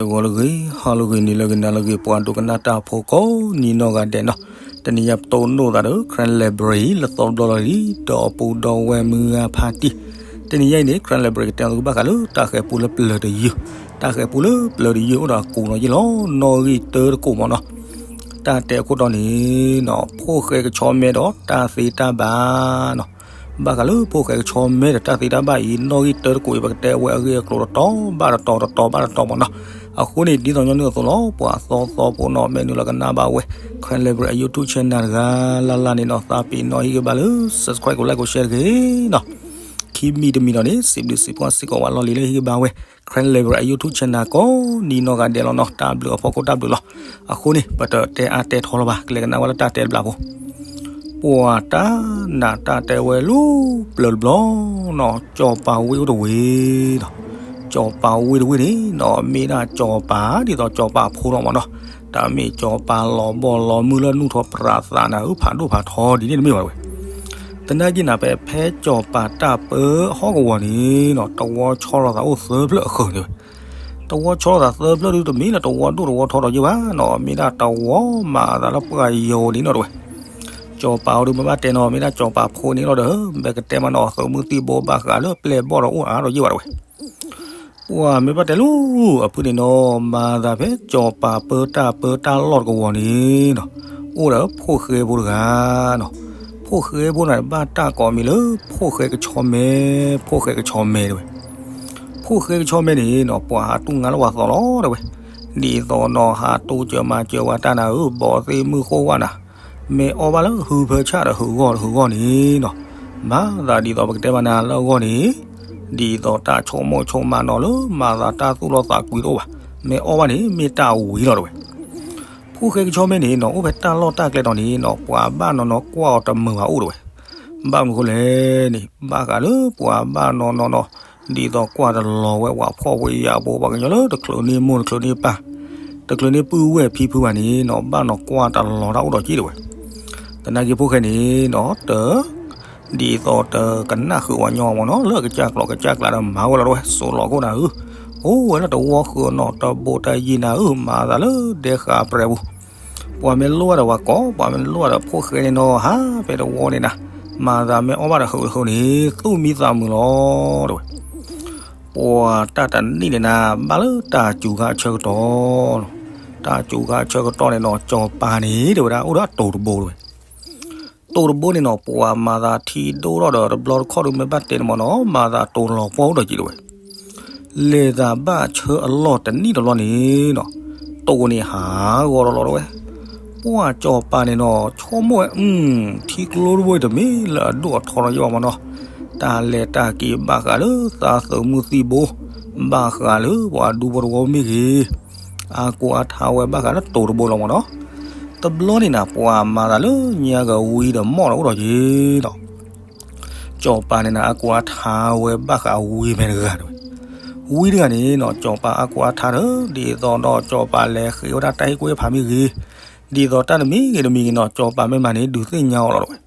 ဂီၤလၢအဂ့ၤ, ဟါလၢအဂ့ၤ, နံၤလၢအဂ့ၤ, နၤလၢအဂ့ၤ, ပှၤဒိကနၣ်တၢ်ဖိကိးနံၤနီၢ်ဂၤဒဲးနီၤ, တနံၤညါပတိၢ်နီၣ်သးဒီး Karen Library လၢသီတဘျီလီၤလံ, ဒီးအပူၤဒီးဝဲၢ်မုၢ်ဂၤဖါတံၢ်, တနံၤညါအံၤန့ၣ် Karen Library ကတဲအီၤသုကဘၣ်ဃးလၢတၢ်ဃဲၤပူလၢပျၢၤတယုၢ်, တၢ်ဃဲၤပူလၢပျၢၤတယုၢ်အိၣ်ဒီးအကိာ်နီၤယ့ၢ်လီၤ, နီၣ်ဂံၢ်တၢတကိးမးနီၤ, တၢ်တဲအခိၣ်တီန့ၣ်နီၤ ဖိၣ်ဃဲကဆီမဲဒီးတၢ်သ့တၢ်ဘၣ်နီၤ ဘၣ်ဃးလၢဖိၣ်ဃဲကဆီမဲဒီးတၢ်သ့တၢ်ဘၣ်အံၤ နီၣ်ဂံၢ်တၢတကိးအံၤ ပကတဲဝဲအဂ့ၢ်အကျိၤတတီၤဘၣ်တတီၤ တတီၤဘၣ်တတီၤမးနီၤ, အဃိန့ၣ် ဒ်သိးညီနုၢ်အသိးလီၤ ပှၤသီသီဖိနီၤ မ့ၢ်နုာ်လီၤကနၣ်ဘၣ်ဝဲ Karen Library အ YouTube channel တဂၤလၢ်လၢ်န့ၣ်နီၤ သးပ့ၤနီၣ်ဟ့ၣ်ဂံၢ်ဘါလၢ subscribe ကိး like ကိး share တဂ့ၤနီၤ, ခံမံၤတမံၤဒီးန့ၣ် စံးဘျုးစံးဖှိၣ်စ့ၢ်ကီးဝဲလီၢ်လံၤလၢဟ့ၣ်ဂံၢ်ဘါဝဲ Karen Library အ YouTube channel ကိးနံၤနီၢ်ဂၤဒဲးလီၤနီၤ, တၢ်ဘျုးအဖီခိၣ်တၢ်ဘျုးလီၤ, အဃိန့ၣ် ပတတဲအါတဲထီလၢၤဘၣ် ကလဲၤကနၣ်ဝဲလၢတၢ်တဲတဘျီဖိ ပှၤတၢ်နးတၢ်တဲဝဲလၢပျၢၤတဘျီနီၤ ကၠီၤပၤဝ့ၢ်အိၣ်တဝ့ၢ်နီၤ, ကၠီၤပၤဝ့ၢ်တဝ့ၢ်န့ၣ်နီၤ မ့ၢ်ဒၣ်ကၠီၤပၤ ဒ်သိးကၠီၤပၤဖိလီၤမးနီၤ, တၢ်မ့ၢ်ကၠီၤပၤလီၤဘီၣ်လီၤမုၢ်လၢနူၢ်ထီၣ်ပြးသးနၤဧၢ ဖးဒိၣ်ဖးထီဒ်န့ၣ်တမ့ၢ်ဘၣ်ဝဲ, သနာ်က့နၤ ဖဲဖဲကၠီၤပၤတၢ်ပၢဟီၣ်ကဝီၤန့ၣ်နီၤ တဝီဆီလိာ်သးအိၣ်သၢဖျၢၣ်အဃၢၤန့ၣ်ဝဲ တဝီဆီလိာ်သးသၢဖျၢၣ်ဒုး တမ့ၢ်လၢတဝီဒိၣ်တဝီထီဒီးယ့ၢ်ဘၣ်နီၤ, မ့ၢ်ဒၣ်တဝီမၤအသးလၢပှၤယိၤဒ်န့ၣ်ဒီးဝဲ, ကၠီၤပၤအီၤဒုး မ့ၢ်ဘၣ်တဲနီၤ မ့ၢ်ဒၣ်ကၠီၤပၤဖိန့ၣ်လီၤဒီး မ့ၢ်ကတဲမးနီၤ သုးမုၢ်သံၣ်ဘိဘၣ်ဃးလၢပျဲၢ်ဘီၣ်ဒီးအိၣ်အါဒီးယ့ၢ်ဘၣ်ဒီးဝဲ, ပှၤမ့ၢ်ဘၣ်တဲလၢအဖုန့ၣ်နီၤ မၤသးဖဲကၠီၤပၤပၢတၢ်ပၢတၢ်လီၢ်တကဝီၤန့ၣ်နီၤ, အိၣ်ဒီးဖိၣ်ဃဲဖိတဂၤနီၤ, ဖိၣ်ဃဲဖိန့ၣ် ဘၣ်တၢ်ကိးမံၤလၢ ဖိၣ်ဃဲကဆီမဲ, ဖိၣ်ဃဲကဆီမဲတဲဝဲ ဖိၣ်ဃဲကဆီမဲန့ၣ်နီၤ ပှၤဟးတူၢ်ငါလၢပှၤသီလီၤတဲဝဲ, ဒ်သိးနီၤ ဟးတူၢ်စၢၤမၤစၢၤဝဲတၢ်နၤဧၢ ဘီသ့ၣ်မုၢ်ဃိၣ်ဝဲနၤ, မ့ၢ်အီၣ်ဘၣ်လၢဟုဖၢဆၣ်ဒီးဟုးဂီၢ်ဟုးဂီၢ်န့ၣ်နီၤ, မၤသးဒ်သိးပကတဲမးနၤလၢအဂီၢ်န့ၣ်, ဒ်သိးတၢ်ဆိကမိၣ်ဆိကမးနီၤလၢ မၤသးတၢ်သူၣ်လီၤသးကွံတအိၣ်ဘၣ်, မ့ၢ်အီၣ်ဘၣ်န့ၣ် မ့ၢ်တၢ်ဝံၤလီၤတဲဝဲ ဖိၣ်ဃဲကဆီမဲန့ၣ်နီၤ အိၣ်ဖဲတၢ်လီၢ်တၢ်ကျဲတီၤန့ၣ်နီၤ ပှၤဘၣ်နီၤနီၤကွၢ်အီၤတမုာ်ဘၣ်အိၣ်တဲဝဲ, ဘၣ်မနုၤဃိလဲၣ်န့ၣ် ဘၣ်ဃးလၢပှၤဘၣ်နီၤနီၤနီၤ, ဒ်သိးကွၢ်တလီၤဝဲပှၤဖှီၣ်ဖိယာ်ဖိ ပှၤကညီလၢတချုးန့ၢ်မိၢ်တချုးန့ၢ်ပၢ်, တချုးန့ၢ်ပုၢ်ဝဲၢ်ဖံဖုဘၣ်န့ၣ်နီၤ ဘၣ်နီၤကွၢ်တလီၤတၢ်အိၣ်ဒီးက့တဲဝဲ, သနာ်က့ဖိၣ်ဃဲန့ၣ်နီၤ တ ဒ်သိးတကနၣ်ဃုာ်ဝဲညီမးနီၤ လၢအကစၢ်ကျိာ်ကစၢ်ကျါဒီးမၤဝဲလီၤတဲဝဲ စိးလီၤခိၣ်နၤဧၢ, အိၣ်ဝဲလၢတဝီဃုာ်နီၤ တဘိးတယံၤနၤဧၢ မၤသးလၢဒဲဃာ်ပြဲပူၤ, ပှၤမ့ၢ်လိၣ်ဘၣ်ဒီးပှၤကိး ပှၤမ့ၢ်လိၣ်ဘၣ်ဒီးဖိၣ်ဃဲန့ၣ်နီၤ ဟးဖဲတဝီန့ၣ်နၤ, မၤသးမ့ၢ်အီၣ်ဘၣ်ဒီးဟုးဟုးန့ၣ် သူၣ်မံသးမုာ်လီၤတဲဝဲ ပှၤတၢ်တနံၣ်န့ၣ်နၤ ဘၣ်လၢတၢ်စူၤခါအဆၢကတီၢ်နီၤ, တၢ်စူၤခါအဆၢကတီၢ်န့ၣ်နီၤ ကၠီၤပၤန့ၣ် တဲဝဲဒၣ်အိၣ်ဒီးတိၤတဘိတဲဝဲ, တိၤတဘိန့ၣ်နီၤ ပှၤမၤသးထံဒိၣ်ထီၣ်ဒီးတဘျီတခီၣ်ဒုး မ့ၢ်ဘၣ်တဲန့ၣ်မးနီၤ မၤသးတိၤလီၤပှီၢ်အိၣ်ဒီးက့တဲဝဲ, လဲၤသးဘၣ်ဆၢအလီၢ်တနံၣ်တလီၢ်န့ၣ်နီၤ, တိၤန့ၣ်ဟးဂီၤဒီးလီၤတဲဝဲ ပှၤကၠီၤပၤန့ၣ်နီၤ ဆိကမိၣ်ဝဲ ထံကျိတဘိအံၤတမ့ၢ်လၢအဒိၣ်အထီလီၤယ့ၢ်ဘၣ်မးနီၤ, တၢ်လဲၤတၢ်က့ၤဘၣ်ဃးလၢသးသုးမုၢ်သံၣ်ဘိ, ဘၣ်ဃးလၢပှၤဒူဖိတဝီမ့ၢ်ဂ့ၤ, အါကိးအါထါဝဲဘၣ်ဃးလၢတိၤတဘိလီၤမးနီၤ, တဘျီန့ၣ်နၤ ပှၤမၤသးလၢညါကဝံၤဒီးမီၢ်ဒီးအိၣ်ဒီးက့နီၤ ကၠီၤပၤန့ၣ်နၤ အါကိးအါထါဝဲဘၣ်ဃးဝံဖဲတဂၤတဲဝဲ, ဝံတဂၤန့ၣ်နီၤ ကၠီၤပၤအါကိးအါထါဒီး ဒ်သိးဒီးကၠီၤပၤလဲၤဃ့ဝဲဒၣ်တၢ်ဟ့ၣ်ကူၣ်ဟ့ၣ်ဖးမ့ၢ်ဂ့ၤ, ဒ်သိးတၢ်တမံၤဂ့ၤတမံၤဂ့ၤနီၤ ကၠီၤပၤမ့ၢ်မၤန့ၣ် ဒုးသ့ၣ်ညါအီၤလီၤတဲဝဲ,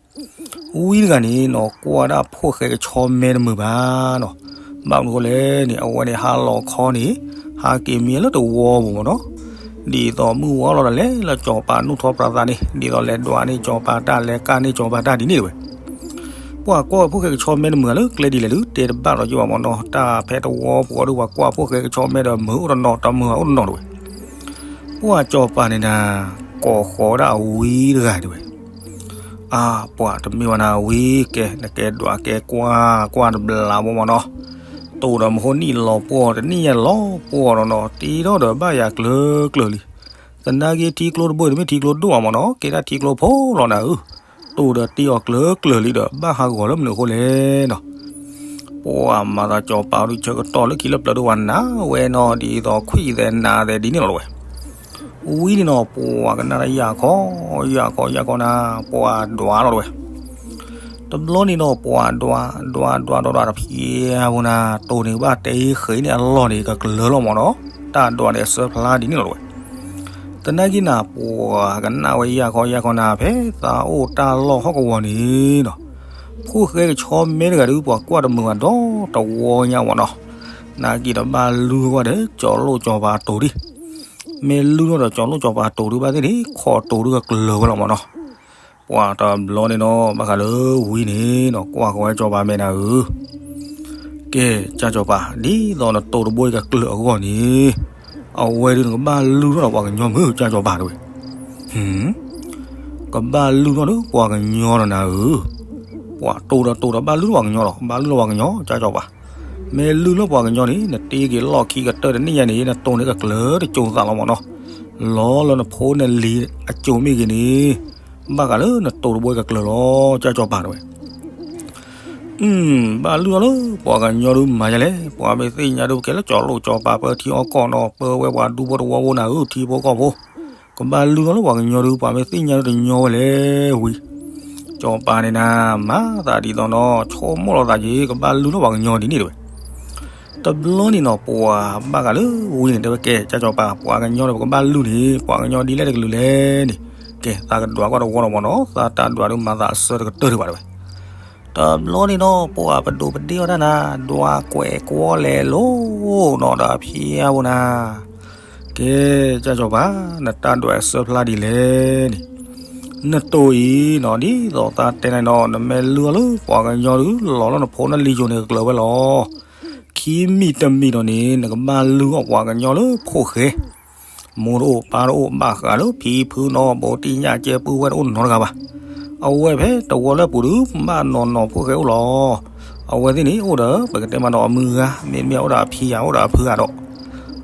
ဝံတဂၤန့ၣ်နီၤ ကွၢ်ဒၣ်ဖိၣ်ဃဲကဆီမဲတမုာ်ဘၣ်နီၤ, ဘၣ်မနုၤဃိလဲၣ်န့ၣ် အဝဲန့ၣ်ဟးလီၤခီန့ၣ် ဟးက့ၤမံလၢတဝီပူၤမးနီၤ, ဒ်သိးမုၢ်ဝါလီၤဒီးလဲၤလၢကၠီၤပၤနူၢ်ထီၣ်ပြးသးန့ၣ် ဒ်သိးလဲၤဒွးန့ၢ်ကၠီၤပၤတၢ် လဲၤကၢ်န့ၢ်ကၠီၤပၤတၢ်ဒ်န့ၣ်တဲဝဲ ပှၤကွၢ်ဝဲဖိၣ်ဃဲကဆီမဲတမုာ်ဂ့ၤလၢကျဲဒ်လဲၣ်ဒုး တဲတဘၣ်ဒီးယ့ၢ်ဘၣ်မးနီၤ, တၢ်ဖဲတဝီပူၤအီၤဒုး ပှၤကွၢ်ဖိၣ်ဃဲကဆီမဲဒီးမုာ်အိၣ်တနီၤတမုာ်ဘၣ်အိၣ်တနီၤတဲဝဲ, ပှၤကၠီၤပၤန့ၣ်နၤ ကိးဃီၤဝဲဒၣ်အဝံတဂၤတဲဝဲ, အါ ပှၤတမ့ၢ်ဘၣ်နၤဝံ ကဲ နကဲဒွးကဲကွၢ် ကွၢ်တဘျီဘိမးနီၤ, တိၤဒီးမဟိနံၣ်လီၤပှီၢ် တနံၣ်ညါလီၤပှီၢ်ဒီးနီၤ တ့ထီၣ်ဒီးဘၣ်ယၤကျၢၤကျၢၤလံ, သနာ်က့ထံကျိတဘိအံၤတမ့ၢ်ထံကျိဒိၣ်ဘၣ်မးနီၤ ကဲဒၣ်ထံကျိဖိလီၤနၤဧၢ, တိၤဒီးတ့အီၤကျၢၤကျၢၤလံဒီး ဘၣ်ဟးဂီၤလၢမနုၤအဃိလဲၣ်နီၤ ပှၤမၤသးကၠီၤပၤဒုးဆၢကတီၢ်လၢခံလၢပျၢၤဒုး ပှၤနာ်ဝဲနီၤ ဒ်သိးခွံၣ်သဲးနးသဲးဒ်န့ၣ်လီၤတဲဝဲ, ဝံန့ၣ်နီၤ ပှၤကနၣ်တၢ်ယၢ်ခီ ယၢ်ခီ ယၢ်ခီနၤ ပှၤဒွးလီၤတဲဝဲ, တဘျီန့ၣ်နီၤ ပှၤဒွး ဒွး ဒွး ဒွး ဒွးတဖျဲးဖိနၤ တိၤန့ၣ်ဘၣ်တဲဃ့န့ၢ်အလီၢ်န့ၣ် ကကျၢၤလီၤမးနီၤ တၢ်ဒွးန့ၣ်အစၢဖျါဒ်န့ၣ်လီၤတဲဝဲ, သနာ်က့နၤ ပှၤကနၣ်ဝဲယၢ်ခီ ယၢ်ခီနၤ ဖဲသးအိၣ်တၢ်လီၢ်ဟီၣ်ကဝီၤန့ၣ်နီၤ ဖိၣ်ဃဲကဆီမဲတဂၤဒုး ပှၤကွၢ်တမုာ်ဘၣ်ဒီးတဝီညါမးနီၤ, နာ်က့ဒီးဘၣ်လုၢ်ထီၣ်ဝဲဒီး ကၠီၤလိၣ်ကၠီၤပၤအတိၤဒံး. မ့ၢ်လုၢ်ထီၣ်ဒီးကၠီၤလိၣ်ကၠီၤပၤအတိၤဒံးဘၣ်သ့ၣ်န့ၣ် ခီၣ်တိၤဒံးကကျၢၤဝဲလီၤမၢ်နီၤ. ပှၤတဘျီန့ၣ်နီၤ ဘၣ်ဃးလၢဝံၤန့ၣ်နီၤ ကွၢ်ဃီၤဝဲကၠီၤပၤမဲာ်နၤဧၢ, ကဲ ကၠၢ်ကၠီၤပၤ ဒ်သိးနတိၤတဘိကကျၢၤအဂီၢ်န့ၣ် အဝဲဒၣ်နကဘၣ်လုၢ်ထီၣ်ဒီးပှၤကညီမ့ၢ် ကၠၢ်ကၠီၤပၤတဲဝဲ. ကဘၣ်လုၢ်ထီၣ်ဒီးပှၤကညီဒီးနၤဧၢ, ပှၤတိၤဒီးတိၤဒီးဘၣ်လုၢ်ထီၣ်ပှၤကညီလီၤ. ဘၣ်လုၢ်ထီၣ်ပှၤကညီ ကၠၢ်ကၠီၤပၤ, မ့ၢ်လုၢ်ထီၣ်ပှၤကညီန့ၣ် နတ့က့ၤလီၢ်ခံကတၢၢ်တနံၣ်ညါန့ၣ် နတိၤန့ၣ်ကကျၢၤတကၠိၤသးလီၤမၢ်နီၤ. လီၤလၢနဖိနလံၤအကၠိၤမ့ၢ်ဂ့ၤန့ၣ် ဘၣ်ဃးလၢနတိၤတဘိကကျၢၤလီၤ ကၠၢ်ကၠီၤပၤတဲဝဲ. ဘၣ်လုၢ်ထီၣ်လၢပှၤကညီဒုးမၤယလဲၣ်, ပှၤမ့ၢ်သ့ၣ်ညါဒုးကဲလၢကၠီၤလိၣ်ကၠီၤပၤ ပၢထံအီကီၢ်နီၤ ပၢဝဲပှၤဒူဖိတဝီဖိနၤဧၢ ထံဖိကီၢ်ဖိ, ကဘၣ်လုၢ်ထီၣ်လၢပှၤကညီဒုး ပှၤမ့ၢ်သ့ၣ်ညါဒုးတညီဝဲလဲၣ်ဝံၤ, ကၠီၤပၤန့ၣ်နၤ မၤသးဒ်သိးနီၤ ဆိကမိၣ်လီၤသးက့ၤ ကဘၣ်လုၢ်ထီၣ်ပှၤကညီဒ်န့ၣ်တဲဝဲ. တဘျီန့ၣ်နီၤ ပှၤဘၣ်ဃးလၢဝံၤန့ၣ်တဲဝဲ ကဲ ကၠၢ်ကၠီၤပၤ ပှၤကညီဒီးပကဘၣ်လုၢ်န့ၣ် ပှၤကညီဒ်လဲၣ်တကလုာ်လဲၣ်န့ၣ်, ကဲ သးကဒွးကွၢ်တဝီလီၤမၢ်နီၤ သးတၢ်ဒွးဒုးမၤသးအဆၢတကတၢၢ်ဒံးဘၣ်တဲဝဲ. တဘျီန့ၣ်နီၤ ပှၤပဒိးပဒ့အီၣ်တၢ်နၤ ဒွးကွဲးကွီလဲၤလိၤနီၤဒီးအဖံအဝဲနၤ, ကဲ ကၠၢ်ကၠီၤပၤ နတၢ်ဒွးအဆၢဖျါဒ်လဲၣ်န့ၣ်, နတိၤအံၤနီၤ ဒ်သိးသးတဲနၤနီၤ နမ့ၢ်လုၢ်အီၣ်လၢပှၤကညီဒုး လီၤလၢနဖိနလံၤယိၤန့ၣ်ကကျၢၤဝဲလီၤ. ခံမံၤတမံၤဒီးန့ၣ် နကဘၣ်လုၢ်အီၣ်ပှၤကညီလၢဖိၣ်ဃဲ, မိၢ်တအိၣ်ပၢ်တအိၣ် ဘၣ်ဃးလၢဖံဖုနီၤ ဘူးတံၢ်ညၣ်ကဲပုၢ်ဝဲၢ်တအိၣ်နီတဂၤဘၣ်. အဝဲဖဲတဝီလၢပူၤဒုး ဘၣ်နီၢ်နီၢ်ဖိၣ်ဃဲအိၣ်လီၤ. အဝဲသ့ၣ်န့ၣ် အိၣ်ဒီး ပကတဲမးနီၤ အမုၢ်ဂၤ မ့တမ့ၢ်အိၣ်ဒီးအဖံဂၤ အိၣ်ဒီးအဖုဂၤဒီး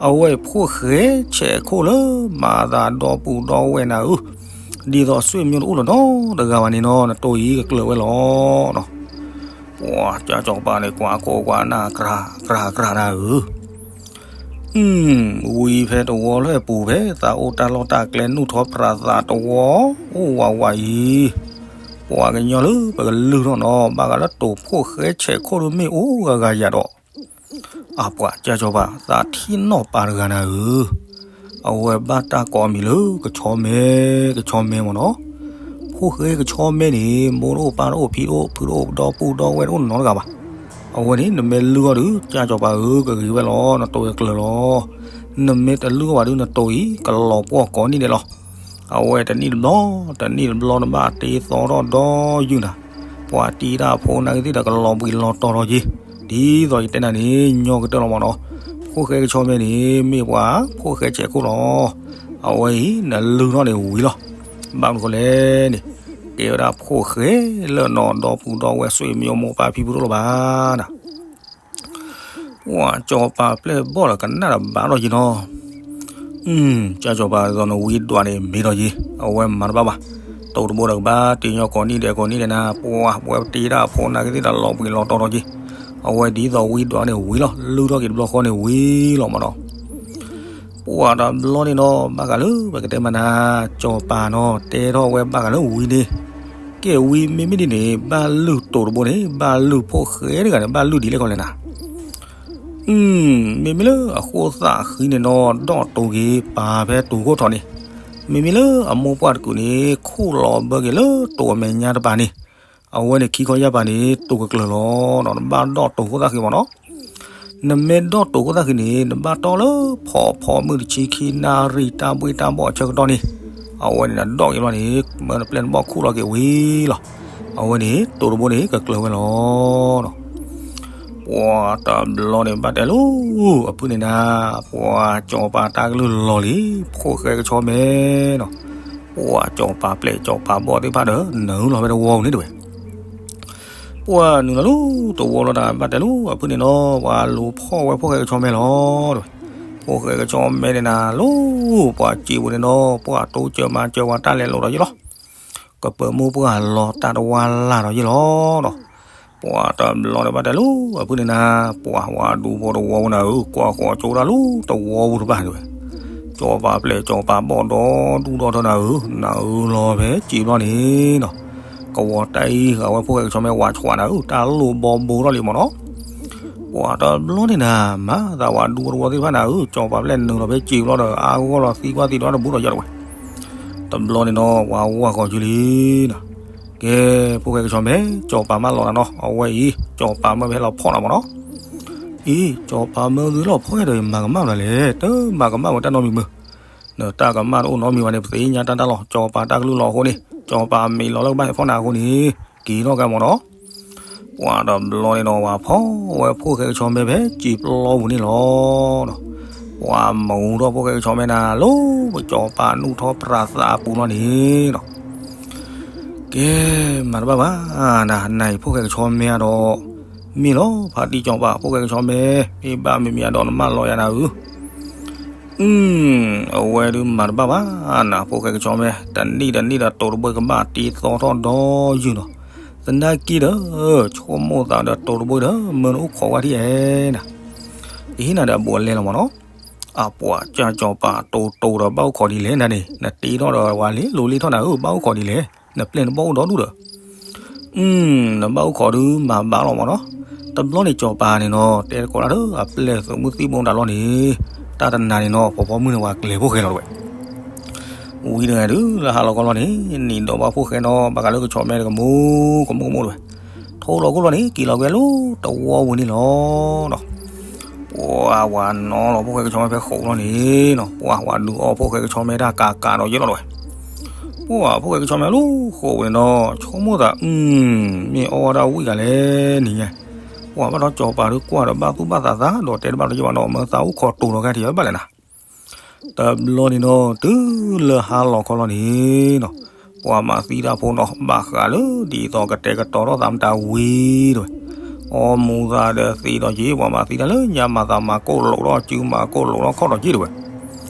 အဝဲဖိၣ်ဃဲဆဲးခိၣ်လၢမၤသးဒီပုၢ်ဒီဝဲၢ်နၤဧၢ, ဒ်သိးဆွေမျိုးတအိၣ်လၢၤနီတဂၤဘၣ်န့ၣ်နီၤ နတိၤအံၤကကျၢၤဝဲလီၤ. ပှၤကၠၢ်ကၠီၤပၤန့ၣ် ကွၢ်ကိးကွၢ်နၢ်ကြၤကြၤနၤဧၢ, ဝံၤဖဲတဝီလၢပူၤဖဲ သးအိၣ်တၢ်လီၢ်တၢ်ကျဲ နုာ်ထီၣ်ပြးသးတဝီ အိၣ်ဝးဝးအံၤ, ပှၤကညီလၢပကလုၢ်ထီၣ်နီၤ ဘၣ်ဃးလၢတိၤဖိၣ်ဃဲဆဲးခိၣ်ဒုးမ့ၢ်အိၣ်ဂၤဂၤယၤဒီး အပှၤကၠၢ်ကၠီၤပၤ သးထံၣ်နီၣ်ပၤတဂၤနၤဧၢ, အဝဲဘၣ်တၢ်ကိးအမံၤလၢကဆီမဲ, ကဆီမဲမ့ၢ်နီၤ, ဖိၣ်ဃဲကဆီမဲန့ၣ် မိၢ်တအိၣ်ပၢ်တအိၣ်ဖံတအိၣ်ဖုတအိၣ်ဒီပုၢ်ဒီဝဲၢ်တအိၣ်နီတဂၤဘၣ်. အဝဲန့ၣ် နမ့ၢ်လုၢ်အီၣ်ဒုး ကၠၢ်ကၠီၤပၤဧၢ ကဂ့ၤဝဲလီၤ နတိၤကကျၢၤလီၤ. နမ့ၢ်တလုၢ်အီၣ်ဘၣ်ဒုး နတိၤအံၤ ကလီၤပှီၢ်ကိးနံၣ်ဒဲးလီၤ. အဝဲတနံၣ်တဘျီ တနံၣ်တဘျီနဘၣ်တ့သီထီၣ်ဒီယုၢ်နၤ, ပှၤတံၤတၢ်ဖိနာ်က့သ့ၣ်ဒီးကလီၤဘှံးလီၤတီၤထီၣ်က့ၤ, ဒ်သိးယတဲနၤန့ၣ် ညီကတၢၢ်လီၤမ့ၢ်နီၤ, ဖိၣ်ဃဲကဆီမဲန့ၣ် မ့ၢ်ပှၤဖိၣ်ဃဲဆဲးခိၣ်လီၤ. အဝဲအံၤ နလုၢ်ထီၣ်န့ၣ်ဝံၤလီၤ. ဘၣ်မနုၤဃိလဲၣ်န့ၣ်, ကဲဝဲဒၣ်ဖိၣ်ဃဲလၢနီၤ ဒီပုၢ်ဒီဝဲၢ် ဆွေမျိုး မိၢ်ပၢ်ဖံဖုတအိၣ်လၢၤဘၣ်နၤ ပှၤကၠီၤပၤပျဲၢ်ဘီၣ်ဒီးကနၣ်ဒီးဘၣ်ဒီးယံၤနီၤ, ကၠၢ်ကၠီၤပၤဒ်သိးနဝံဒွးန့ၣ်မ့ၢ်ဒီးယံၤ, အဝဲမၤတဘၣ်ဘၣ်, တိၤတဘိဒီးကဘၣ်တ့ညီကိးနံၣ်ဒဲးကိးနံၣ်ဒဲးနၤ, ပှၤပဝဲတ့ဒၣ်အဖိနာ်က့သ့ၣ်ဒီးလီၤဘှံးလီၤတီၤထီၣ်က့ၤ, အဝဲဒ်သိးဝံဒွးန့ၣ်ဝံၤလီၤ, လုၢ်ထီၣ်က့ၤတဘျီဃီန့ၣ်ဝံၤလီၤမ့ၢ်နီၤ ပှၤတဘျီန့ၣ်နီၤ ဘၣ်ဃးလၢပကတဲမးနၤ, ကၠီၤပၤနီၤ တဲထီၣ်ဝဲဘၣ်ဃးလၢဝံန့ၣ်, ကဲဝံမ့မ့ၢ်ဒ်န့ၣ် ဘၣ်လုၢ်တိၤတဘိန့ၣ် ဘၣ်လုၢ်ဖိၣ်ဃဲတဂၤန့ၣ် ဘၣ်လုၢ်ဒ်လဲၣ်ခီလဲၣ်နၤ, မ့မ့ၢ်လၢအဃိသးဃံန့ၣ်နီၤ ဒီးတိၤက့ၤပာ်ဖဲတိၤခိၣ်ထီၣ်န့ၣ်, မ့မ့ၢ်လၢအမိၢ်ပှၢ်တကုာ်န့ၣ် ခူၣ်လီၤဘၢက့ၤလၢတိၤအမဲာ်ညါတပၤန့ၣ်, အဝဲန့ၣ်ခံခီယၢ်ပၤန့ၣ် တိၤကကျၢၤလီၤ, နဘၣ်ဒီးတိၤခိၣ်သၣ်ဃံမ့ၢ်နီၤ နမ့ၢ်ဒီးတိၤခိၣ်သၣ်ဃံန့ၣ် နဘၣ်တီလၢဖီဖီမုၢ်တဆံခံနၣ်ရံၣ်တၢ်ဘှ့ၣ်တၢ်ဘှီၣ်အဆၢကတီၢ်န့ၣ်, အဝဲန့ၣ်နဒီးက့ၤဘျီန့ၣ် မၢနပျဲၢ်နဘီၣ်ခူၣ်လီၤက့ၤဝံၤလီၤ, အဝဲန့ၣ်တိၤတဘိန့ၣ်ကကျၢၤဝဲလီၤ. ပှၤတဘျီန့ၣ်ဘၣ်တဲလီၤ, အဖုန့ၣ်နၤ, ပှၤကၠီၤပၤတၢ်ကလုၢ်လီၤလံ, ဖိၣ်ဃဲကဆီမဲနီၤ, ပှၤကၠီၤပၤပျဲၢ်ကၠီၤပၤဘီၣ်သ့ၣ်တဖၣ်ဒီး နၢၤလီၤဖဲတဝီပူၤန့ၣ်တဲဝဲ ပှၤနုာ်လီၤလၢတဝီလီၤဒီး ဘၣ်တဲလီၤအဖုန့ၣ်နီၤ, ပှၤလူၤဖီၣ်ဝဲဖိၣ်ဃဲကဆီမဲလီၤ. ဖိၣ်ဃဲကဆီမဲန့ၣ်နၤလီၤ, ပှၤစံးဝဲန့ၣ်နီၤ, ပှၤတိစၢၤမၤစၢၤပှၤတၢ်လဲၤလိာ်ဒီးယ့ၢ်လီၤ. ကပၢၤမိၢ်ပှၢ်လီၤတၢ်တဝါလၢ်ဒီးယ့ၢ်လီၤနီၤ. ပှၤတဘျီန့ၣ်ဘၣ်တဲလီၤအဖုန့ၣ်နၤ, ပှၤဝဲဒူဖိတဝီပူၤနၤဧၢ, ကွၢ်ဃီၤကၠိဒၣ်လၢတဝီပူၤတဘၣ်တဲဝဲ ကၠီၤပၤပျဲၢ်ကၠီၤပၤဘီၣ်ဒီဒူၣ်ဒီထၢနၤဧၢ, နၤဧၢလီၤဖဲစံးဘျီန့ၣ်နီၤ, ကဝီၤတၢ်အံၤဃာ်ဝဲဖိၣ်ဃဲကဆီမဲဝးဆှးနၤဧၢ, တၢ်လိၣ်ဘီဘိထီၣ်လံမ့ၢ်နီၤ. ပှၤတဘျီန့ၣ်နၤ, မၤသးဝဲဒူဖိတဝီသ့ၣ်တဖၣ်နၤဧၢ, ကၠီၤပၤပျဲၢ်နုာ်လီၤဖဲစံးဘျီဒီး အါဂီၢ်လီၤသံကွၢ်သံဒိးတဘူးဒီးယဲၢ်တဝဲ. တဘျီန့ၣ်နီၤ ပှၤဝးဃီၤကၠိလံနီၤ. ကဲ, ဖိၣ်ဃဲကဆီမဲ, ကၠီၤပၤမၢလီၤနၤနီၤ, အဝဲအံၤ ကၠီၤပၤမၢဖဲလီၤဖီၣ်နၤမ့ၢ်နီၤ. အ့ ကၠီၤပၤမၢသုလီၤဖီၣ်ဒီး မၤကမၣ်မနုၤလဲၣ်, တမၤကမၣ်ဝဲတၢ်နီတမံၤမုၢ်, နတၢ်ကမၣ်တအိၣ်နီတမံၤဘၣ်န့ၣ် ပသ့ၣ်ညါတၢ်တၢ်လီၤ. ကၠီၤပၤတၢ်ကလုၢ်လီၤအဃိန့ၣ် ကၠီၤပၤမံၤလီၤလၢကဘၣ်ဟဲဖီၣ်နၤအဃိန့ၣ် က့ၤထီၣ်ကဲမ့ၢ်နီၤ. ပှၤတဘျီန့ၣ်ဒီး ပှၤဖီၣ်ဝဲဖိၣ်ဃဲကဆီမဲဖဲစံာ်ပျီပူၤန့ၣ်လီၤ. ပှၤမူထီၣ်ဖိၣ်ဃဲကဆီမဲနၤ လၢကၠီၤပၤနူၢ်ထီၣ်ပြးသးအပူၤလီၤန့ၣ်နီၤ. ကဲ မၤတဘၣ်ဘၣ်နၤ, နၤအံၤဖိၣ်ဃဲကဆီမဲဒီး မ့ၢ်လီၤ ဖါတံၢ်ကၠီၤပၤ ဖိၣ်ဃဲကဆီမဲ, မ့ၢ်ဘၣ်မ့မ့ၢ်အဒီးနမၢလီၤယၤနၤဧၢ. အဝဲဒုးမၤတဘၣ်ဘၣ်နၤ, ဖိၣ်ဃဲကဆီမဲ တနံၣ်တနံၣ်ဒီးတိၤတဘိကဘၣ် တ့သီထီၣ်ဒီယုၢ်နီၤ. သနာ်က့ဒီး ဆိကမိၣ်သးဒီးတိၤတဘိဒီး မၢနအိၣ်ခိးဝဲထံၣ်အဲနၤ, ကဟ့ၣ်နၤဒီးအဘူးအလဲလီၤမ့ၢ်နီၤ. အပှၤကၠၢ်ကၠီၤပၤတိၤတိၤဒီးဘၣ်အိၣ်ခိးဒ်လဲၣ်နၤန့ၣ်, နတ့ထီၣ်ဒီးဝဲလ့လိၤလ့ထီၣ်နၤဧၢ, ဘၣ်အိၣ်ခိးဒ်လဲၣ်, နပျဲၢ်နဘီၣ်အိၣ်ဒီဒူၣ်ဒီး နဘၣ်အိၣ်ခိးဒုးမၤဘၣ်လီၤမ့ၢ်နီၤ. တဘျီန့ၣ်ကၠီၤပၤန့ၣ်နီၤ တဲသကိးတၢ်ဒီးအပျဲၢ်သုးမုၢ်သံၣ်ဘိတၢ်လီၢ်န့ၣ်, တၢ်တနၤန့ၣ်နီၤ ဖီဖီမုၢ်န့ၣ် ပှၤကျဲၤဖိၣ်ဃဲလီၤတဝဲ ဝံၤတဂၤဒုးလၢဟါလီၤခီလီၤန့ၣ် နံၤဒီးဘၣ်ဖိၣ်ဃဲနီၤ ဘၣ်ဃးလၢကဆီမဲတကမူ ကမူကမူတဝဲ, ထိလီၤခိၣ်လီၤန့ၣ် က့ၤလီၤကွံာ်လၢတဝီပူၤန့ၣ်လီၤ. ပှၤဝၤနီၤလီၤဖိၣ်ဃဲကဆီမဲဖဲဃိးလီၤန့ၣ်နီၤ, ပှၤဝၤဒုးအီၣ်ဖိၣ်ဃဲကဆီမဲတၢ်ကးကးဒီးယဲလီၤတဝဲ ပှၤဖိၣ်ဃဲကဆီမဲလၢဃိးဝဲန့ၣ်နီၤ ဆိကမိၣ်သး မ့ၢ်အီၣ်ဝဲဒၣ်ဝံၣ်ဂၤလဲၣ်နံၤညါ, ပှၤဘၣ်ဒီးကၠီၤပၤဒုးကွၢ်ဒီးဘၣ်သူၣ်ဘၣ်သးသးဒီးတဲတဘၣ်တယဲၢ်ဘၣ်နီၤ မၢသးအိၣ်ခိးတိၤလီၤကဲထံးဘၣ်လဲၣ်နၤ. တဘျီန့ၣ်နီၤ တုၤလၢဟါလီၤခီလီၤန့ၣ်နီၤ, ပှၤမၤသံတၢ်ဖိနီၤ ဘၣ်ဃးလၢဒ်သိးကတဲာ်ကတီၤထီၣ်သးမတၤဝံၤတဝဲ, အီမူသးဒီးသံးဒီးက့ၤ ပှၤမၤသံတၢ်လၢညါမၤသးမၤကိၢ်လိာ်ထီၣ်စု မၤကိၢ်လိာ်ထီၣ်ခီၣ်ဒီးက့ၤတဝဲ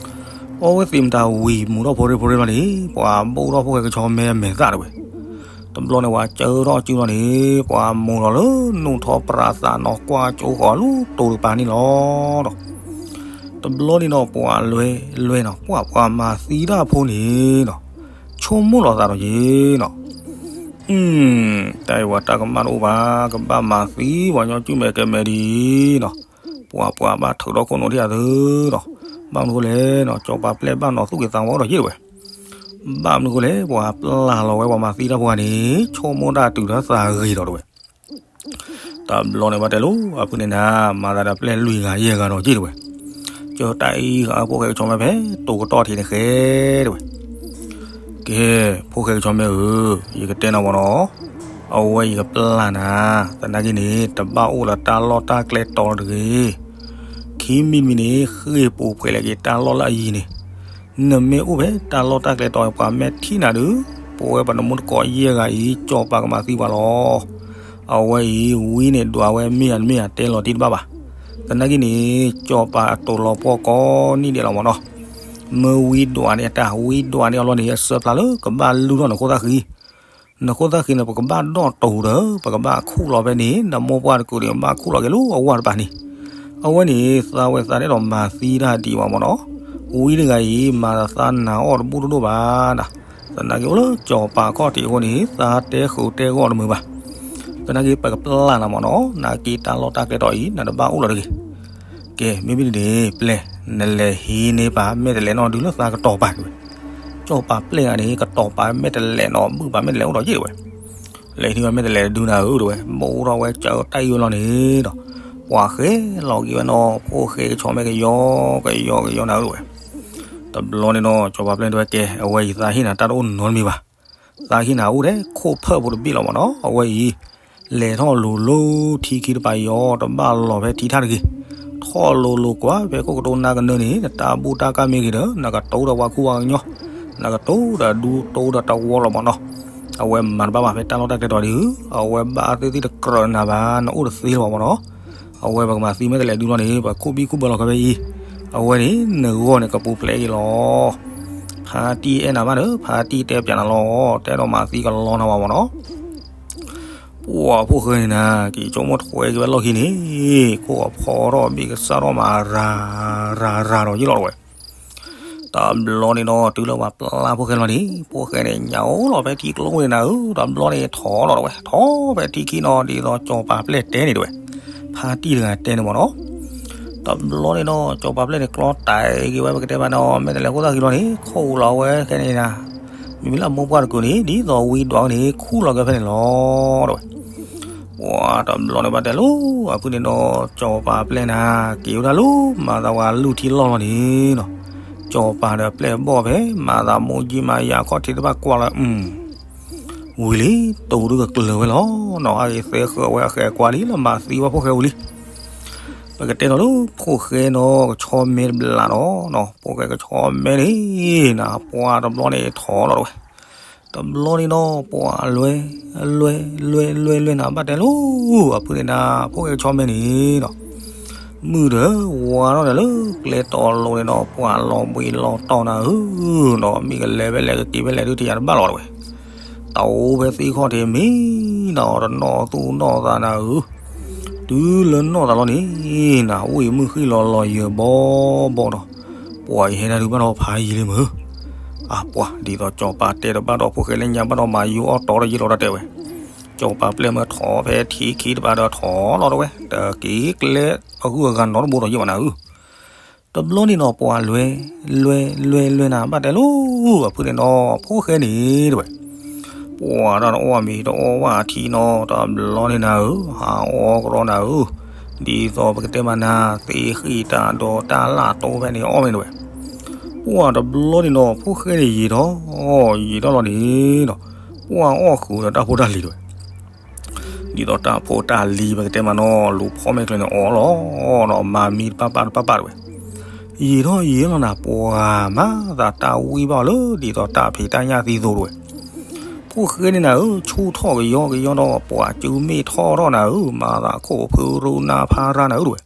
အီဝဲသ့ၣ်မတၤဝံၤမူထီၣ်ဖိရ့ဖိရ့လီၤန့ၣ် ပှၤဘိၣ်ထီၣ်ဖိၣ်ဃဲကဆီမဲအမဲာ်သၣ်တဝဲ, တဘျီန့ၣ်ပှၤကၢထီၣ်စုလီၤန့ၣ် ပှၤမိၢ်လီၤလၢနူၢ်ထီၣ်ပြးသးနီၤ ကွၢ်ကၠိဃီၤလၢတိၤတပၤန့ၣ်လီၤဒီး တဘျီန့ၣ်နီၤ ပှၤလွဲလွဲနီၤ ပှၤပှၤမၤသံတၢ်ဖိန့ၣ်နီၤ ဆိကမိၣ်လီၤသးဒီးက့ၤနီၤ, တၢ်အံၤပှၤတၢ်ကမၣ်တအိၣ်ဘၣ် ကဘၣ်မၤသံပှၤညီစုမဲာ်ကဲမဲာ်ဒ်အံၤနီၤ, ပှၤပှၤဘၣ်ထုးထီၣ်ခိၣ်နူာ်ထံၣ်အသၢဒီး ဘၣ်မနုၤဃိလဲၣ်နီၤ ကၠီၤပၤပျဲၢ်ဘၣ်နီၤသူၣ်က့ၤသးဝီဒီးက့ၤတဝဲ, ဘၣ်မနုၤဃိလဲၣ် ပှၤပျၢ်လီၤဝဲပှၤမၤသံတၢ်ဖိဂၤန့ၣ် ဆိကမိၣ်တၢ်တုၤဒီးသးဂ့ၤဒီးတဝဲ တဘျီန့ၣ်ဘၣ်တဲလိၤ အဖုန့ၣ်နၤ မၤသးဒီးပျဲၢ်လွံၢ်ဂၤယဲၢ်ဂၤဒီးက့ၤတဝဲ, ကၢတၢ်အံၤဃာ်ဖိၣ်ဃဲကဆီမဲဖဲတိၤကတီၢ်ထံးန့ၣ်ဃဲတဝဲ, ကဲ ဖိၣ်ဃဲကဆီမဲဧၢ, ယကတဲနၤမ့ၢ်နီၤ, အဝဲယကပျၢ်နၤ, သနာ်က့န့ၣ် တဘၣ်အိၣ်လၢတၢ်လီၢ်တၢ်ကျဲတီၤတဂ့ၤ, ခံမံၤတမံၤန့ၣ် ဃ့ၢ်ပူၤဖှဲးလဲၤက့ၤတၢ်လီၢ်လၢအယံၤန့ၣ်, နမ့ၢ်အိၣ်ဖဲတၢ်လီၢ်တၢ်ကျဲတီၤ ပှၤမ့ၢ်ထံၣ်နၤဒုး, ပဝဲပနမူတကိးယဲၢ်ဂၤအံၤ ကၠီၤပၤကမၤသံပှၤလီၤ. အဝဲအံၤ ဝံန့ၣ်ဒွးဝဲမ့ၢ်ဧါတမ့ၢ်ဧါ တဲလီၤတံၢ်တဘၣ်ဘၣ်. သနာ်က့န့ၣ် ကၠီၤပၤအတိာ်လီၤပှီၢ်ကိးနံၣ်ဒဲးလီၤမ့ၢ်နီၤ. မ့ၢ်ဝံဒွးန့ၢ်အတၢ် ဝံဒွးန့ၢ်အီၤလီၤန့ၣ် အဆၢဖျါလၢကဘၣ်လုၢ်ထီၣ်နခိၣ်သၣ်ဃံ, နခိၣ်သၣ်ဃံန့ၣ် ပကဘၣ်ဒီၣ်တိၤဒီး ပကဘၣ်ခူၣ်လီၤဖဲန့ၣ် နမိၢ်ပှၢ်တကုာ်န့ၣ် ဘၣ်ခူၣ်လီၤက့ၤလၢအဝၢ်တပၤန့ၣ်. အဝဲန့ၣ် သးဝဲသးဒဲးဒီးမၤသံတၢ်ဒံးဝဲမ့ၢ်နီၤ. ဝံတဂၤအံၤ မၤသးနၤအီၣ်တဘူၣ်တဒိၣ်ဘၣ်နၤ. သနာ်က့အိၣ်လၢကၠီၤပၤခီၣ်ထံးအဃိန့ၣ် သးတဲဃုာ်တဲဂီၢ်တမုာ်ဘၣ်. သနာ်က့ပကပျၢ်နၤမ့ၢ်နီၤ, နာ်က့တၢ်လီၢ်တၢ်ကျဲတီၤအံၤ နတဘၣ်အိၣ်လီၤတဂ့ၤ. ကဲ မ့မ့ၢ်ဒ်န့ၣ် ပျဲၢ် နလဲၤဟံးန့ၢ်ပာ်မဲာ်တလဲးနီၢ်ဒုးလၢသးကတီၤပာ်ဝဲ. ကၠီၤပၤပျဲၢ်ဂၤန့ၣ် ကတီၤပာ်မဲာ်တလဲးနီၢ် ဘုၣ်ပာ်မဲာ်တလဲးအိၣ်ဒီးယ့ၢ်ဝဲ. လဲၤဟံးန့ၢ်ပာ်မဲာ်တလဲးဒုးနၤဧၢတဝဲ, ဘိၣ်ထီၣ်ဝဲကၢတၢ်အံၤဝဲလီၤန့ၣ်ဒီး ပှၤဃဲလီၤက့ၤဝဲနီၤ, ဖိၣ်ဃဲကဆီမဲကယီကယီကယီနၤဧၢတဝဲ. တဘျီန့ၣ်ဒီး ကၠီၤပၤပျဲၢ်တဲဝဲ ကဲ အဝဲအံၤသးဟ့ၣ်နၤတၢ်တအိၣ်နီတမံၤဘၣ်. သးဟ့ၣ်နၤအိၣ်ထဲခိၣ်ဖၢၣ်ဖိတဘ့ၣ်လီၤမ့ၢ်နီၤ. အဝဲအံၤ လဲၤထီၣ်လိၤလိၤထံခံတပၤအံၤအီၤ တဘၣ်လီၤဖဲထံထၣ်တဂ့ၤ. ထီၣ်လိၤလိၤကွၢ်ဖဲခိၣ်ကတိၤနါကနၢန့ၣ် နတၢ်ဘူၣ်တၢ်ကၢ်မ့ၢ်ဂ့ၤဒီး နကတိၤဒီးပှၤခူပှၤကညီ, နကတိၤဒီးဒူတိၤဒီးတဝီလီၤမ့ၢ်နီၤ. အဝဲမၤတဘၣ်ဘၣ်ဖဲတၢ်လီၢ်တၢ်ကျဲတီၤဒုး, အဝဲဘၣ်သ့ၣ်သ့ၣ်တကြၢးနၤဘၣ် နအိၣ်တသ့လၢၤဘၣ်မ့ၢ်နီၤ. အဝဲပကမၤသံမဲာ်တလဲးဒုးလီၤန့ၣ် ပှၤခူၣ်ဘံၣ်ခူၣ်ဘၢလီၤကဲဖဲအံၤ, အဝဲန့ၣ် နဂီၢ်န့ၣ်ကပူၤဖျဲးက့ၤလီၤ. ဖါတံၢ်အဲၣ်နၤမးဒီး ဖါတံၢ်တဲပျးနၤလီၤ, တဲဒီးမၤသံကလီနၤဘၣ်မ့ၢ်နီၤ. ပှၤဖိၣ်ဃဲန့ၣ်နၤ က့ၤဆိကမိၣ်ထွဲက့ၤဝဲလီၢ်ခံန့ၣ်, ခိၣ်အဖီထီၣ်ဘ့ၣ်ကစၢ်ထီၣ်မး ရၤရၤရၤဒီးယ့ၢ်လီၤတဝဲ. တဘျီန့ၣ်ဒီး တုၤလၢပှၤပျၢ်ဖိၣ်ဃဲလီၤန့ၣ် ဖိၣ်ဃဲန့ၣ် ညၣ်အိၣ်လီၤဖဲထံကျိန့ၣ်နၤဧၢ, တဘျီန့ၣ်ထီၣ်လီၤတဝဲ, ထီၣ်ဖဲထံခံနီၤ ဒ်သိးကၠီၤပၤပျဲၢ်တဲန့ၣ်တဝဲ, ဖါတံၢ်တဂၤတဲန့ၣ်မ့ၢ်နီၤ. တဘျီန့ၣ်ဒီး ကၠီၤပၤပျဲၢ်န့ၣ် ကျီတၢ်က့ၤဝဲ ပကတဲဘၣ်နီၤ မဲာ်တလဲးခိၣ်သၣ်ခံလီၤန့ၣ် ခူၣ်လီၤဝဲခဲန့ၣ်နၤ, မ့မ့ၢ်လၢအမိၢ်ပှၢ်တကုာ်န့ၣ် ဒ်သိးဝံဒွးန့ၣ် ခူၣ်လီၤကဲဖဲန့ၣ်လီၤတဝဲ. တ ပှၤတဘျီန့ၣ်ဘၣ်တဲလီၤ, အဖုန့ၣ်ဒီး စီၤပၤပျဲၢ်နၤ က့ၤဝဲဒၣ်လၢ မၤသးဝဲလူၢ်ထံလီၢ်လီၤန့ၣ်နီၤ, စီၤပၤဒီးပျဲၢ်ဘီၣ်ဖဲ မၤသးမိၢ်ကံၢ်မၤယါခီၣ်ထံးတဘၣ်ကွၢ်လီၤ, ဝံၤလံ, တိၤဒုကကျၢၤဝဲလီၤနီၤ, အဂ့ၤသဲဃၢၤဝဲအဃဲၤကွၢ်လံလၢမၤသံဝဲဖိၣ်ဃဲဝံၤလံ ပကတဲနီၤလၢဖိၣ်ဃဲနီၤ ကဆီမဲတဘျီဒီး, ဖိၣ်ဃဲကဆီမဲန့ၣ်နၤ ပှၤတဘျီန့ၣ်ထီၣ်လီၤတဝဲ, တဘျီန့ၣ်နီၤ ပှၤလွဲ, လွဲ, လွဲ, လွဲ, လွဲနၤ ဘၣ်တဲလီၤ, အဖုန့ၣ်နၤ ဖိၣ်ဃဲကဆီမဲန့ၣ်နီၤ, မုၢ်ဒီးဝါထီၣ်ဒီးလၢကျဲတီၤလိၤန့ၣ်နီၤ ပှၤလီၤဘှံးလီၤတီၤနၤဧၢ, ဒီးမ့ၢ်ကလဲၤဖဲလဲၣ်ကက့ၤဖဲလဲၣ်ဒုးတယၤတဘၣ်လီၤတဝဲ တအိၣ်ဖဲသ့ၣ်ခီၣ်ထံးမံၤနီၤ တနီၣ်သူၣ်နီၣ်သးနၤဧၢ, တုၤလၢနီၣ်သးလီၤန့ၣ်နၤ ဝံၢ်မုၢ်ဃံလီၤလီၤယၢၤဘီဘီဒီး, ပှၤယဟဲဒၣ်ဒုးဘၣ်ဒီးဖးယံၤလံမုၢ်, အပှၤဒ်သိးစီၤပၤတဲတဘၣ်ဒီးဖိၣ်ဃဲလၢညါဘၣ်ဒီးမၤယူၤအီၣ်တီဒီးယံၤလီၤတၢ်တဲဝဲ, စီၤပၤပျဲၢ်မၢထီၣ်ဖဲထံခံတပၤဒီးထီၣ်လီၤတဝဲ, တက့ၤကျဲအဂုၤအဂၤနီတဘိဒီးယံၤဘၣ်နၤဧၢ တဘျီန့ၣ်နီၤ ပှၤလွဲ, လွဲ, လွဲ, လွဲနၤ ဘၣ်တဲလီၤ, အဖုန့ၣ်နီၤ ဖိၣ်ဃဲန့ၣ်တဝဲ, ပှၤတၢ်တအီၣ်မ့ၤတအီၣ်ဝၣ်အထံနီၤ တဘျီန့ၣ်နၤဧၢ, ဟးအီၣ်ကရီနၤဧၢ, ဒ်သိးပကတဲမးနၤ သ့ဃံၣ်တၢ်ဒီးတၢ်လၢ်တိဖဲန့ၣ်အီၣ်မ့ၤတဝဲ, ပှၤတဘျီန့ၣ်နီၤ ဖိၣ်ဃဲန့ၣ်ယံာ်ထီၣ်, ယံာ်ထီၣ်လီၤန့ၣ်နီၤ, ပှၤအီၣ်ဃုာ်ဒီးတၢ်ဖိတၢ်လံၤတဝဲ ဒ်သိးတၢ်ဖိတၢ်လံၤ ပကတဲမးနီၤ လူၤဖီမဲာ်ချၢန့ၣ်အီၣ်လီၤ, ဒီးမၤမံတပၣ်ပၣ်တပၣ်ပၣ်တဝဲ, ယံာ်ထီၣ်ယံာ်လီၤနၤ ပှၤမၤသးတၢ်ဝံၣ်ဘၣ်အီၤလၢ ဒ်သိးတၢ်ဖံးတၢ်ညၣ်သံသိတဝဲ, ဖိၣ်ဃဲန့ၣ်နၤဧၢ ဆူၣ်ထီၣ်ကယီကယီဒီး ပှၤစုမ့ၣ်ထီၣ်ထီၣ်နၤဧၢ, မၤသးခိၣ်ဖုရူနါဖါရါနၤဧၢတဝဲ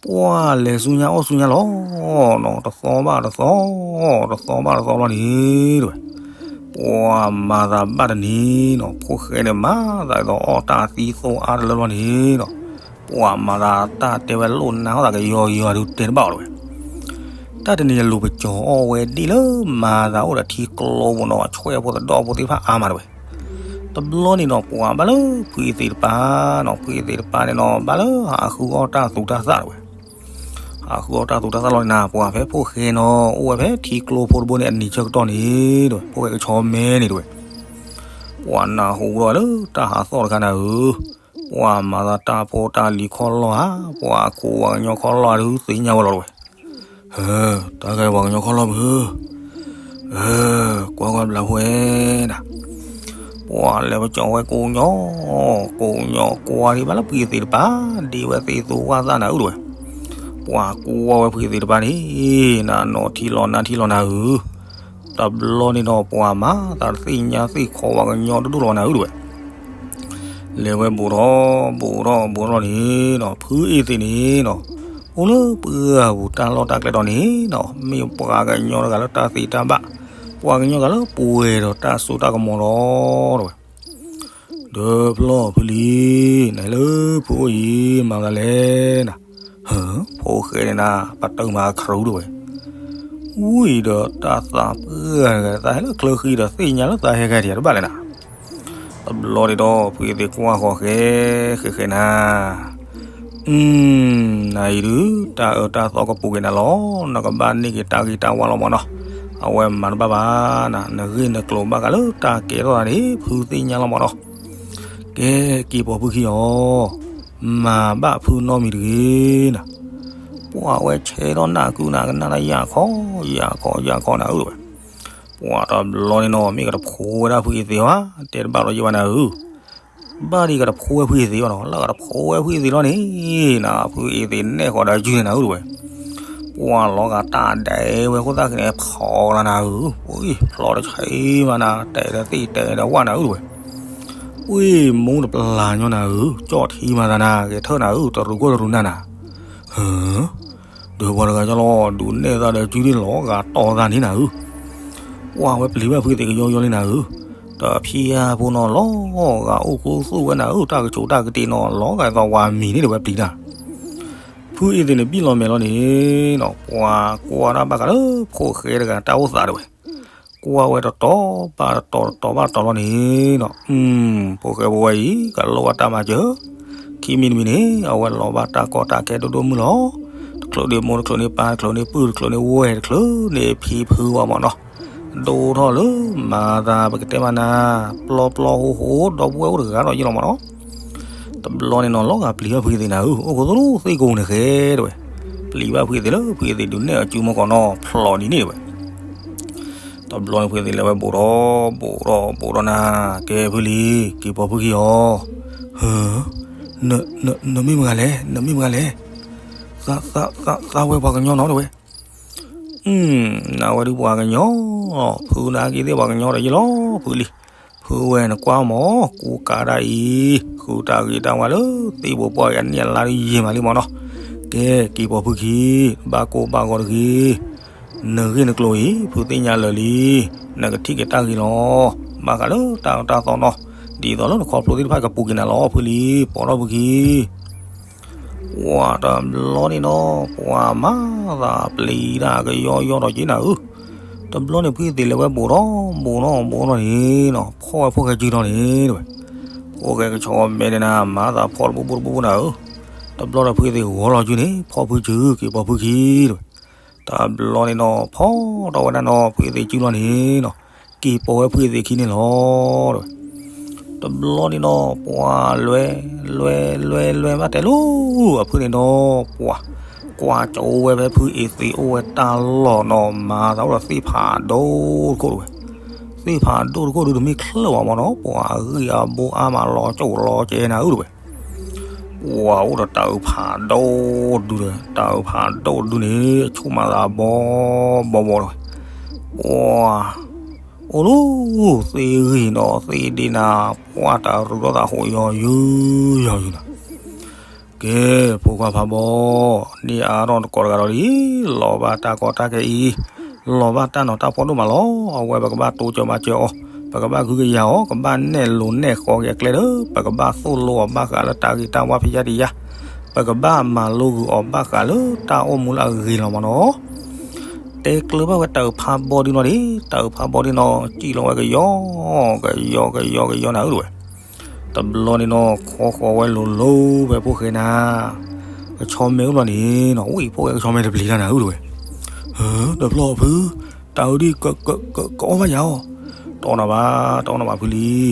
ပှၤလဲၤဆူညါအီၣ်ဆူညါလီၤ, တသီဘၣ်တသီ, တသီဘၣ်တသီလီၤန့ၣ်တဝဲ, ပှၤမၤသးဘၣ်တနံၤနီၤ ဖိၣ်ဃဲန့ၣ် မၤသးဒ်သိးအီၣ်တၢ်သံသိအါတလၢလီၤန့ၣ်နီၤ, ပှၤမၤသးတၢ်တဲဝဲလိၣ်နါအီၣ်သးကယီကယီဒုးတဲတဘၣ်အီၤတဝဲ တၢ်တနံၤအလိၤပကၠီၤအီၣ်ဝဲဒ်လၢ မၤသးအိၣ်ဒီးထံကျိပူၤနီၤ ဆှဲဖိသဒီဖိသ့ၣ်တဖၣ်အါမးတဝဲ, တဘျီန့ၣ်နီၤ ပှၤဘၣ်လၢဖုအ့သ့းတပၤနီၤ ဖုအ့သ့းတပၤန့ၣ်နီၤ ဘၣ်လၢဟးဃုအီၣ်တၢ်သူတၢ်သၣ်တဝဲ, ဟးဃုအီၣ်တၢ်သူတၢ်သၣ်လီၤန့ၣ်နၤ ပှၤဖဲဖိၣ်ဃဲနီၤ အိၣ်ဝဲဖဲထံကျိဖိတဘိန့ၣ် အနံၤဆၢကတီၢ်န့ၣ်တဝဲ ဖိၣ်ဃဲကဆီမဲန့ၣ်တဝဲ, ပှၤနၢ်ဟူဒီးလၢတၢ်ဟးသီၣ်တခါနၤဧၢ, ပှၤမၤသးတၢ်ဖိတၢ်လံၤခီၣ်လီၢ်ဧါ, ပှၤကူပှၤကညီခီၣ်လီၢ်ဧါဒုးသ့ၣ်ညါဝဲလီၤတဝဲ, ဟၢ, တၢ်ဂဲၤပှၤကညီခီၣ်လီၢ်မုၢ်, ဟၢ, ကွၢ်ကွၢ်ဘျးဖှဲနၤ, ပှၤလဲၤပကၠီၤဝဲကိးညီ, ကိးညီကွၢ်ဒံးဘၣ်လၢဖုအ့သ့းတပၤ, ဒ့ဝဲသ့ၣ်သူဝၣ်သၣ်နၤဧၢတဝဲ, ပှၤကွၢ်ဝဲဖုအ့သ့းတပၤန့ၣ်, နနီၢ်ထံလီၤနါထံလီၤနၤဧၢ, တဘျီန့ၣ်ဒီးပှၤမၤသးတသ့ၣ်ညါသ့ၣ်ခီပှၤကညီတဒူၣ်လီၤနၤဧၢတဝဲ လဲၤဝဲဘူးထီၣ်ဘူးထီၣ်ဘူးထီၣ်န့ၣ်နီၤ ဖုအ့သ့ၣ်န့ၣ်နီၤ အိၣ်လၢပှၢ်ပူၤတၢ်လီၢ်တၢ်ကျဲတီၤန့ၣ်နီၤ မ့ၢ်ပှၤကညီတဂၤလၢတၢ်သ့တၢ်ဘၣ် ပှၤကညီတဂၤလၢပှဲၤဒီးတၢ်စိတၢ်ကမီၤလီၤတဝဲ ဒီးဖျီၣ်ဖုလံၤ နလၢဖုအိၣ်အံၤ မၤသးလဲၣ်နၤ ဖိၣ်ဃဲန့ၣ်နၤ ပတုာ်မၤခရူတဝဲ ဝံၤဒီးတၢ်သးပှၢ်တဂၤ သးဟဲလၢချၢဃံဒီးသ့ၣ်ညါလၢသးဟဲဂၤဒံးတဘၣ်လဲၣ်နၤ တဘျီဒံးဒီး ဖုအ့သ့ၣ်ကွၢ်ဃီၤဃဲ ဃဲဃဲနၤ နၤအံၤဒုး တၢ်အၢတၢ်သီကပူၤက့ၤနၤလီၤ နကဘၣ်န့ၢ်က့ၤတၢ်ဂ့ၤတၢ်ဝါလီၤမးနီၤ အဝဲမၤတဘၣ်ဘၣ်နၤ နဂ့ၢ်နကျိၤဘၣ်ဃးလၢတၢ်ကဲထီၣ်သးန့ၣ် ဖုသ့ၣ်ညါလီၤမးနီၤ ကဲက့ၤပိာ်ဖုခံအီၤ မၤဘၣ်ဖုနီတမံၤတဂ့ၤနၤ ပှၤဝဲဆဲးထီၣ်နၢ်ကုနၤကနၣ်တၢ်ယၢ်ခီ ယၢ်ခီ ယၢ်ခီနၤဧၢဝဲ ပှၤတဘျီန့ၣ်နီၤ မ့ၢ်ကတဖိဝဲဒၣ်ဖုအ့သ့ၣ်ဧါ တဲတဘၣ်ဒီးယဲၢ်ဘၣ်နၤဧၢ ဘၣ်ဒ်ကတဖိဝဲဖုအ့သ့ၣ်ဘၣ်နီၤ လၢကတဖိဝဲဖုအ့သ့ၣ်လီၤန့ၣ် နၤ ဖုအ့သ့ၣ်နဲၣ်ဃီၤဒီးယုၢ်န့ၣ်နၤဧၢဝဲ ပှၤလီၤဂာ်တၢ်ဒဲးဝဲအဃိသတးန့ၣ် ဖီၣ်လီၤနၤဧၢ ဖျီတဆံးမးနၤ တဲာ်ဒီးသ့ၣ်တဲာ်ဒီးဝၣ်နၤဧၢဝဲ ဝ့ၢ်မူတပျၢ်ညီနၤဧၢ ကၠီၣ်ထံမၤသးနၤ ဂဲၤထၢၣ်နၤဧၢ တရူးကီၢ်တရူးနၤနၤ ဟၢ ဒီးပှၤတဂၤကၠီလီၤ ဒုးနဲၣ်သးဒီးစုဒ်လီၤဂာ်တီၢ်သးန့ၣ်နၤဧၢ ပှၤဝဲပျံၤဘၣ်ဖုအ့သ့ၣ်ကယီယီလံနၤဧၢ တဖံးအါဖိနီၤလီၤ ဂာ်အိၣ်ခူသူၣ်ဝဲနၤဧၢ တၢ်ကဆိးတၢ်ကတ့ၢ်နီၤလီၤ ဂာ်သီဝါမံၤန့ၣ်ဒီးဝဲပျံၤတၢ် ဖုအ့သ့ၣ်န့ၣ်ဘံၣ်လီၤမဲာ်လီၤန့ၣ်နီၤ ပှၤကွၢ်တၢ်ဘၣ်ဃးလၢဖိၣ်ဃဲတဂၤတၢ်အိၣ်သးတဝဲ ကွၢ်ဝဲတတီၤဘၣ်တတီၤ တတီၤဘၣ်တတီၤလီၤန့ၣ်နီၤ ဖိၣ်ဃဲဖိဝဲအံၤ ကလိၣ်ဘၣ်တၢ်မၤစၢၤ ခံမံၤတမံၤန့ၣ် အဝဲလီၤဘၣ်တၢ်ကီတၢ်ခဲဒိၣ်ဒိၣ်မုၢ်လီၤ တချုးန့ၣ်မိၢ် တချုးန့ၣ်ပၢ် တချုးန့ၣ်ပုၢ် တချုးန့ၣ်ဝဲၢ် တချုးန့ၣ်ဖံဖုဝဲမးနီၤ ဒိၣ်ထီၣ်လၢမၤသးပကတဲမးနၤ ပျီပျီဟိဟိ ဒီပုၢ်ဝဲၢ်အိၣ်တဂၤဒီးယ့ၢ်လီၤမးနီၤ တဘျီန့ၣ်နီၤ လီၤဂာ်ပျံၤဘၣ်ဖုအသ့ၣ်နၤဧၢ, အိၣ်ခိးသိလၢသ့ၣ်ကိးန့ၣ်ဃဲတဲဝဲ, ပျံၤဘၣ်ဖုအသ့ၣ်လၢဖုအသ့ၣ်ဒုးနဲၣ်အစုမီၢ်ကီးနီၤ ဖျိးဒ်န့ၣ်တဲဝဲ. တဘျီန့ၣ် ဖုအသ့ၣ်လဲၤဝဲဘူးဒီး ဘူးဒီး ဘူးဒီးနၤ, ကဲဖုလံၤ က့ၤပိာ်ဖုခံအီၤ, ဟၢ, နမ့ၢ်မတၤလဲၣ်, နမ့ၢ်မတၤလဲၣ်, သးဝဲပှၤကညီနီၤတဲဝဲ. နဝဲဒုးပှၤကညီ, ဖုနက့ၤသ့ၣ်ပှၤကညီဒီးယ့ၢ်လီၤ ဖုလံၤ, ဖုဝဲနကွၢ်မီၢ် ကူကၤဒၣ်အံၤ ဃုတၢ်ဂ့ၤတၢ်ဝါလၢသ့ၣ်ပူၤပှၢ်အံၤ အနံၣ်အလါဒုးယံာ်မးလံမီၢ်နီၤ, ကဲက့ၤပိာ်ဖုခံ, ဘၣ်ကိၢ်ဘၣ်ဂီၤတဂ့ၤ, နဂ့ၢ်နကျိၤအံၤ ဖုသ့ၣ်ညါလၢာ်လံ, နကထံၣ်က့ၤတၢ်ဂ့ၤလီၤ, ဘၣ်ဃးလၢတၢ်အၢတၢ်သီနီၤ, ဒ်သိးလၢနခီဖျိသ့ၣ်တဖၣ်ကပူၤက့ၤနၤလီၤ ဖုလံၤ ပိာ်ထီၣ်ဖုခံ. ပှၤတဘျီန့ၣ်နီၤ ပှၤမၤသးပျံၤတၢ်ကယီယီဒီးက့ၤနၤဧၢ, တဘျီန့ၣ် ဖုအသ့ၣ်လဲၤဝဲဘူးဒီး ဘူးဒီး ဘူးဒီးန့ၣ်နီၤ ဖီၣ်ဝဲဖိၣ်ဃဲစုဒီးန့ၣ်တဲဝဲ, ဖိၣ်ဃဲကဆီမဲဒၣ်နၤ မၤသးဖီၣ်တဘိဘိတဘိဘိနၤဧၢ, တဘျီဒီးဖုအသ့ၣ်ဂီၤလီၤစုန့ၣ် ဖီၣ်ဖုစု က့ၤပိာ်ဖုခံတဲဝဲ. တဘျီန့ၣ်နီၤ ဖီၣ်ထီၣ်ဝဲဒၣ်နီၤ ဖုအသ့ၣ်စုလီၤန့ၣ်နီၤ, က့ၤပိာ်ဝဲဖုအသ့ၣ်ခံန့ၣ်လီၤတဲဝဲ. တဘျီန့ၣ်နီၤ ပှၤလွဲ လွဲ လွဲ လွဲဘၣ်တဲလိၤ အဖုန့ၣ်နီၤ ပှၤ ကွၢ်ကၠိဝဲဖဲဖုအသ့ၣ်အိၣ်ဝဲတၢ်လီၢ်နီၤ မၤသးအိၣ်ဒီးသ့ၣ်ဖးဒိၣ်တခိၣ်တဲဝဲ, သ့ၣ်ဖးဒိၣ်တခိၣ်ဒုးတမ့ၢ်ချၢၣ်ဘၣ်မီၢ်နီၤ ပှၤအဂံၢ်အဘါအါမးလီၤကၠိၣ်လီၤကဲနၤဧၢတဲဝဲ. ပှၤအိၣ်ဒီးတၢ်အုးဖးဒိၣ်ဒုဒီး တၢ်အုးဖးဒိၣ်ဒုန့ၣ် အဆိကမိၣ်သးဘီဘီဘီတဲဝဲ, ပှၤ အိၣ်လၢသ့ၣ်ဂံၢ်ဒီးသ့ၣ်ဒ့နၤ ပှၤတၢ်ရူးထီၣ်သးဟိးယီၤယုာ်ယီၤယုာ်နၤ, ကဲ ဖိခွါဖးဘီ, န့ၢ်အါထီၣ်နကိးတဂၤဒီးလံ, လီၤဘၣ်တၢ်ကီတၢ်ခဲအံၤ, လီၤဘၣ်တၢ်နီၤတၢ်ဖှီၣ်ဒိၣ်မးလီၤ. အဝဲပကဘၣ်တိစၢၤမၤစၢၤအီၤ, ပကဘၣ်ဂုာ်ကယၤအီၤ, ကဘၣ်နဲၣ်လိၤနဲၣ်ဃီက့ၤအကျဲဒီး ပကဘၣ်သိၣ်လိအီၤဘၣ်ဃးလၢတၢ်ဂ့ၤတၢ်ဝါဖဲယါတယါ, ပကဘၣ်မၤလိဂုာ်အီၤဘၣ်ဃးလၢတၢ်အိၣ်မူလၢအဂ့ၤလီၤမီၢ်နီၤ. တဲကျၢၤဘၣ်ဝဲတၢ်အုးဖးဘီဒုနီၤဒံး, တၢ်အုးဖးဘီဒုနီၤ စံၣ်လီၤဝဲကယီ, ကယီကယီကယီနၤဧၢတဲဝဲ. တဘျီန့ၣ်နီၤ ခီဃီၤဝဲလိၤလိၤဖဲဖိၣ်ဃဲနၤ, ကဆီမဲအိၣ်လီၤန့ၣ်နီၤ, ဝံၣ်ဖိၣ်ဃဲကဆီမဲတပျံၤတၢ်နၤဧၢတဲဝဲ. ဟၢ တဘျီဖု, တၢ်အုးဒု ကအီၣ်ဘၣ်ယၤအီၤ, တအီၣ်နၤဘၣ်, တအီၣ်နၤဘၣ်ဖုလံၤ.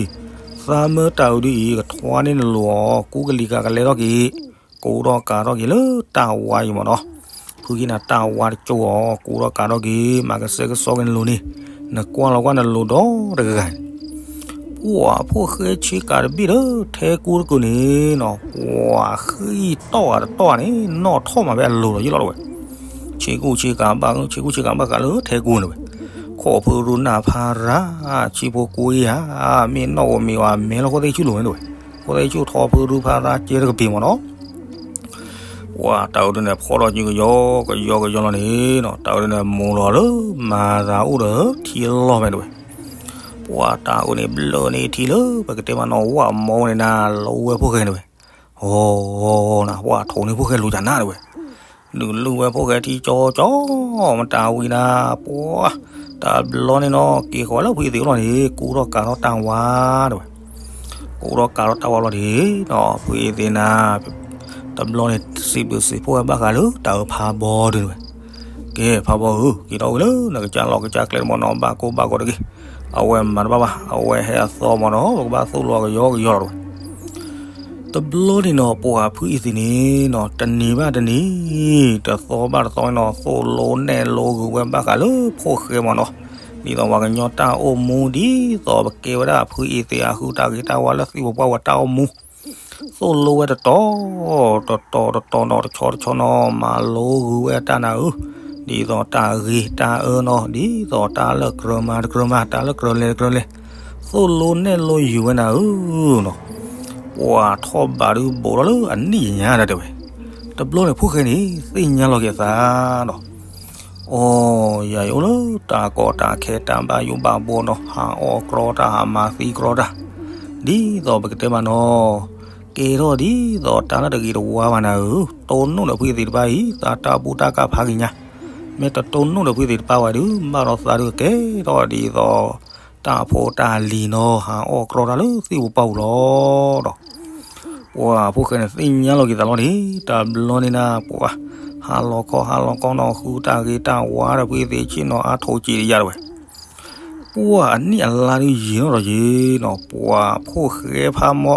သးမၢတၢ်အုးဒုအံၤ ကထွါန့ၢ်နလိၤအီၤ ကူကလံၤကၤကလဲထီၣ်က့ၤ, ကူထီၣ်ကၤထီၣ်က့ၤလၢတၢ်ဝါအံၤမီၢ်နီၤ. ဖုက့ၤနၤတၢ်ဝါတကၠိအီၤ ကူထီၣ်ကၤထီၣ်က့ၤ မၤကစဲကစီက့ၤနလိၤန့ၣ်, နကွၢ်လီၤကွၢ်နလိၤဒီတဂၤန့ၣ် ပှၤဖိၣ်ဃဲဆ့ကၤတဘ့ၣ်ဒီး ထဲကူတကုာ်န့ၣ်နီၤ, ပှၤဃံတီၢ်ဂၤတတီၢ်ဂၤန့ၣ် နီၣ်ထီၣ်မးဖဲအလိၤလီၤယ့ၢ်လီၤတဲဝဲ. ဆ့ကူဆ့ကၤဘၣ်, ဆ့ကူဆ့ကၤဘၣ်ဃးလၢထဲကူန့ၣ်ဝဲ, ခိးဖုရူနၢ်ဖးရၤ, ဆံဖိကူယၤ, မ့ၢ်နီၣ်ဧိၤမ့ၢ်ဝဲ မဲလီၤခိၣ်သ့ၣ်ဆူၣ်လိၤန့ၣ်တဲဝဲ, ခိၣ်သ့ၣ်ဆူၣ်ထီဖုရူဖးရၤကဲတကပ့ၤမီၢ်နီၤ. ပှၤတၢ်အုးဒုန့ၣ် ဖီထီၣ်ကၠူကယီကယီကယီလီၤန့ၣ်နီၤ, တၢ်အုးဒုန့ၣ် မိၢ်လီၤလၢမၤသးအိၣ်ဒီးထံလီၢ်ဖဲတဲဝဲ. ပှၤတၢ်အုးန့ၣ် ဘျၢန့ၢ်ထံလၢ ပကတဲမးနီၤ ဝၣ်မီန့ၣ်နၤ လိဝဲဖိၣ်ဃဲန့ၣ်ဝဲ, အီၤနၤ ပှၤထိးန့ၢ်ဖိၣ်ဃဲလူၤကနၣ်တဲဝဲ, ဒုးလူဝဲဖိၣ်ဃဲထံကၠီကၠီ, မတၤဝံၤနၤ ပှၤ တဘျီန့ၣ်နီၤ က့ၤဃီၤလၢဖုအသ့ၣ်အိၣ်လီၤန့ၣ် ကူထီၣ်ကၤထီၣ်တၢ်ဝါတဲဝဲ. ကူထီၣ်ကၤထီၣ်တၢ်ဝါလီၤန့ၣ်နီၤ ဖုအသ့ၣ်နၤ တဘျီန့ၣ် စံးဘျုးစံးဖှိၣ်ဝဲဘၣ်ဃးလၢတၢ်အုးဖးဘီဒုန့ၣ်ဝဲ, ကဲဖးဘီဧၢ, က့ၤထီၣ်ဝံၤလၢနကစၢ်လီၢ်ကစၢ်ကျဲတဘျီနီၤ ဘၣ်ကိၢ်ဘၣ်ဂီၤတဂ့ၤ, အဝဲမၤတဘၣ်ဘၣ်, အဝဲဟဲအသီမီၢ်နီၤ ပကဘၣ်သိၣ်လိအကယီကယီလီၤတဲဝဲ. တဘျီန့ၣ်နီၤ ပှၤဖုအသ့ၣ်န့ၣ်နီၤ တနံၤဘၣ်တနံၤ တသီဘၣ်တသီန့ၣ်နီၤ သိၣ်လိနဲၣ်လိဂုာ်ဝဲဘၣ်ဃးလၢဖိၣ်ဃဲမီၢ်နီၤ, ဒ်သိးပှၤကညီတၢ်အိၣ်မူ ဒ်သိးပကဲဝဲဒၣ်ဖုအသ့ၣ်အဃုတၢ်ဂ့ၤတၢ်ဝါလၢသ့ၣ်ပပှၢ်ဝဲတၢ်အိၣ်မူ သိၣ်လိဝဲတတီၤ တတီၤတတီၤနီၤ တဆီတဆီနီၤ မၤလိဂုာ်ဝဲတၢ်နၤဧၢ, ဒ်သိးတၢ်ဂ့ၤတၢ်အၢနီၤ ဒ်သိးတၢ်လၢကြၢးမၤတကြၢးမၤ တၢ်လၢကြၢးလဲၤတကြၢးလဲၤ, သိၣ်လိနဲၣ်လိယုာ်ဝဲနၤဧၢနီၤ, ပှၤထီၣ်ဘးဒုးဘူးထီၣ်လၢအနံၣ်ညါဒၣ်တဲဝဲ. တဘျီန့ၣ်ဖိၣ်ဃဲန့ၣ် သ့ၣ်ညါလီၤက့ၤသးနီၤ အီၤ ယၤယအိၣ်လၢတၢ်ကီတၢ်ခဲတၢ်ဘၣ်ယိၣ်ဘၣ်ဘှီနီၤ ဟးအီၣ်ကြီတၢ်ဟးမၤသံကြီတၢ်, ဒ်သိးပကတဲမးနီၤ, ကဲထီၣ်ဒ်သိးတၢ်လၢတဂ့ၤတဝါဘၣ်နၤဧၢ, တိၢ်နီၣ်ဒီးဖုအသ့ၣ်တဖၣ်အံၤ သးတၢ်ဘူၣ်တၢ်ကၢ်ဖးက့ၤညါ, မ့ၢ်တတိၢ်နီၣ်ဒီးဖုအသ့ၣ်တဖၣ်ဝဲဒုး ဘၣ်ဒီးသးဒုးကဲထီၣ်ဒ်သိး တၢ်ဖိတၢ်လံၤနီၤ ဟးအီၣ်ကြီတၢ်လၢသ့ၣ်ပပှၢ်ပူၤလီၤဒီး ပှၤဖိၣ်ဃဲန့ၣ် သ့ၣ်ညါလီၤက့ၤသးလီၤန့ၣ် တဘျီန့ၣ်နၤ ပှၤ ဟးလီၤခီဟးလီၤခီနီၤ ဃုတၢ်ဂ့ၤတၢ်ဝါဒီးဖုအသ့ၣ်ဆ့ၣ်နီၤ အါထိးကံးတယါတဲဝဲ, ပှၤအနံၣ်အလါဒုးယံာ်နီၤဒီးယံာ်နီၤ ပှၤဖိၣ်ဃဲဖးမီ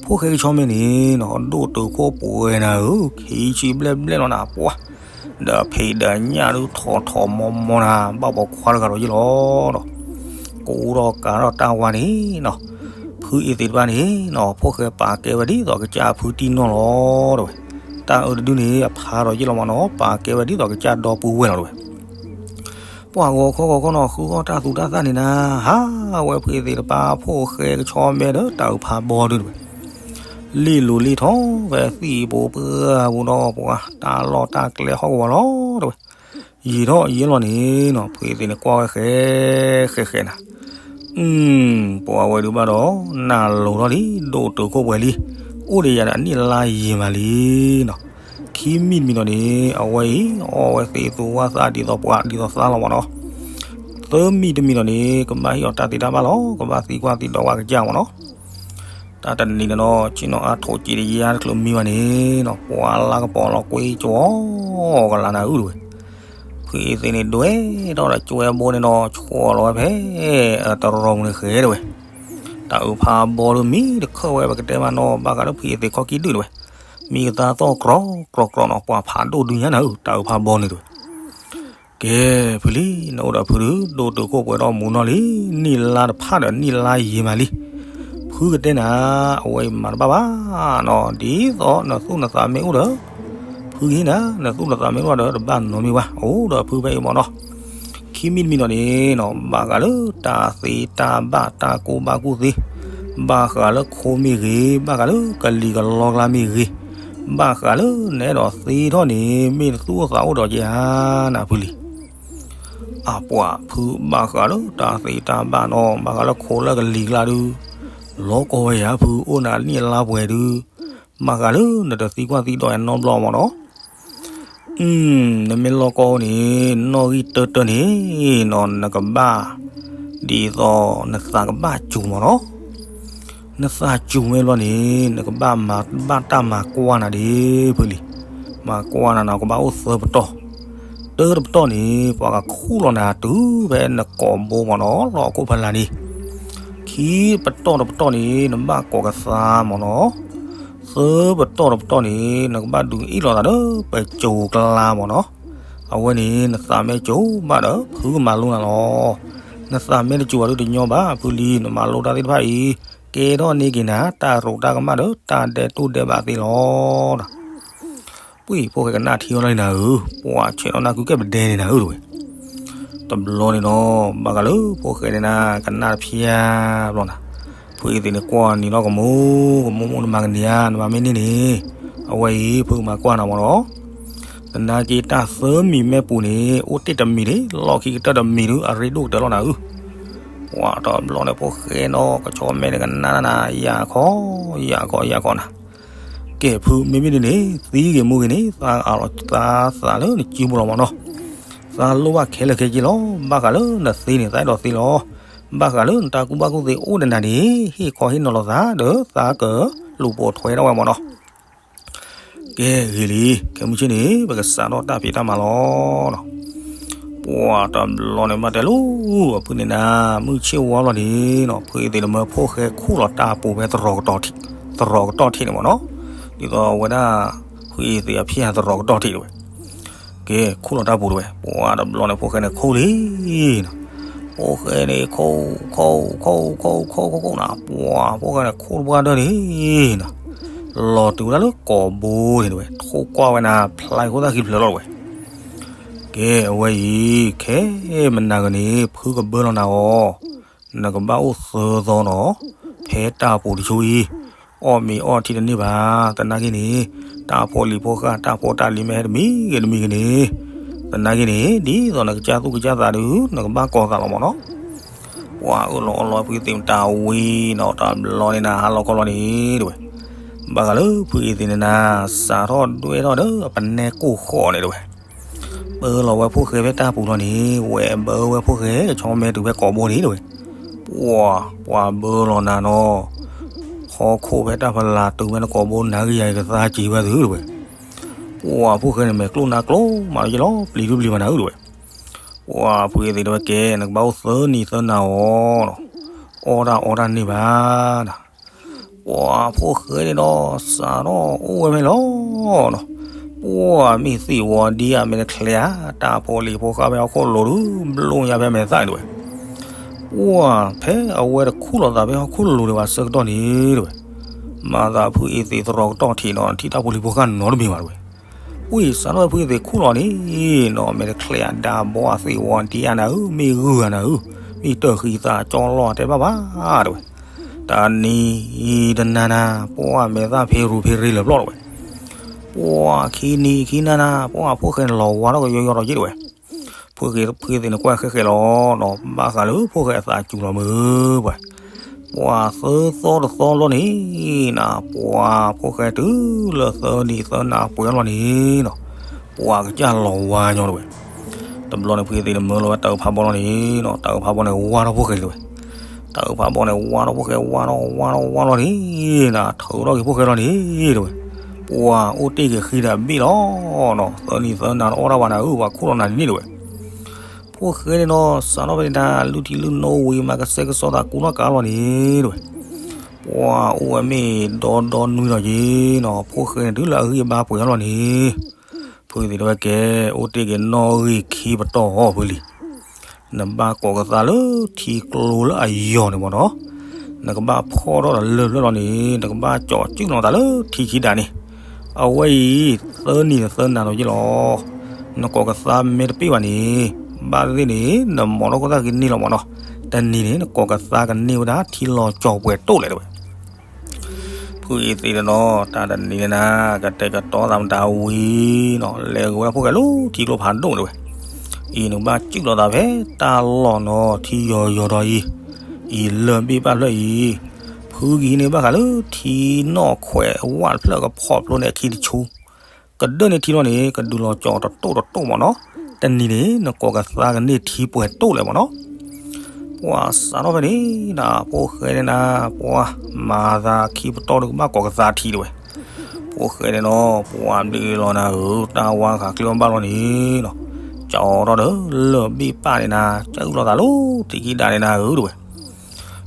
ဖိၣ်ဃဲကဆီမဲန့ၣ်နီၤ ဒိၣ်တုာ်ခိၣ်ပှဲၤနၤဧၢ, ခံဆံဘျဲၣ်ဘျဲၣ်လီၤနၤ ပှၤ, ဒီးဖံးဒီးညၣ်ဒုးထီၣ်ထီၣ်မီမီနၤ, ဘၣ်ပိာ်ခွါတဂၤဒီးယ့ၢ်လီၤဒီး ကူဒီးကၤထီၣ်တၢ်ဝါန့ၣ်နီၤ, ဖုအ့သ့ၣ်တဖၣ်န့ၣ်နီၤ ဖိၣ်ဃဲပာ်ကဲဝဲဒ်သိးကစၢ်ဖုတံၢ်နီၢ်လီၤ တဲဝဲ, တၢ်အၢတဒုန့ၣ် အဖးဒီးယ့ၢ်လီၤမးနီၤ ပာ်ကဲဝဲဒ်သိးကစၢ်ဒီပုၢ်ဝဲၢ်လီၤ တဲဝဲ. ပှၤဂီၤခီဂီၤခီနီၤ ဃုအီၣ်တၢ်သူတၢ်သၣ်န့ၣ်နၤ, ဟးဝဲဖုအ့သ့ၣ်တဖၣ် ဖိၣ်ဃဲကဆီမဲဒီးတၢ်အုးဖးဘီဒု တဲဝဲ, လ့ၣ်လိၤလ့ၣ်ထီၣ်ဝဲသံၣ်ဖိပှၢ်ပူၤဒီးပှၤ တၢ်လီၢ်တၢ်ကျဲဟီၣ်ကဝီၤလီၤ တဲဝဲ. ယံာ်ထီၣ်ယံာ်လီၤန့ၣ်နီၤ ဖုအ့သ့ၣ်န့ၣ်ကွၢ်ဝဲဃဲ ဃဲဃဲနၤ, ပှၤဝဲဒုးဘၣ်ဒီး နၢ်လိၤထီၣ်လံ ဒိၣ်တုာ်ခိၣ်ပှဲၤလံ, အိၣ်ဒီးယၤဒီးအနံၣ်လါယံာ်မးလံနီၤ. ခံမံၤတမံၤဒီးန့ၣ် အဝဲအံၤ အီၣ်ဝဲသ့သူဝဲသးဒ်သိးပှၤဒ်သိးသးလီၤမးနီၤ. သၢမံၤတမံၤဒီးန့ၣ် ကဘၣ်ဟ့ၣ်အီၤတၢ်သ့တၢ်ဘၣ်လီၤ, ကဘၣ်သံကွၢ်သံဒိးဝဲကစၢ်မးနီၤ. တၢ်တနံၤန့ၣ်နီၤ ဆ့ၣ်နီၤအါထိးကံးတယါတချုးမံဘၣ်န့ၣ်နီၤ ပှၤလၢကပီၤလီၤကွ့ကၠီကလးနၤအုၣ် တဲဝဲ. ဖုအ့သ့ၣ်န့ၣ်ဒွဲၣ်ထီၣ်ဒီးကွဲဘိန့ၣ်နီၤ ဆှီလီၤဝဲဖဲ တရီမုၢ်န့ၣ်ဃဲ တဲဝဲ. တၢ်အုးဖးဘီဒီးမံတခၢၣ်ဝဲ ပကတဲမးနီၤ ဘၣ်ဃးလၢဖုအ့သ့ၣ်ခီၣ်ကံၣ်ဒု တဲဝဲ. မံကသါသီၣ်ကြီကြီကြီနီၤ ပှၤဖးဒိၣ်ဒုညါနၤဧၢ တၢ်အုးဖးဘီန့ၣ် တဲဝဲ. ကဲ ဖုလံ နအိၣ်ဒီးဖုဒုး ဒိၣ်တုာ်ခိၣ်ပှဲၤထီၣ်မူနီၢ်လံ, နံၣ်လါတဖၣ်ဒီးနံၣ်လါယံာ်မးလံ. ဖုကတဲနၤ အဝဲအံၤမၤတဘၣ်ဘၣ်နီၤ, ဒ်သိးနသူၣ်နသးမ့ၢ်အိၣ်ဒီး ဖုကဟ့ၣ်နၤ, နသူၣ်နသးမ့ၢ်အိၣ်ဒီး တဘၣ်နီတမံၤဘၣ်, အိၣ်ဒီးဖုဖဲအံၤမးနီၤ. ခံမံၤတမံၤဒီးန့ၣ်နီၤ ဘၣ်ဃးလၢတၢ်သ့တၢ်ဘၣ်တၢ်ကူၣ်ဘၣ်ကူၣ်သ့, ဘၣ်ဃးလၢခိမ့ၢ်ဂ့ၤ, ဘၣ်ဃးလၢကလံၤကလီကျါမ့ၢ်ဂ့ၤ, ဘၣ်ဃးလၢနအဲၣ်ဒိးသ့ထီၣ်န့ၣ် မ့ၢ်နသူၣ်အိၣ်သးအိၣ်ဒီးက့ၤဧါ နဖုလံ. အပှၤဖုဘၣ်ဃးလၢတၢ်သ့တၢ်ဘၣ်နီၤ ဘၣ်ဃးလၢခိလၢကလံၤကျါဒုး လီၤကီဝဲယၤ ဖုအိၣ်နၤနံၣ်အလါပှဲၤဒုး ဘၣ်ဃးလၢနတသံကွၢ်သံဒိးယၤနီတဘျီမးနီၤ. နမ့ၢ်လီၤကီန့ၣ် နီၣ်ဂံၢ်တၢတၢန့ၣ်နီၤ နကဘၣ် ဒ်သိးနသးကဘၣ်စူၤမးနီၤ. နသးစူၤမ့ၢ်ဘျီန့ၣ် နကဘၣ်မၤဘၣ်တၢ်မၤကွၢ်နၤဒ်ဖုလံ. မၤကွၢ်နၤနီၤ ကဘၣ်အိၣ်သၢပတီၢ်, တၢတပတီၢ်န့ၣ် ပှၤကခူၣ်လီၤနၤတုၤဖဲနကိာ်ဘိမးနီၤ လီၢ်အခိၣ်ဖီလာ်န့ၣ်, ခံပတီၢ်တပတီၢ်န့ၣ် နဘၣ်ကိးကသါမးနီၤ. သၢပတီၢ်တပတီၢ်န့ၣ် နကဘၣ်ဒုးအ့ၣ်လိာ်သးဒီးပစိၤကျါမးနီၤ. အဝဲန့ၣ် နသးမ့ၢ်စူၤဘၣ်ဒီး ဖုကမၤလိနၤလီၤ. နသးမ့ၢ်တစူၤဘၣ်ဒီးတညီဘၣ် ဖုလံ နမၤလိတၢ်သ့ၣ်တဖၣ်အံၤ ကဲထီၣ်န့ၢ်က့ၤနၤ တၢ်ရူးတၢ်ကမၣ်ဒီးတၢ်ဒဲးတူၢ်ဒဲးဘးသ့လီၤ. ပှၤဖိၣ်ဃဲကနၣ်ထံအီၤလီၤန့ၣ်နၤဧၢ, ပှၤဆဲးနီၣ်နၢ်ကုကဲပဒဲန့ၣ်နၤဧၢ တဲဝဲ. တဘျီန့ၣ်နီၤ ဘၣ်ဃးလၢဖိၣ်ဃဲန့ၣ်နၤ ကနၣ်တဖျါဘျီနၤ, ဖုအ့သ့ၣ်န့ၣ်ကွၢ်နံၤလီၤကမူ ကမူမူနမၤကန့ၢ်ဧါ နမၤမ့ၢ်န့ၢ်န့ၣ်, အဝဲအံၤ ဖုကမၤကွၢ်နၤမးနီၤ. သနာ်က့တၢ်သၢမံၤမ့ၢ်ပူၤန့ၣ် အိၣ်တ့ၢ်တမံၤန့ၣ် လီၢ်ခံကတၢၢ်တမံၤဒုး အရ့ဒိၣ်ကတၢၢ်လီၤနၤဧၢ. ပှၤတဘျီန့ၣ်ဖိၣ်ဃဲနီၤ ကဆီမဲန့ၣ်ကနၣ်နၤ ယၤခီ ယၤခီ ယၤခီနၤ. ကဲ ဖုမ့မ့ၢ်ဒ်န့ၣ် သံဂ့ၤမူဂ့ၤန့ၣ် သးအးလီၤသးသးလၢနစုပူၤလီၤမးနီၤ. သးလိၣ်ဘၣ်ခဲလၢာ်ခဲဆ့လီၤ. ဘၣ်ဃးလၢနသ့န့ၣ် သးအဲၣ်ဒိးသ့လီၤ. ဘၣ်ဃးလၢနတၢ်ကူၣ်ဘၣ်ကူၣ်သ့အိၣ်ဒီးနၤန့ၣ် ဟ့ၣ်ခီဟ့ၣ်နီၤလိာ်သးဒီး သးကလူၤပိာ်ထွဲထီၣ်ဝဲမးနီၤ. ကဲ ဂ့ၤလံ ခဲမုၢ်ဆ့ၣ်န့ၣ် ပကစးထီၣ်တၢ်ဖံးတၢ်မၤလီၤ. ပှၤတဘျီန့ၣ်ဘၣ်တဲလီၤ အဖုန့ၣ်နၤ မုၢ်ဆ့ၣ်ဝါလီၤန့ၣ်နီၤ ဖုအ့သ့ၣ်တမၢဖိၣ်ဃဲခူၣ်လီၤတၢ်ပူၤဖဲ သရီးကတီၢ်ထံးန့ၣ်မးနီၤ. ဒ်သိးအဝဲဒၣ် ဖုအ့သ့ၣ်အဖံးသရီးကတီၢ်ထံးတဲဝဲ. ကဲ ခူၣ်လီၤတၢ်ပူၤတဲဝဲ ပှၤတဘျီန့ၣ်ဖိၣ်ဃဲန့ၣ်ခူၣ်လံနီၤ. ဖိၣ်ဃဲန့ၣ်ခူၣ် ခူၣ် ခူၣ် ခူၣ် ခူၣ် ခူၣ် ခူၣ်နၤ ပှၤဖိၣ်ဃဲန့ၣ်ခူၣ်တပှၢ်ဒၢန့ၣ်နီၤ. လီၤတုၤဝဲဒၣ်လၢကိာ်ဘိန့ၣ်တဲဝဲ ထိၣ်ကွၢ်ဝဲနၤ ဖျါခိၣ်သၣ်ဃံဖျၢၣ်လီၤတဲဝဲ. ကဲ အဝဲအံၤ ခဲမနၤဂၤန့ၣ် ဖုကဘၢလီၤနၤအီၤ နကဘၣ်အိၣ်သၢသီနီၤ ဖဲတၢ်ပူၤတဆူအံၤ အီၣ်မ့ၤအီထံတန့ၢ်ဘၣ်. သနာ်က့န့ၣ် တၢ်ဖိလံၤဖိဃၢ် တၢ်ဖိတၢ်လံၤမ့ၢ်ဟဲတမံၤဂ့ၤတမံၤဂ့ၤန့ၣ် သနာ်က့န့ၣ် ဒ်သိးနကစၢ်သူၣ်ကစၢ်သးဒုး နကဘၣ်ကိးသးလီၤမးနီၤ. ပှၤအၢၣ်လီၤအီလီၤဖုသ့ၣ်မတၤဝံၤနီၤ တဘျီန့ၣ်နၤ ဟါလီၤခီလီၤန့ၣ်တဲဝဲ. ဘၣ်ဃးလၢဖုအ့သ့ၣ်န့ၣ်နၤ စးထီၣ်ဒွဲၣ်ထီၣ်ဒီးအပနဲကိၢ်ဃီန့ၣ်တဲဝဲ. ပၢလီၤဝဲဖိၣ်ဃဲဖဲတၢ်ပူၤလီၤန့ၣ် ဝဲဘၢဝဲဖိၣ်ဃဲကဆီမဲတုၤဖဲကိာ်ဘိန့ၣ်တဲဝဲ. ပှၤ ပှၤဘၢလီၤနၤနီၤ ဟီၣ်ခိၣ်ဖဲတၢ်ဖးလၢ်တုၤဖဲနကိာ်ဘိ နၤဂ့ၤယၤဂ့ၤကသါစံးဝဲသုတဲဝဲ. ပှၤဖိၣ်ဃဲန့ၣ်မဲာ်ကျိၣ်နါကျိၤမးလီၤ ပျံၤဒုပျံၤဘၣ်နၤဧၢတဲဝဲ. ပှၤဖုအ့သ့ၣ်တဲဝဲကဲ နကဘၣ်အိၣ်သၢနံၤသၢနၤအီၤနီၤ အီၣ်တၢ်အီတၢ်န့ၢ်ဘၣ်နၤ. ပှၤဖိၣ်ဃဲန့ၣ်ဒီး စးထီၣ်အိၣ်ဝဲဖဲလီၤနီၤ. ပှၤမ့ၢ်သ့ၣ်ဝီၤဒံဧါ မ့ၢ်တချဲဧါ, တၢ်ဖိလံၤဖိဃၣ်ဖဲဟီၣ်ခိၣ်လိၤဒုး ဘျိညါဖဲမဲာ်သၣ်န့ၣ်တဝဲ. ပှၤဖဲအဝဲတခူၣ်လီၤသးဖဲဟီၣ်ခိၣ်လိၤဒံးဘၣ်ဆၢကတီၢ်န့ၣ်တဝဲ, မၤသးဖုအ့သ့းသရီကတီၢ်ထံးနီၤ ထံၣ်တၢ်ဖိလံၤဖိဃၣ်နီတမံၤဘၣ်တဝဲ. ဝံၤစးထီၣ်ဖုအ့သ့းခူၣ်လီၤန့ၣ်နီၤ မ့ၢ်တချဲဧါ ဒၣ်ဘီဧါ သ့ၣ်ဝီၤဒံဧါနၤဧၢ, မ့ၢ်ဂုၢ်ဧါနၤဧၢ, မ့ၢ်တၢ်ဃံသးကၠီလီၤတဲဘၣ်ဘၣ်တဝဲ. တနံၤတနၤနၤ ပှၤမဲာ်သၣ်ဖ့ရူၤဖ့ရ့လၢာ်ပျီၢ်တဝဲ. ပှၤခံနံၤခံနၤနၤ ပှၤဖိၣ်ဃဲန့ၣ်လီၤဝါထီၣ်ကယီယီထီၣ်က့တဝဲ. ဖုအ့သ့း ဖုအ့သ့းန့ၣ်ကွၢ်ဃဲဃဲလီၤနီၤ ဘၣ်ဃးလၢဖိၣ်ဃဲအသးစူၤလီၤမုၢ်ပှၤ. ပှၤသၢသီတသီလီၤန့ၣ်နီၤ ပှၤဖိၣ်ဃဲတုၤလၢသၢနံၤသၢနၤပှဲၤလီၤန့ၣ်နီၤ ပှၤကစၢ်လီၤဝါညီတဝဲ. တဘျီန့ၣ် ဖုအ့သ့းန့ၣ်မၢလီၤဝဲတၢ်အုးဖးဘီလီၤန့ၣ်နီၤ တၢ်အုးဖးဘီန့ၣ်ဝါထီၣ်ဖိၣ်ဃဲတဝဲ. တၢ်အုးဖးဘီန့ၣ်ဝါထီၣ်ဖိၣ်ဃဲ ဝါထီၣ်ဝါထီၣ်ဝါထီၣ်န့ၣ်နီၤ ထုးထီၣ်က့ၤဖိၣ်ဃဲလီၤန့ၣ်တဝဲ. ပှၤအိၣ်တ့ၢ်က့ၤဃံဒီးဘ့ၣ်လီၤနီၤ သၢနံၤသၢနၤတအီၣ်တၢ်ဘၣ်နၤဧၢ ပှၤခူၣ်လီၤနၤဒ်န့ၣ်တဝဲ. ဖိၣ်ဃဲန့ၣ်နီၤ စးထီၣ်ဖဲန့ၣ်ဒၣ် လုၢ်ထံလုၢ်နိဝံၤ မၤကစဲကစီသးကူနီၣ်ကါလီၤန့ၣ်တဝဲ. ပှၤအိၣ်ဝဲမ့ၢ်ဒီဒီနွံလီၤက့ၤနီၤ ဖိၣ်ဃဲန့ၣ်တုၤလၢအဂံၢ်အဘါပှဲၤလီၤန့ၣ် ဖုအ့သ့းတဲဝဲကဲ အိၣ်တ့ၢ်က့ၤနီၣ်ဂံၢ်ခံပတီၢ်အီၤဖုလံၤ. နဘၣ်ကိးကသါလၢထံကျိလၢအယီၤန့ၣ်မ့ၢ်နီၤ နကဘၣ်ဖီၣ်ထီၣ်တလၢာ်ဖျၢၣ်လီၤန့ၣ် နကဘၣ်ကၠီၤစုၣ်လီၤသးလၢထံခံဒးန့ၣ် အဝဲအံၤ သၢနံၤသၢနၤလီၤက့ၤလီၤ. နကိးကသါမ့ၢ်တပ့ၢ်ဘၣ်န့ၣ် ဘၣ်သ့ၣ်သ့ၣ်န့ၣ် နမိၢ်ထီၣ်ခိၣ်သၣ်က့ၤန့ၢ်လီၤမ့ၢ်နီၤ တနံၤန့ၣ် နကိးကသါကန့ၢ်ဝဲဒၣ်ထံလီၤကၠီၤပှဲၤတိၣ်လဲၣ်တဝဲ. ဖုအ့သ့းန့ၣ်နီၤ တၢ်တနံၤန့ၣ်နၤ ကတဲာ်ကတီၤသးမတၤဝံၤနီၤ လဲၤဂ့ၤဝဲဒၣ်ဖိၣ်ဃဲလၢထံကျိဖးဒိၣ်န့ၣ်ဝဲ. အံၤနကဘၣ်စုၣ်လီၤသးဖဲတၢ်လီၢ်နီၤ ထံယီၤယီၤဒီးအံၤ အံၤလၢၢ်ဘ့ၣ်ပၢ်ဖျၢၣ်အံၤ ဖုကဟံးန့ၢ်ဘၣ်ဃးလၢထံနီၣ်ခွဲးဝၣ်တဖျၢၣ်ကဖီၣ်ဖျိန့ၣ်အခံတဆူ ကဒၢၣ်န့ၢ်ထံလီၤန့ၣ် ကဒုးလီၤကၠီၤတတိၣ်တတိၣ်မ့ၢ်နီၤ တနံၤန့ၣ် နကိးကသါကန့ၢ်ထံပှဲၤတိၣ်လဲၣ်မ့ၢ်နီၤ. ပှၤစးထီၣ်ဖဲန့ၣ် ဖိၣ်ဃဲန့ၣ်နၤ ပှၤမၤသးခံပတီၢ်ဒုးကဘၣ်ကိးကသါထံတဝဲ. ဖိၣ်ဃဲန့ၣ်နီၤ ပှၤဘျုးလီၤနၤဧၢ တၢ်ဝါဃးကျိဘၣ်လီၤန့ၣ်နီၤ ကၠီၤထီၣ်ဒီးလၢၢ်ဘ့ၣ်ပၢ်န့ၣ်နၤ ကၠီၤလီၤသးလၢထံခံဒးန့ၣ်နၤဧၢတဝဲ.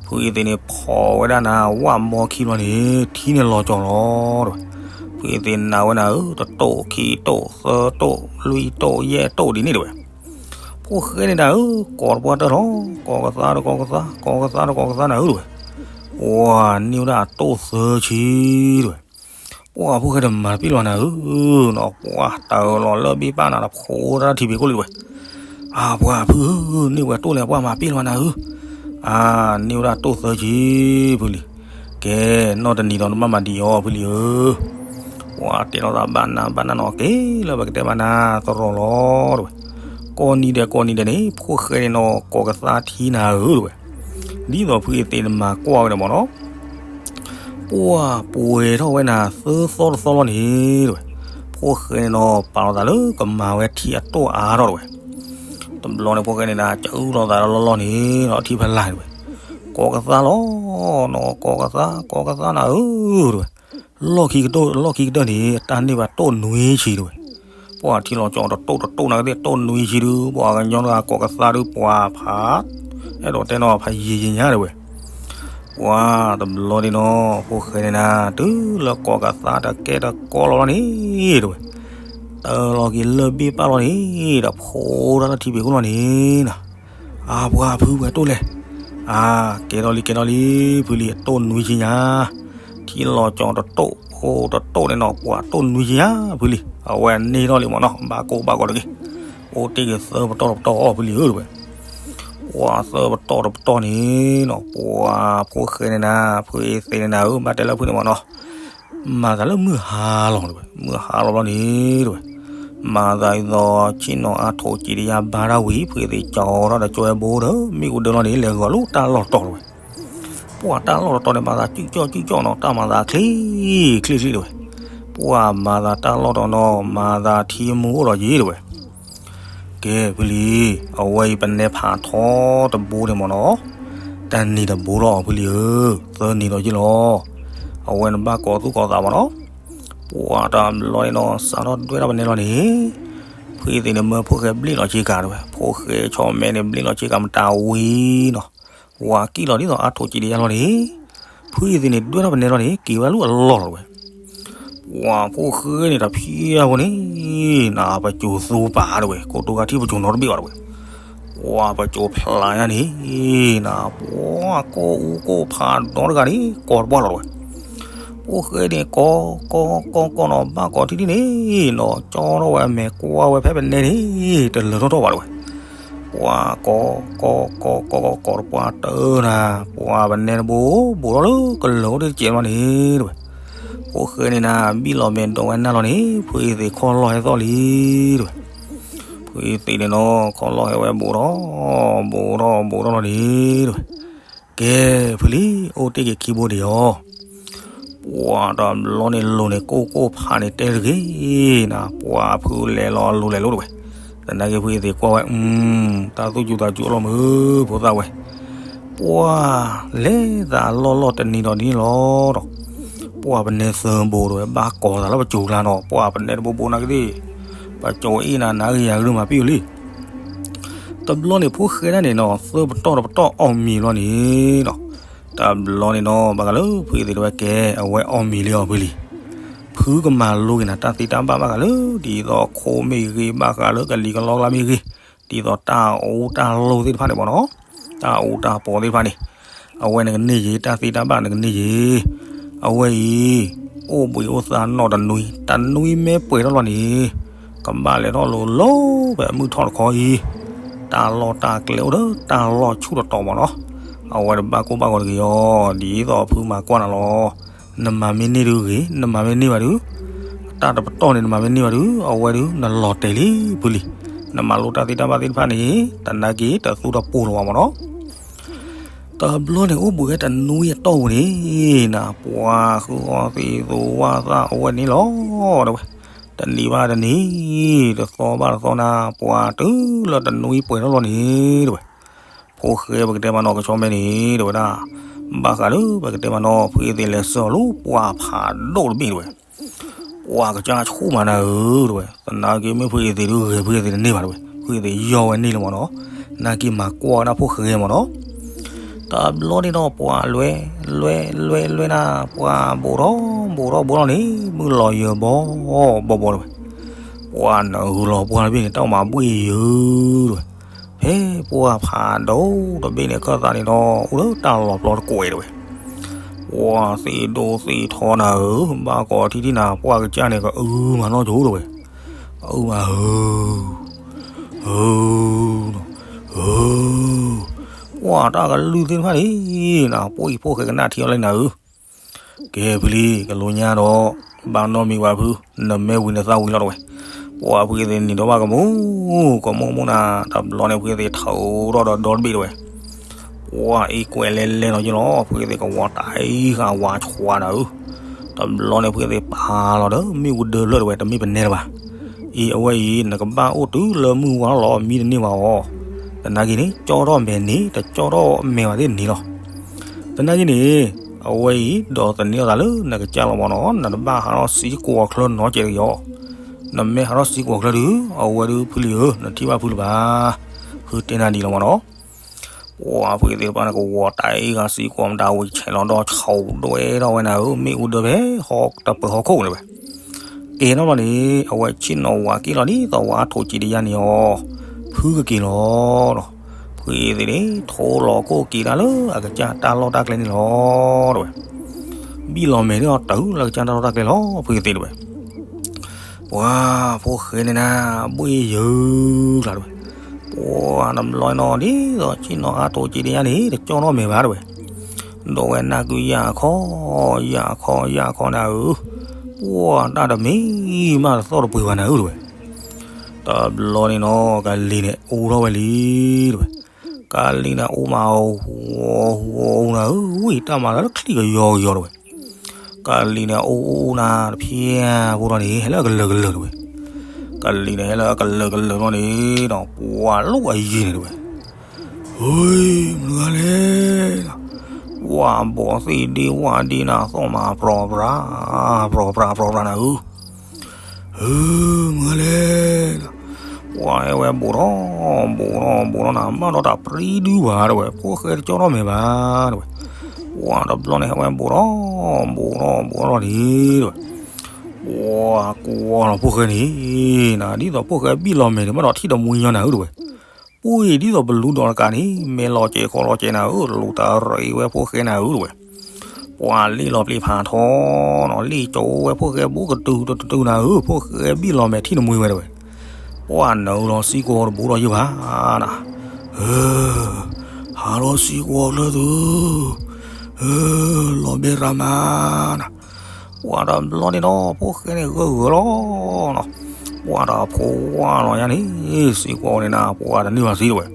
ဖုအ့သ့းန့ၣ်ဖီၣ်ဝဲဒၣ်နၤ ဝၣ်မီခံဘျီန့ၣ် ထံန့ၣ်လီၤကၠီၤလီၤတဝဲ. ဖုအ့သ့းနာ်ဝဲနၤဧၢ တတိၣ်ခံတိၣ်သၢတိၣ်လွံၢ်တိၣ်ယဲၢ်တိၣ်ဒ်န့ၣ်တဝဲ. ဖိၣ်ဃဲန့ၣ်နၤဧၢ ကိးတပှၢ်တၢၢ်လီၤ ကိးကသါတကိးကသါ ကိးကသါတကိးကသါနၤဧၢတဝဲ. ပှၤန့ၢ်ဝဲဒၣ်တိၣ်သၢဆံတဝဲ. ပှၤဖိၣ်ဃဲတမၤတပ့ၢ်လီၤနၤဧၢနီၤ ပှၤတၢ်အၢၣ်လီၤလၢၢ်ဘ့ၣ်ပၢ်နၤဒီးဖိတၢ်ထံဘ့ၣ်ကိၣ်လံတဝဲ. အါ ပှၤဖုဧၢ န့ၢ်ဝဲတိၣ်လဲၣ် ပှၤမၤပ့ၢ်လီၤနၤဧၢ. အါ န့ၢ်ဝဲဒၣ်တိၣ်သၢဆံဖုလံၤ. ကဲ နီၢ်တနံၤဒီးနဘၣ်မၤဒံးအီၤဖုလံၤဧၢ. ပှၤတဲလိာ်သးဘၣ်နၤဘၣ်နၤနီၤ က့ၤလၢပကတဲဘၣ်နၤသရိာ်လီၤတဝဲ. ကိးနံၤဒဲးကိးနံၤဒဲးန့ၣ် ဖိၣ်ဃဲန့ၣ်နီၤ ကိးကသါထံနၤဧၢတဝဲ. ဒ်သိးဖုအ့သ့းနမၤကွၢ်ဝဲန့ၣ်မ့ၢ်နီၤ ပှၤပှဲၤထီၣ်ဝဲနၤသၢသီတသီလီၤန့ၣ်တဝဲ. ဖိၣ်ဃဲန့ၣ်နီၤ ပာ်လီၤသးလၢကမၤဝဲထံအတိၣ်အါထီၣ်တဝဲ. တဘျီန့ၣ်ဖိၣ်ဃဲန့ၣ်နၤ ကအုၣ်လီၤသးလီၤလီၤန့ၣ်နီၤ ထံဖးလၢ်န့ၣ်တဝဲ. ကိးကသါလီၤနီၤ ကိးကသါ ကိးကသါနၤဧၢတဝဲ. လီၢ်ခံကတၢၢ် လီၢ်ခံကတၢၢ်န့ၣ် တၢ်န့ၢ်ဘၣ်တိၣ်နွံဆံတဝဲ. ပှၤထံလီၤကၠီၤတတိၣ်တတိၣ်နၤကသ့ၣ်တိၣ်နွံဆံဒုး ပှၤကညီတဂၤကိးကသါဒုး ပှၤဖး အဲၣ်ဒိးတဲနီၤ ဖးယံာ်ယံာ်ညါတဝဲ. ပှၤတဘျီဒ်နီၤ ဖိၣ်ဃဲန့ၣ်နၤ တုၤလၢကိးကသါတကဲတကီလီၤလီၤန့ၣ်တဝဲ. တၢ်လီၤက့ၤလၢၢ်ဘ့ၣ်ပၢ်လီၤန့ၣ် ဒီးဖိတၢ်လၢထံဘ့ၣ်ကိၣ်လီၤန့ၣ်နီၤ. အါ ပှၤဖုပှဲၤတိၣ်လဲၣ်. အါ ကဲထီၣ်လံ ကဲထီၣ်လံ ဖုလံၤ တိၣ်နွံဆံညါ ထံလီၤကၠီၤတတိၣ် အိၣ်တတိၣ်န့ၣ်နီၤ ပှၤတိၣ်နွံဆံညါ ဖုလံၤ အဝဲန့ၢ်ထီၣ်လံမ့ၢ်နီၤ ဘၣ်ကိၢ်ဘၣ်ဂီၤတဂ့ၤ အိၣ်တ့ၢ်က့ၤသၢပတီၢ်တပတီၢ်အီၤ ဖုလံၤဧၢတဝဲ. ပှၤသၢပတီၢ်တပတီၢ်န့ၣ်နီၤ ပှၤဖိၣ်ဃဲန့ၣ်နၤ ဖုအ့သ့န့ၣ်နၤဧၢ ဘၣ်တဲလၢဖုန့ၣ်မ့ၢ်နီၤ မၤသးလၢမုၢ်ဟါလီၤတဝဲ မုၢ်ဟါလီၤဘျီန့ၣ်တဝဲ မၤသးဒ်သိး ဆ့ၣ်နီၤအါထိးကံးတယါဘါတၢ်ဝံၤ ဖုအ့သ့ကၠီၤထီၣ်ဒီးကၠီဝဲဘိဒီး မ့ၣ်အူဒၢလီၤန့ၣ် လဲၤဂီၤလၢတၢ်လီၢ်တတီၤတဝဲ. ပှၤတၢ်လီၢ်တတီၤန့ၣ် မၤသးစုၣ်ကၠီၣ်စုၣ်ကၠီၣ်နီၤ တၢ်မၤသးချ့ချ့ချ့တဝဲ. ပှၤမၤသးတၢ်လီၢ်တတီၤနီၤ မၤသးထံမူအိၣ်လီၤယံၤတဝဲ. ကဲ ဖုလံၤ အဝဲအံၤပနဲဖးထီတဘိန့ၣ်မ့ၢ်နီၤ တနံၤတဘိလီၤ ဖုလံၤဧၢ သၢနံၤလီၤယံၤလီၤ. အဝဲန့ၣ်ဘၣ်ကိးသူၣ်ကိးသးမ့ၢ်နီၤ ပှၤတၢ်ဘျီန့ၣ်နီၤ စးထီၣ်ဒွဲၣ်ထီၣ်ပနဲလီၤန့ၣ် ဖုအ့သ့န့ၣ်မၢဖိၣ်ဃဲဘျ့ၣ်လီၤဆ့ကၤတဝဲ ဖိၣ်ဃဲဆီမဲန့ၣ်ဘျ့ၣ်လီၤဆ့ကၤမတၤဝံၤနီၤ ဝၤကံၣ်လီၤဒ်သိးအါထိးကံးတယါလီၤန့ၣ် ဖုအ့သ့ၣ်န့ၣ် ဒွဲၣ်ထီၣ်ပနဲထီၣ်န့ၣ် က့ၤဝဲလၢအလီၢ်လီၤတဝဲ. ပှၤဖိၣ်ဃဲန့ၣ်တဖံအဃိန့ၣ်, နပစိၤသူပာ်တဝဲ, ကိတိၤဂၤထံၣ်ပစိၤနီတဘ့ၣ်ဘၣ်တဝဲ. ပှၤပစိၤဖျးညါန့ၣ်, နပှၤကိၢ်အူကိၢ်ဖးဒီတဂၤန့ၣ် ကိးတပှၢ်လီၤတဝဲ. ဖိၣ်ဃဲန့ၣ် ကိး, ကိး, ကိး, ကိးနီၤဘၣ်ကိးထံထံန့ၣ်နီၤ, ကၠီထီၣ်ဝဲအမဲာ်ကွၢ်ဝဲဖဲပနဲန့ၣ်, တလၢာ်ထီၣ်ထီၣ်ဘၣ်တဝဲ. ပှၤကိး, ကိး, ကိး, ကိး, ကိး, ကိးတပှၢ်တၢၢ်နၤ, ပှၤပနဲတဘိဘိးထီၣ်လၢကလၢာ်အိၣ်တကဲးမးန့ၣ်တဝဲ. ဖိၣ်ဃဲန့ၣ်နၤ ဘံၣ်လီၤမဲာ်ဒိးဝဲနၢ်လီၤန့ၣ် ဖုအ့သ့ၣ်ခီၣ်လီၢ်ဟဲသီၣ်လံတဝဲ. ဖုအ့သ့ၣ်န့ၣ်နီၤ ခီၣ်လီၢ်ဟဲဝဲဘိးထီၣ်, ဘိးထီၣ်, ဘိးထီၣ်လီၤန့ၣ်တဝဲ. ကဲ, ဖုလံ, အိၣ်တ့ၢ်က့ၤခံဘိဒံးအီၤ. ပှၤတဘျီန့ၣ်လိၤန့ၣ် ကိၢ်ကိၢ်ဖးန့ၣ်တဲတဂ့ၤ, နၤပှၤဖုလဲၤလီၤလိၤလဲၤလိၤတဝဲ. သနာ်က့ဖုအ့သ့ၣ်ကွၢ်ဝဲ, တၢ်သူၣ်စူၤသးစူၤအလီၢ်မုၢ်ဖိသၣ်ဝဲ. ပှၤလဲၤသးလီၢ်လီၢ်တနံၤဒီးဒ်န့ၣ်လီၤဒီး, ပှၤပနဲသၢဘိတဝဲ ဘၣ်ကိးသးလၢပစိၤကျါနီၤ, ပှၤပနဲတဘိဘိနာ်က့သ့ၣ်, ပစိၤအ့ၣ်နၤ နၤဂ့ၤယၤဂ့ၤမၤပံၣ်အီၤလံ. တဘျီန့ၣ်ဖိၣ်ဃဲဒၣ်န့ၣ်နီၤ သၢပတီၢ်တပတီၢ်အီၣ်မ့ၤလီၤန့ၣ်ဒီး, တဘျီန့ၣ်နီၤ ဘၣ်ဃးလၢဖုအ့သ့ၣ်တဲဝဲကဲ အဝဲအီၣ်မ့ၤလံအီၤဖုလံ. ဖုကမၤလိက့ၤနၤတၢ်သ့တၢ်ဘၣ်ဘၣ်ဃးလၢ ဒ်သိးခိၣ်မ့ၢ်ဂ့ၤ ဘၣ်ဃးလၢကလံၤကလီကျါမ့ၢ်ဂ့ၤ, ဒ်သိးတၢ်အူတၢ်လိၤသ့ၣ်တဖၣ်န့ၣ်မ့ၢ်နီၤ, တၢ်အူတၢ်ပီသ့ၣ်တဖၣ်န့ၣ်, အဝဲနကန့ၢ်ယ့ၤ တၢ်သ့တၢ်ဘၣ်နကန့ၢ်ယ့ၤ. အဝဲအံၤ အိၣ်ဘှံးအိၣ်သါနီၢ်တနွံ, တနွံမ့ၢ်ပှဲၤထီၣ်လီၤန့ၣ် ကဘၣ်လဲၤထီၣ်လိၤလိၤဖဲမုၢ်ထီၣ်တခီအံၤ, တၢ်လီၢ်တၢ်ကျဲအိၣ်ဒီးတၢ်လီၢ်ဆူၣ်တတီၤမ့ၢ်နီၤ, အဝဲတဘၣ်ကိၢ်ဘၣ်ဂီၤတဂ့ၤအီၤ, ဒ်သိးဖုမၤကွၢ်နၤလီၤ. နမၤမ့ၢ်န့ၢ်ဒုဂ့ၤ, နမၤမ့ၢ်န့ၢ်ဘၣ်ဒု, တၢ်တပတီၢ်န့ၣ် နမၤမ့ၢ်န့ၢ်ဘၣ်ဒု အဝဲဒု နလီၤတဲာ်လံဖုလံ. နမၤလိတၢ်သ့တၢ်ဘၣ်သ့ၣ်တဖၣ်န့ၣ် တနာ်က့ၤတသူတပိၢ်လၢၤဘၣ်မ့ၢ်နီၤ. တဘျီန့ၣ် အိၣ်ဘှံးဝဲတနွံအတီၢ်ပူၤန့ၣ်, နၤပှၤဃုအီသံးသူဝၣ်သၣ်အဝဲန့ၣ်လီၤ တဲဝဲ. တနံၤဘၣ်တနံၤ, တသီဘၣ်တသီနၤ, ပှၤတုၤလၢတနွံပှဲၤထီၣ်လီၤန့ၣ် တဲဝဲ. ဖိၣ်ဃဲပကတဲမးနီၤ ကဆီမဲန့ၣ် တဲဝဲဒၣ်, ဘၣ်ဃးလၢပကတဲမးနီၤ ဖုအ့သ့ၣ်လဲၤဆှၢအီၤလၢပှၢ်ဖးဒိၣ်တဘ့ၣ် တဲဝဲ. ပှၤကစၢ်ဆိၣ်မးနၤဧၢ တဲဝဲ, သနာ်က့မ့ၢ်ဖုအ့သ့ၣ်ဒုဂဲၤ ဖုအ့သ့ၣ်တန့ၢ်ဘၣ် တဲဝဲ, ဖုအ့သ့ၣ်ယီၢ်ဝဲန့ၢ်လၢၤမ့ၢ်နီၤ, နာ်က့ၤမၤကွၢ်ဝဲဒၣ်ဖိၣ်ဃဲမ့ၢ်နီၤ. တဘျီန့ၣ်ဒီးပှၤလဲၤ, လဲၤလဲၤလဲၤနၤ, ပှၤဘိးထီၣ်ဘိးထီၣ်ဘိးထီၣ်န့ၣ် မုၢ်လီၤယၢၤဘီဘီဘီ တဲဝဲ. ပှၤနဂုၤလီၤပှၢ်တဘ့ၣ်န့ၣ် တၢ်မၤဘှ့ၣ်ယုၤ တဲဝဲ. ဖဲပှၢ်ဖးဒိၣ်တဘ့ၣ်န့ၣ် ခၢၣ်သးန့ၣ်ဒီး အိၣ်လၢတၢ်လီၢ်ပျီတကွဲး တဲဝဲ. ပှၤသ့ၣ်ဒိၣ်သ့ၣ်ထီနၤဧၢ, ဘၣ်ကိးထံထံနၤ ပှၢ်ကစၢ်န့ၣ် ကအုမၤနီၢ်ကၠိ တဲဝဲ. အုမၤဧၢ, ဧၢ, ဧၢ, ပှၢ်တၢ်ကလုၢ်သ့ၣ်တဖၣ်န့ၣ် နၤပိၢ်အံၤဖိၣ်ဃဲကနၣ်ထံအီၤလၢနၤဧၢ ကဲဖုလံ ကလိညါဒီး ဘၣ်နီတမံၤဘၣ်ဖု, နမ့ၢ်ဝံၤနသးဝံၤလီၤ တဲဝဲ. ပှၤဖုအ့သ့ၣ်နံၤဒီးဘၣ်ကမူ, ကမူကမူနၤ, တဘျီန့ၣ် ဖုအ့သ့ၣ်ထုးထီၣ်ဒီးဒီတဘ့ၣ် တဲဝဲ. ပှၤအ့ၣ်ကွဲးလဲၤလဲၤလီၤက့ၤလီၤ, ဖုအ့သ့ၣ်ကဝီၤတၢ်အံၤဃာ်ဝါဆှးနၤဧၢ. တဘျီန့ၣ် ဖုအ့သ့ၣ်ပာ်လီၤဒီး မ့ၣ်အူဒၢဖျၢၣ် တဲဝဲ, တမ့ၢ်ပနဲတဘၣ်. အံၤအဝဲအံၤ နကဘၣ်အိၣ်တုၤလၢမုၢ်ဝါထီၣ်လီၤ မံတန့ၢ်ဘၣ်အီၤ. သနာ်က့န့ၣ် ကၠီထီၣ်မဲာ်န့ၣ် တကၠီထီၣ်မဲာ်ဘၣ်သ့ၣ်န့ၣ်လီၤ. သနာ်က့န့ၣ် အဝဲအံၤ ဒီးသန့ၤအသးလၢနကစၢ်လီၤမ့ၢ်နီၤ, နတဘၣ်ဟးထီၣ်စံကဝီၤချၢနီတစဲးတဂ့ၤအီၤ. နမ့ၢ်ဟးထီၣ်စံကဝီၤချၢဒုး အဝဲဒုးဖုလံဧၢ, နထံၣ်ဘၣ်ဖုလၢၤဘၣ်. ဖုတဲနၤဒ်လီၤမ့ၢ်နီၤ. ပှၤဖုအ့သ့ၣ်တဖၣ်န့ၣ် ကဝီၤတၢ်အံၤဃာ်စံကဝီၤမတၤဝံၤ ဆဲးလီၤဒီးဆူးဒွဲထီၣ်ဝဲနၤဧၢ, မ့ၣ်အူဒၢဖဲဟီၣ်တပၢၤဟီၣ်ခိၣ်န့ၣ်ဝဲ. ကဲထီၣ်ဘျီန့ၣ် အဝဲဆ့ၣ်နီၤဝၤက့ၣ်လီၤဒ်သိးဝဲထိးစံးတယါန့ၣ်အီၤ, ဖုကက့ၤလီၤဒီး ဖုအ့သ့ၣ်န့ၣ် ထိလီၤကိၣ်က့ၤတၢ်လၢအကစၢ်တၢ်လီၢ်တၢ်ကျဲန့ၣ်လီၤ တဲဝဲ. ဘံၣ်လီၤမဲာ်န့ၢ်အီၤတုၤလၢအကစၢ်တၢ်လီၢ်တၢ်ကျဲလီၤ ဖုအ့သ့ၣ်တဲဝဲ. ပှၤဖိၣ်ဃဲန့ၣ်နၤ ဘှ့ၣ်ယုၤကျါတဲဝဲ. ပှၤတဘျီနီၤ ဒ်သိးဆ့ၣ်နီၤဟးထိးစံးတယါန့ၣ် တကၠီထီၣ်မဲာ်ဘၣ်တဲဝဲ. ဒီးဝဲနၢ်ကုယၢ်ခီ, ယၢ်ခီ, ယၢ်ခီနၤဧၢ, ပှၤတၢ်တမံၤမးတသီၣ်တပှဲၤဘၣ်နၤဧၢတဲဝဲ. တဘျီန့ၣ်နီၤ ကလံၤန့ၣ်အူထီၣ်ဝဲလံတဲဝဲ. ကလံၤန့ၣ်အူမးအူအူနၤဧၢ, ဝံၤတၢ်မၤလၢချံၣ်ကယီကယီတဲဝဲ. ကလံၤန့ၣ်အူအူနၤတဖျၢၣ်ဖိထီၣ်န့ၣ် ဟဲလၢအကလၢာ်ကလၢာ်တဲဝဲ. ကလံၤန့ၣ်ဟဲလၢအကလၢာ်ကလၢာ်ထီၣ်န့ၣ်ဒီး ပှၤလိၣ်အယံၤန့ၣ်တဲဝဲ. ဟ့ မတၤတဂၤလဲၣ်, ဝၣ်ဘီၣ်သ့ၣ်ဒ့ဝၣ်ဒ့နၤ သီၣ်မးပြီၤပြၤ, ပြီၤပြၤ ပြီၤပြၤနၤဧၢ. ဟ့ မတၤတဂၤလဲၣ်, ပှၤဟဲဝဲဘူးထီၣ်ဘူးထီၣ်ဘူးထီၣ်နၤ ဘၣ်ဒီးတၢ်ပြံဒုဘၣ်တဲဝဲ, ဖိၣ်ဃဲတကၠီထီၣ်မဲာ်ဘၣ်တဲဝဲ. ပှၤတဘျီန့ၣ် ဟဲဝဲဘူးထီၣ် ဘူးထီၣ် ဘူးထီၣ်လီၤဒံးဝဲ, ပှၤကွၢ်လီၤဖိၣ်ဃဲန့ၣ် နၤ ဒ်သိးဖိၣ်ဃဲဘံၣ်လီၤမဲာ်န့ၣ် ဘၣ်ဒီးထံၣ်တမှံညီနၤဧၢတဝဲ, ပှၤအံၤဒ်သိးပလူဒီးတကးန့ၣ် မဲာ်လီၤစဲးခီလီၤစဲးနၤဧၢ လူၤတရံးဝဲဖိၣ်ဃဲနၤဧၢတဝဲ, ပှၤလ့ၣ်လီၤပျံၤဖးထီနီၤ လ့ၣ်ကၠိဝဲဖိၣ်ဃဲဘူးကတုၤတတုၤနၤဧၢ ဖိၣ်ဃဲဘံၣ်လီၤမဲာ်ထံၣ်တမှံဝဲတဝဲ, ပှၤနုာ်လီၤစံၣ်ကွီၤတဘူးဒီးယုၢ်ဘၣ်နၤ, ဟၢ ဟးထီၣ်စံၣ်ကွီၤချၢသု, ဟၢ လီၤဘဲရၤမးနၤ, ပှၤတဘျီန့ၣ်နီၤ ဖိၣ်ဃဲန့ၣ်ဂၢၢ်ဂၢၢ်လီၤနီၤ, ပှၤတဖိဝါလီၤယါန့ၣ် စံၣ်ကွီၤန့ၣ်နၤ ပှၤတန့ၢ်ဘၣ်စံတဝဲ,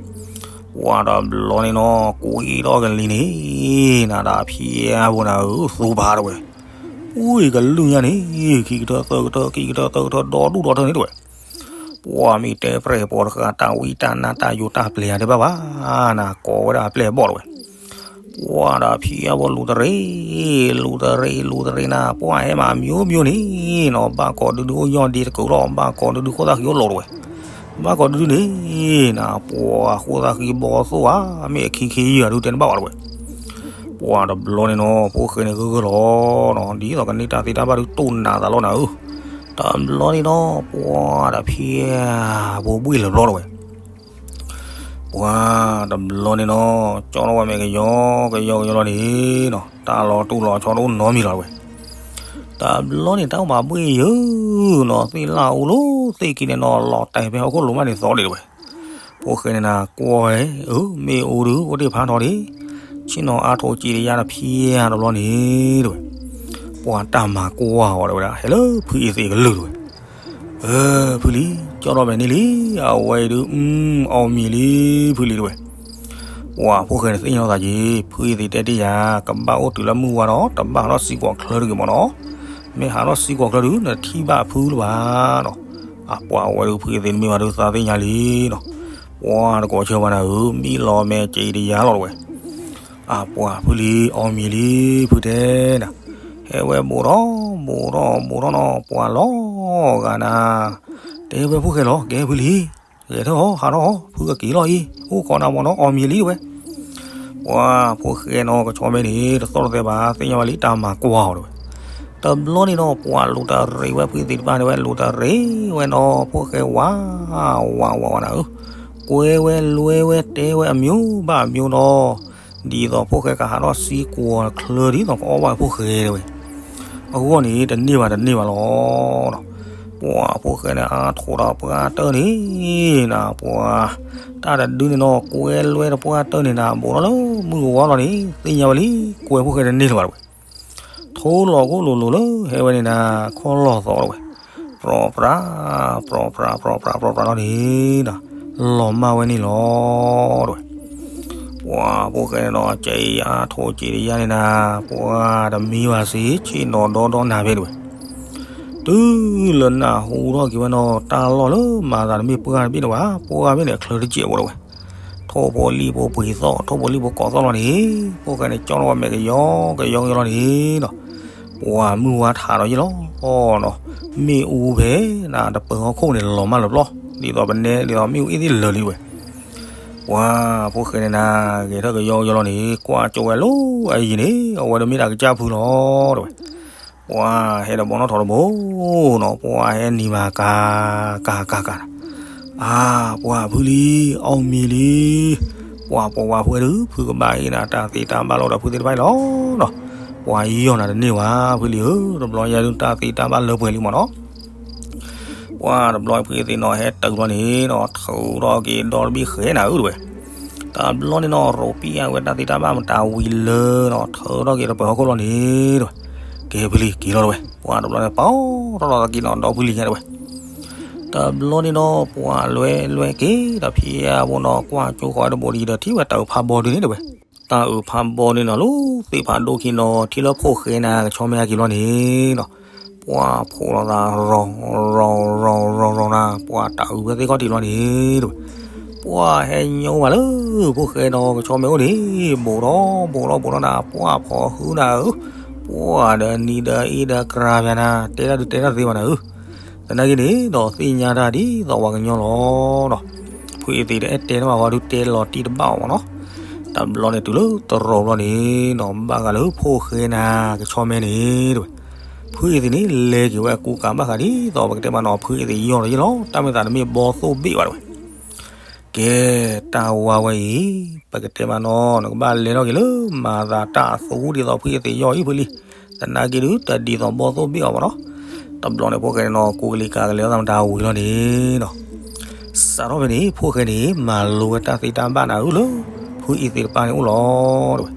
ပှၤတဘျီန့ၣ်နီၤ ကွံထီၣ်ကလံၤန့ၣ် နၤတၢ်ဖျဲးဖိနၤဧၢ သူဖးတဝဲ, ပှၤကလုၢ်ညါန့ၣ် ခံကထၢသၢကထၢ ခံကထၢသၢကထၢ ဒီဒူၣ်ဒီထၢန့ၣ်တဝဲ, ပှၤမ့ၢ်တဲပြဲၢ်ပီၤတဃာ် တၢ်ဝံတၢ်နါတၢ်ယိာ်တၢ်ပျဲၤဧါတဲဘၣ်ဘၣ်နၤ ကိးဝဲဒၣ်အပျဲၢ်အဘီၣ်တဝဲ, ပှၤတၢ်ဖံးအဝဲလူၤတရံး လူၤတရံး လူၤတရံးနၤ ပှၤဟဲမၤမံၤမံၤန့ၣ်နီၤ ဘၣ်ကိးဒုဒုအိၣ်ညီဒ့တကုးလီၤ ဘၣ်ကိးဒုဒုခိၣ်သၣ်ဃံအိၣ်လိာ်တဝဲ, ဘၣ်ကိးဒုဒုန့ၣ်နၤ ပှၤခိၣ်သၣ်ဃံဘီသိၣ်ဧါ မ့ၢ်အခံခ့ယုၢ်ဧါဒုတဲတဘၣ်ဘၣ်တဝဲ, ပှၤတဘျီန့ၣ်နီၤ ဖိၣ်ဃဲန့ၣ်ဂၢၢ်ဂၢၢ်လီၤနီၤ ဒ်သိးကန့ၢ်တၢ်သ့တၢ်ဘၣ်ဒုတိၢ်နးသးလီၤနၤဧၢ, တဘျီန့ၣ်နီၤ ပှၤတၢ်ဖံး ဖိဘှံၣ်လၢာ်ဘျီတဝဲ ပှၤတဘျီန့ၣ်နီၤ ကၠီထီၣ်ဝဲမဲာ်ကယီကယီကယီလီၤန့ၣ်နီၤ တၢ်လီၤတူၢ်လီၤဆီတအိၣ်နီတမံၤလီၤတဝဲ, တဘျီန့ၣ် တၢ်အိၣ်ဘၣ်ဘှ့ၣ်ယုၢ်နီၤ သ့ၣ်လၣ်အူလီၤ သ့ၣ်က့ၤန့ၣ်နီၤ လီၤတဲာ်ဖဲဟီၣ်ခိၣ်လိၤမးန့ၣ်သီဒံးတဝဲ, ဖိၣ်ဃဲန့ၣ်နၤ ကွၢ်ဝဲ အၢ မ့ၣ်အူဒုး အိၣ်တ့ၢ်ဖးထီဒံး, ဆ့ၣ်နီၤအါထိးစံးတယါတဖျဲးတဘျီန့ၣ်တဝဲ, ပှၤတၢ်မၤကွၢ်အီၤတဝဲဒၣ် ဟဲလၢဖုအ့သ့ၣ်ကလုၢ်တဝဲ ဖုလံၤ ကၠီထီၣ်မဲာ်န့ၣ်လံ, အဝဲအံၤဒုး အီၣ်မံၤလံ ဖုလံၤတဝဲ, ပှၤဖိၣ်ဃဲန့ၣ်သ့ၣ်ညါသးက့ၤ ဖုအ့သ့ၣ်တဲတ့ၢ်ယၤ ကဘၣ်အိၣ်တုၤလၢမုၢ်ဝါဒီး တဘၣ်ဟးထီၣ်စံၣ်ကွီၤချၢတဂ့ၤမးနီၤ, မ့ၢ်ဟးထီၣ်စံၣ်ကွီၤချၢဒုး နတထံၣ်ဘၣ်ဖုလၢၤဘၣ်နီၤ, အပှၤဝဲဒုး ဖုအ့သ့ၣ်တမ့ၢ်ဘၣ်ဒုး သးသ့ၣ်ညါလံနီၤ, ပှၤတကိးဆၢဘၣ်နၤဧၢ ဘံၣ်လီၤမဲာ်စံးတယါလီၤတဝဲ အပှၤဖုလံၤ အီၣ်မံၤလံ ဖုတဲနၤ, ဟဲဝဲဘူးထီၣ် ဘူးထီၣ် ဘူးထီၣ်နီၤ ပှၤလီၤဂာ်နၤ, တဲဝဲဖိၣ်ဃဲလီၤ ကဲဖုလံၤ, ဂဲၤထၢၣ်အီၤ ဟးထီၣ်အီၤ ဖုကက့ၤလီၤအံၤ အိၣ်ခိးနၤမးနီၤ အီၣ်မံၤလံတဝဲ, ပှၤဖိၣ်ဃဲနီၤ ကဆီမဲန့ၣ် တသီၣ်တသဲဘၣ် သ့ၣ်ညါဝဲလံ တၢ်မၤကွၢ်အီၤတဝဲ, တဘျီန့ၣ်နီၤ ပှၤလူၤတရံးဝဲ ဖုအ့သ့ၣ်တဖၣ်န့ၣ်ဝဲ လူၤတရံးဝဲနီၤ ဖိၣ်ဃဲဝး ဝး ဝး ဝးနၤဧၢ, ကွဲဝဲလွဲဝဲတဲဝဲအမျိုးဘၣ်အမျိုးနီၤ, ဒ်သိးဖိၣ်ဃဲကဟးထီၣ်စံၣ်ကွီၤချၢ ဒ်သိးကအီၣ်ဘၣ်ဖိၣ်ဃဲတဲဝဲ, အဂီၢ်န့ၣ် တန့ၢ်ဘၣ်တန့ၢ်ဘၣ်လီၤ. ပှၤဖိၣ်ဃဲန့ၣ် အါထိးဒီးပှၢ်တၢၢ်န့ၣ်နၤ ပှၤ တၢ်တဒုန့ၣ်နီၤ ကွဲလွဲဒီးပှၢ်တၢၢ်န့ၣ်နၤ ဘူးထီၣ်လၢမုၢ်ကဝီၤလီၤန့ၣ် သ့ၣ်ညါဝဲလံ ကွဲဖိၣ်ဃဲတန့ၢ်လၢၤဘၣ်တဝဲ ထိလီၤခိၣ်လိၤလိၤလၢဟဲဝဲန့ၣ်နၤ ခီၣ်လီၤသီတဝဲ, ပြီပြး ပြီပြး ပြီပြး ပြီပြးလီၤန့ၣ်ဒီး လီၤမၢ်ဝဲန့ၣ်လီၤတဝဲ, ပှၤဖိၣ်ဃဲန့ၣ်ဒီး ကဲအါထိးက့ၤတယါန့ၣ်နၤ ပှၤတမံဘၣ်စ့ၢ် ဆ့ၣ်နီၤဒီဒီနၤဖဲတဝဲ, တုၤလၢနၢ်ဟူထီၣ်က့ၤဝဲနီၤ တၢ်လီၢ်လၢမၤသးတမ့ၢ်ပှၢ်တဘ့ၣ်န့ၣ်ဘၣ် ပှၢ်ဘ့ၣ်န့ၣ် အချၢတစဲးဖိတဝဲ ထိၣ်ဖိလံၣ်ဖိပှ့ၤသီၣ် ထိၣ်ဖိလံၣ်ဖိကိးသီၣ်လီၤန့ၣ်, ဖိၣ်ဃဲန့ၣ်ကၠီထီၣ်ဝဲမဲာ်ကယီကယီကယီလီၤန့ၣ်ဒီး, ပှၤမုၢ်ဝါထးဒီးယ့ၣ်လီၤနီၤ, မ့ၣ်အူဖဲနၤတပၢၤဟီၣ်ခိၣ်န့ၣ် လီၤမၢ်လၢပျီ, ဒ်သိးပနဲဒ်သိးမ့ၣ်အူအ့ၣ်သ့ၣ်လၢာ်လံဝဲ, ပှၤဖိၣ်ဃဲန့ၣ်နၤ ဂဲၤထၢၣ်ကယီကယီလီၤန့ၣ် ကွၢ်ကၠိဝဲလၢအယံၤန့ၣ် အဝဲဒၣ်မ့ၢ်တၢ်ကစၢ်ဖုလီၤတဝဲ ပှၤဟဲဒီးဘီနီၣ်ထီၣ်တဘိနီၤ ပှၤဟဲနံၤမၤကၤ ကၤ ကၤ ကၤ, အါ ပှၤဖုလံၤ အီၣ်မံၤလံ, ပှၤပိာ်ဝဲဖုဝဲဒုး ဖုကဘၣ်အ့ၣ်နၤ တၢ်သ့တၢ်ဘၣ်လီၤဒီးဖုသ့ၣ်တဖၣ်အံၤလီၤနီၤ, ပှၤယီၢ်နၤတန့ၢ်ဘၣ် ဖုလံၤဧၢ, တဘျီညါဒုး တၢ်သ့တၢ်ဘၣ်လၢပှဲၤလံမးနီၤ ပှၤတဘျီဖုသ့ၣ်နီၤ ဟဲတုၤဘျီန့ၣ်နီၤ ထုးထီၣ်က့ၤဒီတဘ့ၣ်ဃဲနၤဧၢတဝဲ, တဘျီန့ၣ်နီၤ ရိးပံၢ်အဝဲတၢ်သ့တၢ်ဘၣ်မတၤဝံၤလၢနီၤ ထုးထီၣ်က့ၤတပၢၤဟီၣ်ခိၣ်လီၤန့ၣ်တဝဲ, ကဲဖုလံၤက့ၤလီၤတဝဲ, ပှၤတဘျီန့ၣ် ပီထီၣ်လီၤသးက့ၤနီၤ ဒီဖုလံၤညါတဝဲ တဘျီန့ၣ်နီၤ ပှၤလွဲလွဲက့ၤဒီးဖံအဝဲနီၤ ကွၢ်ကၠိဃီၤဝဲတဘိဒီး ထံၣ်ဝဲတၢ်အုးဖးဘီဒုန့ၣ်တဝဲ, တၢ်အုးဖးဘီန့ၣ်နီၤ လၢသ့ၣ်ဖးဒိၣ်ခံနီၤ ထံၣ်လၢဖိၣ်ဃဲနၤ ကဆီမဲအက့ၤဘျီန့ၣ်နီၤ, ပှၤဖိးလိာ်သး ရီၤ ရီၤ ရီၤ ရီၤ ရီၤ နၤ ပှၤတၢ်အုးဖဲသ့ၣ်ခီၣ်ထံးဘျီန့ၣ်တဝဲ, ပှၤဟဲညိဘၣ်လၢ ဖိၣ်ဃဲနီၤ ကဆီမဲအိၣ်န့ၣ် ဘူးထီၣ် ဘူးထီၣ် ဘူးထီၣ်နၤ ပှၤဖီၣ်ဟုနၤဧၢ, ပှၤဒီးနံၤဒီးအ့ဒီးကြၤပၠးနၤ တဲတၢ်ဒုးတဲတၢ်သ့ဘၣ်နၤဧၢ, သနာ်က့န့ၣ်ဒီးသ့ၣ်ညါတၢ်ဒ်သိးပှၤကညီလီၤနီၤ, ဖုအ့သ့ၣ်တအဲၣ်တဲတၢ်ဘၣ်ဃီဒုးတဲလီၤတံၢ်တဘၣ်အီၤမးနီၤ, တဘျီန့ၣ်တုၤလၢတရီးဘျီန့ၣ်နီၤ ဘၣ်ဃးလၢဖိၣ်ဃဲနၤ ကဆီမဲန့ၣ်တဲဝဲ, ဖုအ့သ့ၣ်န့ၣ် လဲၤက့ၤဝဲအကူကၤဘၣ်ဃးဒ်သိးပကတဲမးနီၤ ဖုအ့သ့ၣ်ယီၢ်ဒီးယ့ၢ်လီၤ တၢ်မ့ၢ်သးတမ့ၢ်ဘီသိၣ်ဘ့ၣ်ဘၣ်တဲဝဲ. ကဲ, တၢ်ဝါဝဲအံၤ ပကတဲမးနီၤ နကဘၣ်လဲၤထီၣ်က့ၤလၢမၤသးတၢ်အသူဒ်သိးဖုအ့သ့ၣ်ယီၢ်အံၤဖုလံ. သနာ်က့ဒုး တဒ်သိးဘီသိၣ်ဘ့ၣ်အီၤမးနီၤ. တဘျီန့ၣ်ဖိၣ်ဃဲန့ၣ်နီၤ ကူကလံၤကၤကလဲၤအသးမတၤဝံၤလီၤန့ၣ်နီၤ စးထီၣ်ဖဲန့ၣ် ဖိၣ်ဃဲန့ၣ် မၤလိဝဲတၢ်သ့တၢ်ဘၣ်နၤဧၢလၢ ဖုအ့သ့ၣ်တပၢ်န့ၣ်အိၣ်လီၤတဲဝဲ.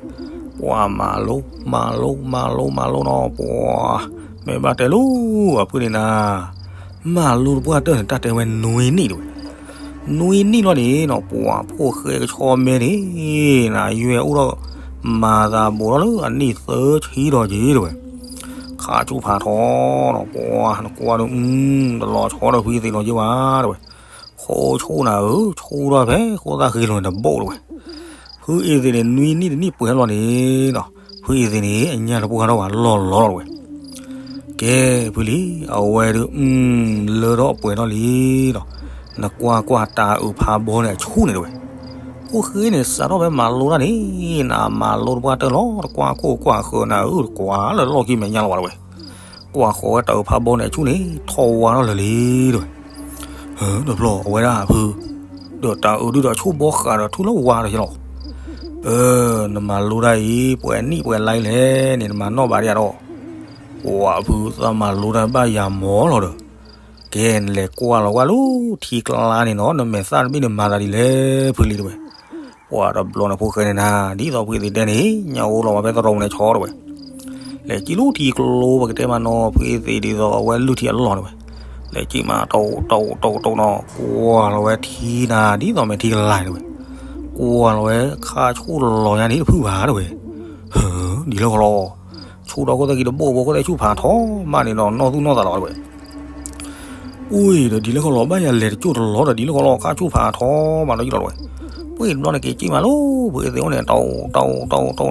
ပှၤမၤလိ မၤလိ မၤလိ မၤလိနီၤ ပှၤ မ့ၢ်ဘၣ်တဲလိၤ အဖုန့ၣ်နၤ မၤလိတပှၢ်တၢၢ်န့ၣ် တၢ်တဲဝဲနွံနံၣ်တဲဝဲ. နွံနံၣ်လီၤန့ၣ်နီၤ ပှၤဖိၣ်ဃဲကဆီမဲန့ၣ် နယွဲၢ်အိၣ်ထီၣ် မၤသးဘူးထီၣ်လၢအနံၣ်သၢဆံဒီးက့ၤတဲဝဲ. ခါဆူၣ်ဖးထီနီၤ ပှၤနကွၢ်ဒီး တလီၤဆီဒီးဖုအ့သ့ၣ်လီၤက့ၤဘၣ်တဲဝဲ. ဃိဆူၣ်နၤဧၢ ဆူၣ်ထီၣ်ဖဲဃိသၣ်ဃ့လိာ်န့ၣ်တဘိၣ်တဲဝဲ. ဖုအ့သ့ၣ်န့ၣ် နွံနံၣ်တနံၣ်ပှဲၤလီၤန့ၣ်နီၤ ဖုအ့သ့ၣ်န့ၣ် အညၣ်တပှၢ်ထီၣ်ဘၣ်လီၢ်လီၢ်လီၤတဲဝဲ. ကဲ, ဖုလံ, အဝဲဒုး လၢထီၣ်ပှဲၤထီၣ်လံဒီး နကွၢ်ကွၢ်တၢ်အုးဖးဘီန့ၣ်အဆူၣ်န့ၣ်တဲဝဲ. ဖိၣ်ဃဲန့ၣ် စးထီၣ်ဖဲမၤလိတၢ်န့ၣ် နမၤလိတပှၢ်တၢၢ်လီၤ တကွၢ်ခိၣ်ကွၢ်ဃၢၤနၤဧၢ တကွၢ်လၢလီၢ်ခံမဲာ်ညါလီၤဘၣ်တဲဝဲ. ကွၢ်ဃီၤဝဲတၢ်အုးဖးဘီန့ၣ်အဆူၣ်န့ၣ် ထီၣ်ဝါထီၣ်လၢာ်လံတဲဝဲ. ဟၢ တဘျီအဝဲဒၣ်ဖု ဒီးတၢ်အုးဒုးဒီးဆူၣ်ဘီဃာ်ဒီးထူၣ်လၢဝါဒီးယလီၤ. အၢ နမၤလိတၢ်အံၤ ပှဲၤနံၣ်ပှဲၤလါလဲၣ်န့ၣ် နမၤနီၣ်ဘၣ်ဒံးဧါဒီး. ပှၤဖုသးမၤလိတၢ်ဘၣ်ယၤမီၢ်လီၤဒီး. ကဲ နလဲၤကွၢ်လီၤဝဲလၢထံကျါန့ၣ်နီၤ နမဲာ်သၣ်တဘ့ၣ်န့ၣ်မၤသးဒ်လဲၣ်ဖုလံတဲဝဲ. ပှၤတဘျီန့ၣ်ဖိၣ်ဃဲန့ၣ်နၤ ဒ်သိးဖုအ့သ့ၣ်တဲန့ၣ် ညၣ်အိၣ်လီၤဝဲဖဲသရိာ်ပူၤန့ၣ်ဆီတဲဝဲ. လဲၤကံၣ်လၢထံကျိပကတဲမးနီၤ ဖုအ့သ့ၣ်ဒ်သိးအဝဲလုၢ်ထံအလီၢ်တဲဝဲ. လဲၤကံၣ်မးတိၣ်တိၣ်တိၣ်တိၣ်နီၤ ကွၢ်လီၤဝဲထံနၤ ဒ်သိးမ့ၢ်ထံကလၤတဲဝဲ. ကွၢ်လီၤဝဲခါဆူၣ်လီၤညါန့ၣ်တဖုဘၣ်တဲဝဲ. ဟၢ ဒ်လဲၣ်ဃီလီၤ. ဆူၣ်ဒီးခိၣ်သၣ်ခံတဘိၣ်ဘိခိၣ်သၣ်ဆူၣ်ဖးထီမးန့ၣ်ဒီး နီၢ်သူၣ်နီၢ်သးလီၤတဲဝဲ. အူၣ်ဒီးဒ်လဲၣ်ဃီလီၤ ဘၣ်ယၤလဲၤတကၠိၢ်တလီၤဒီးဒ်လဲၣ်ဃီလီၤ ခါဆူၣ်ဖးထီမးဒီးယလီၤတဲဝဲ. ပှ့ၤတဘျီန့ၣ်က့ၤကံၣ်မးလီၤ ဖုအ့သ့ၣ်အိၣ်န့ၣ် တိၣ်တိၣ်တိၣ်တိၣ်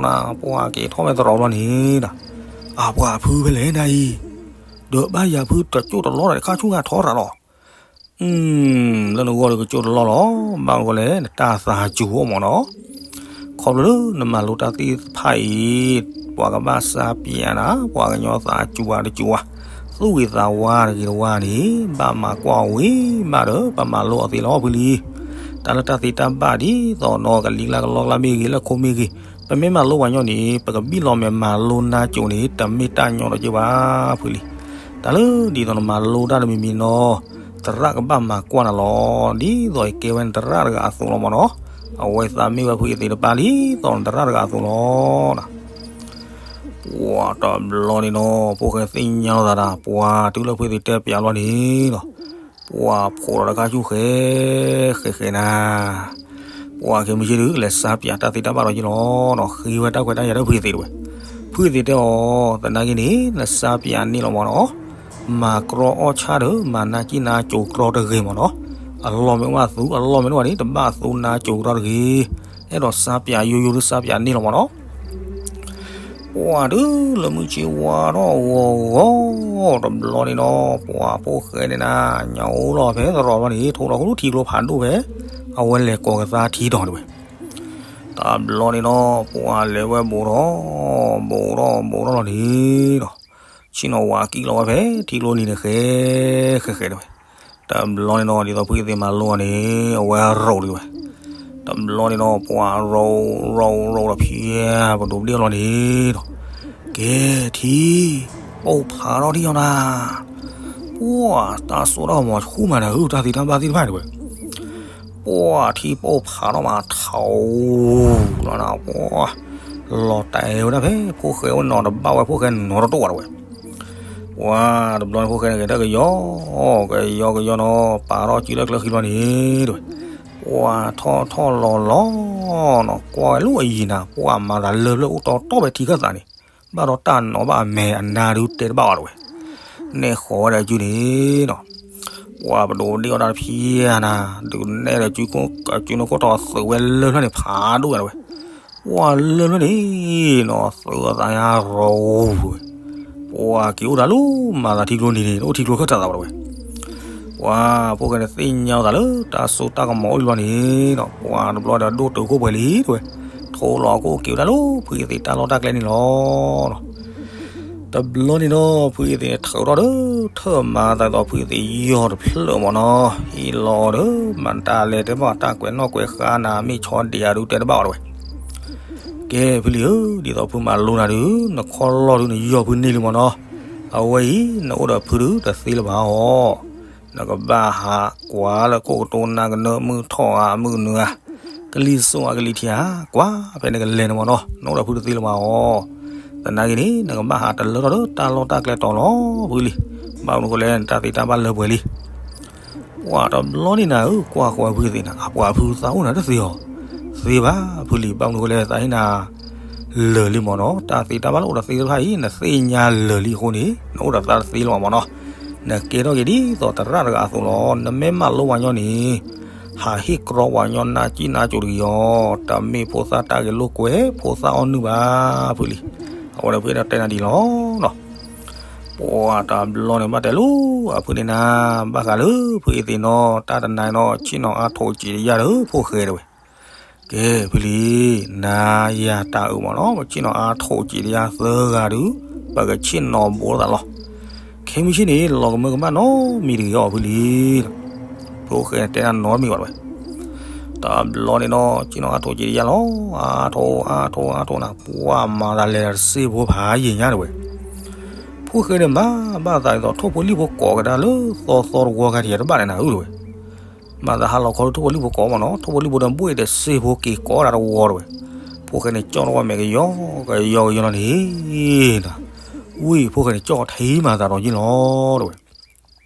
နၤ ပှၤက့ၤထီၣ်ဝဲသရိာ်ဘျီန့ၣ်ဒီး အပှၤဖုဖဲလဲၣ်နၤအံၤ ဒီးဘၣ်ယၤဖုတကၠိၢ်တလီၤဒီးခါဆူၣ်ဂၤထီရၤလီၤ. လၢနဂီၢ်ဒီးကကၠိၢ်တလီၤလီၤ ဘၣ်မနုၤဃိလဲၣ် နတၢ်သးစူၤအိၣ်မးနီၤ. ခီဖျိလၢနမၤလိတၢ်သ့ၣ်တဖၣ်အံၤ ပှၤကဘၣ်စၢ်ပၠးနၤ ပှၤကညီသးစူၤဝါတစူၤဝါ သူၣ်ဂ့ၤသးဝါတဂ့ၤတဝါန့ၣ် ဘၣ်မၤကွၢ်ဝံၤဘၣ်ဒီး ပမၤလိအီၤသ့လီၤဖုလံ. တၢ်လၢတၢ်သ့တၢ်ဘၣ်ဒ်သိးနီၤ ကလံၤကျါကလီကျါမ့ၢ်ဂ့ၤ လၢခိမ့ၢ်ဂ့ၤ ပမ့ၢ်မၤလိပှၤညီန့ၣ် ပကဘံၣ်လီၤမဲာ်မၤလိနါစိၤန့ၣ် တမ့ၢ်တၢ်ညီတက့ၢ်ဘၣ်ဖုလံ. တၢ်လၢဒ်သိးနမၤလိတၢ်တမံၤမံၤနီၤ သရၣ်ကဘၣ်မၤကွၢ်နၤလီၤ. ဒ်သိးယကဲဝဲနသရၣ်တဂၤအသိးလီၤမးနီၤ. အဝဲသးမ့ၢ်ဝဲဖုအ့သ့ၣ်တပၢ်လံ ဒ်သိးနသရၣ်တဂၤအသိးလီၤ. ပှၤတဘျီန့ၣ်နီၤ ဖိၣ်ဃဲသ့ၣ်ညါလိာ်သးဒီး ပှၤတုၤလၢဖုအ့သ့ၣ်တဲပၠးဘျီန့ၣ်နီၤ ပှၤဖိးဒီးတခါဆူၣ်ဃဲ ဃဲဃဲနၤ ပှၤက့ၤမုၢ်ဆ့ၣ်ဒုး လဲၤစၢ်ပၠးတၢ်သ့တၢ်ဘၣ်ဒီးယလီၤနီၤ ဃ့ဝဲတၢ်ခွဲးတၢ်ယာ်ဒီးဖုအ့သ့ၣ်တဲဝဲ. ဖုအ့သ့ၣ်တဲအီၤ သနာ်က့န့ၣ် နစၢ်ပၠးန့ၣ်လီၤမးနီၤ. မၤကြီအီၣ်ဆၣ်ဒီး မၤနါစံၣ်နါစိၤကြီတဂ့ၤမးနီၤ. အလီၢ်မ့ၢ်အိၣ်ဘၣ်သူ အလီၢ်မ့ၢ်တအိၣ်ဘၣ်န့ၣ် တဘၣ်သူနါစိၤကြီတဂ့ၤ. အဲၣ်ဒိးစၢ်ပၠးယိယိဒုးစၢ်ပၠးန့ၣ်လီၤမးနီၤ. ပှၤတုၤလၢမုၢ်ဆ့ၣ်ဝါထီၣ်ဂီၤဂီၤတဘျီန့ၣ်နီၤ ပှၤဖိၣ်ဃဲန့ၣ်နၤ ညၣ်အိၣ်လီၤဖဲသရိာ်ဘျီန့ၣ် ထိးထီၣ်ဃုထံကျိဖးဒိၣ်ဖဲ အဝဲလဲၤကိးကသါထံတီၤတဲဝဲ. တဘျီန့ၣ်နီၤ ပှၤလဲၤဝဲဘူးထီၣ် ဘူးထီၣ်ဘူးထီၣ်လီၤန့ၣ်နီၤ ဆ့ၣ်နီၤဝၤကံၣ်လီၤဝဲဖဲထံကျိနံၤန့ၣ်ဃဲ ဃဲဃဲတဲဝဲ. တဘျီန့ၣ်နီၤ ဒ်သိးဖုအ့သ့ၣ်မၤလိအီၤန့ၣ် အဝဲရိၤတဲဝဲ. တဘျီန့ၣ်နီၤ ပှၤရိၤရိၤရိၤဒီးဖဲ ပဒိးဘၣ်ဒ့ၣ်အီၤလီၤန့ၣ်နီၤ ကဲထံ ပိၢ်ဖးထီၣ်ထံၣ်အီၤနၤ ပှၤတၢ်စိတၢ်ကမီၤဆူၣ်မးနၤဧၢ တၢ်သ့တၢ်ဘၣ်သ့ၣ်တဖၣ်တဲဝဲ. ပှၤထံပိၢ်ဖးထီၣ်မးထီလီၤနၤ ပှၤ လီၤတဲာ်ဝဲဒၣ်ဖဲ ဖိၣ်ဃဲအိၣ်နီၤတဘၣ်ဝဲ ဖိၣ်ဃဲနီၤတတိၢ်ဘၣ်တဲဝဲ. ပှၤတဘျီန့ၣ်ဖိၣ်ဃဲန့ၣ်က့ၤတၢ်ကယီ ကယီကယီနီၤ ပာ်ထီၣ်စုလၢကျဲဃံလီၤန့ၣ်တဲဝဲ. ပှၤထီၣ်ထီၣ်လီၤလီၤနီၤ ကွၢ်ဝဲလၢအယံၤနၤ ပှၤမၤသးလၢဖျၢၣ်အိၣ်တီတီဖဲထံခၢၣ်သးန့ၣ် ဘၣ်ဒီးတၢ်နီၤဘၣ်အမဲာ်အနါဒုးတဲတဘၣ်ဘၣ်တဲဝဲ. နဲၣ်ဃီၤဝဲဒၣ်အစုန့ၣ်နီၤ ပှၤပဒိးဘၣ်ဒ့ၣ်အီၤတၢ်တဖံးနၤ ဒုးနဲၣ်ဒီးစုန့ၣ်ခိၣ်တီၤသုးဝဲလၢဖျၢၣ်န့ၣ်ဖးဒိၣ်ဝဲတဲဝဲ. ပှၤလၢဖျၢၣ်န့ၣ်နီၤ သုးအသးညါရိၤဝဲ ပှၤက့ၤအိၣ်တၢ်လၢမၤသးထံကျိနံၤန့ၣ် တအိၣ်ထံကျိခၢၣ်သးဘၣ်တဲဝဲ. ပှၤဖိၣ်ဃဲန့ၣ်သ့ၣ်ညါသးလၢတၢ်စိတၢ်ကမီၤအိၣ်လံလီၤန့ၣ်နီၤ ပှၤတဘျီဒီးဒိၣ်တုာ်ခိၣ်ပှဲၤလံတဲဝဲ. ထိလီၤအခိၣ်က့ၤဝဲဒၣ်လၢဖုအ့သ့ၣ်တၢ်လီၢ်တၢ်ကျဲန့ၣ်လီၤ. တဘျီန့ၣ်ဒီး ဖုအ့သ့ၣ်န့ၣ် ထုးထီၣ်ဒီး ထၢၣ်မၤသးဒ်သိးဖုအ့သ့ၣ်ယီၢ်တဖျၢၣ်မ့ၢ်နီၤ, ဟံးလီၤဒီး မၤတၢ်လဲၤတဲဘၣ်တၢ်ကွဲးနီၣ်ကွဲးဃါနၤ မ့ၢ်ဆီဒံးဧါဒုးတဲတဘၣ်အီၤတဝဲ. ကဲ ဖုလံၤဧၢ, ဒ်သိးဖုမၤလိနၤဒုး နခီၣ်လီၢ်ဒုးနယီၢ်ဖုန့ၢ်လံမ့ၢ်နီၤ, အဝဲအံၤ နအိၣ်ဒီးဖုဒုးတသ့လၢၤဘၣ်အီၤ, နကဘၣ်ဟးကွၢ်လၢခိၣ်ကတိၤနၢ်ကနၢ မုၢ်ထီၣ်ဧါမုၢ်နုာ်ဧါ, ကလံၤစိးဧါကလံၤထံးဧါ, ကွၢ်ဖဲနကလဲၤန့ၣ်မ့ၢ်နီၤ, နအိၣ်ဒီးဖုတသ့လၢၤဘၣ်အီၤ, သနာ်က့န့ၣ် နကဘၣ်ဟးတလၢထီၣ်ဒီးတၢ်လီၢ်တၢ်ကျဲတီၤလီၤ ဖုလံၤ, ဘၣ်မနုၤဃိလဲၣ် နတၢ်သ့တၢ်ဘၣ်လၢပှဲၤလံ. ပှၤတဘျီန့ၣ်နၤဧၢ, ကွၢ်ဃီဖုသ့ၣ်နၤ အပှၤဖုသးအိၣ်နၤတသ့အီၤ, သ့ဘၣ်ဖုလံၤ, ဘၣ်မနုၤဃိလဲၣ် သးဟ့ၣ်နၤလၢာ်လံမ့ၢ်နီၤ, တၢ်သ့တၢ်ဘၣ်လၢအိၣ်ဒီးသ့သ့ၣ်တဖၣ်အံၤ နသ့ၣ်ညါလၢာ်လံအဃိန့ၣ် နအိၣ်ဒီးသးတသ့လၢၤဘၣ်မ့ၢ်နီၤ, နကဲထီၣ်က့ၤဒ်သိးသရၣ်တဂၤအသိးလီၤ, နမ့ၢ်မၤလိပှၤကညီန့ၣ် ဟးဟ့ၣ်ကြီပှၤကညီနၢ်ကံၣ်နၢ်ကိၤတဂ့ၤအီၤ, တမ့ၢ်ဖိသၣ်တၢ်ဂဲၤလိာ်ကွဲ ဖိသၣ်အီၣ်နုၢ်ဘၣ် ဖုလံၤ, အဝဲဒီးဖုအဲၣ်ဒိးတဲနၤဒ်လီၤနီၤ. ပှၤတဘျီန့ၣ်ဘၣ်တဲလိၤ အဖုန့ၣ်နၤ, ဘၣ်ဃးလၢဖုအ့သ့ၣ်နီၤ တၢ်တနၤနီၤ ဆ့ၣ်နီၤအါထိးစံးတယၢ်ဒီး ဖိၣ်ဃဲတဲဝဲ, ကဲ ဖုလံၤ, နၤယၤတၢ်အုးမ့ၢ်နီၤ ပဆ့ၣ်နီၤအါထိးစံးတယၢ်သၢဂၤဒုး ပကဆ့ၣ်နီၤဘိးသးလီၤ. ခဲမုၢ်ဆ့ၣ်န့ၣ် လီၤကမၢကမၣ်နီတမံၤတဂ့ၤအီၤ ဖုလံၤ, ဖိၣ်ဃဲတဲဒၣ်နီတမံၤဘၣ်တဲဝဲ. တဘျီန့ၣ်ဒီး ဆ့ၣ်နီၤအါထိးစံးတယၢ်လီၤ, အါထိး အါထိး အါထိးနၤ ပှၤမၤသးလဲၤဒီးတစ့ဖိဖးယံာ်ညါတဲဝဲ. ဖိၣ်ဃဲန့ၣ်ဘၣ်ဘၣ်သးဒ်သိး ထိၣ်ဖိလံၣ်ဖိကိးကဒါလၢသီသီတဝီခါထံးတဘၣ်န့ၣ်နၤဧၢ တဲဝဲ. မၤသးဟးလီၤခီလၢထိၣ်ဖိလံၣ်ဖိကိးမ့ၢ်နီၤ, ထိၣ်ဖိလံၣ်ဖိဒီးဘှ့ၣ်ဒီးစ့ဖိက့ၤကိးဒၣ်တဝီတဲဝဲ. ဖိၣ်ဃဲန့ၣ်ကၠီၣ်ထီၣ်ဝဲမဲာ်ကယီကယီကယီလီၤန့ၣ်, ဝံၤဖိၣ်ဃဲန့ၣ်ကၠီၣ်ထံမၤသးဒီးယ့ၢ်လီၤတဲဝဲ.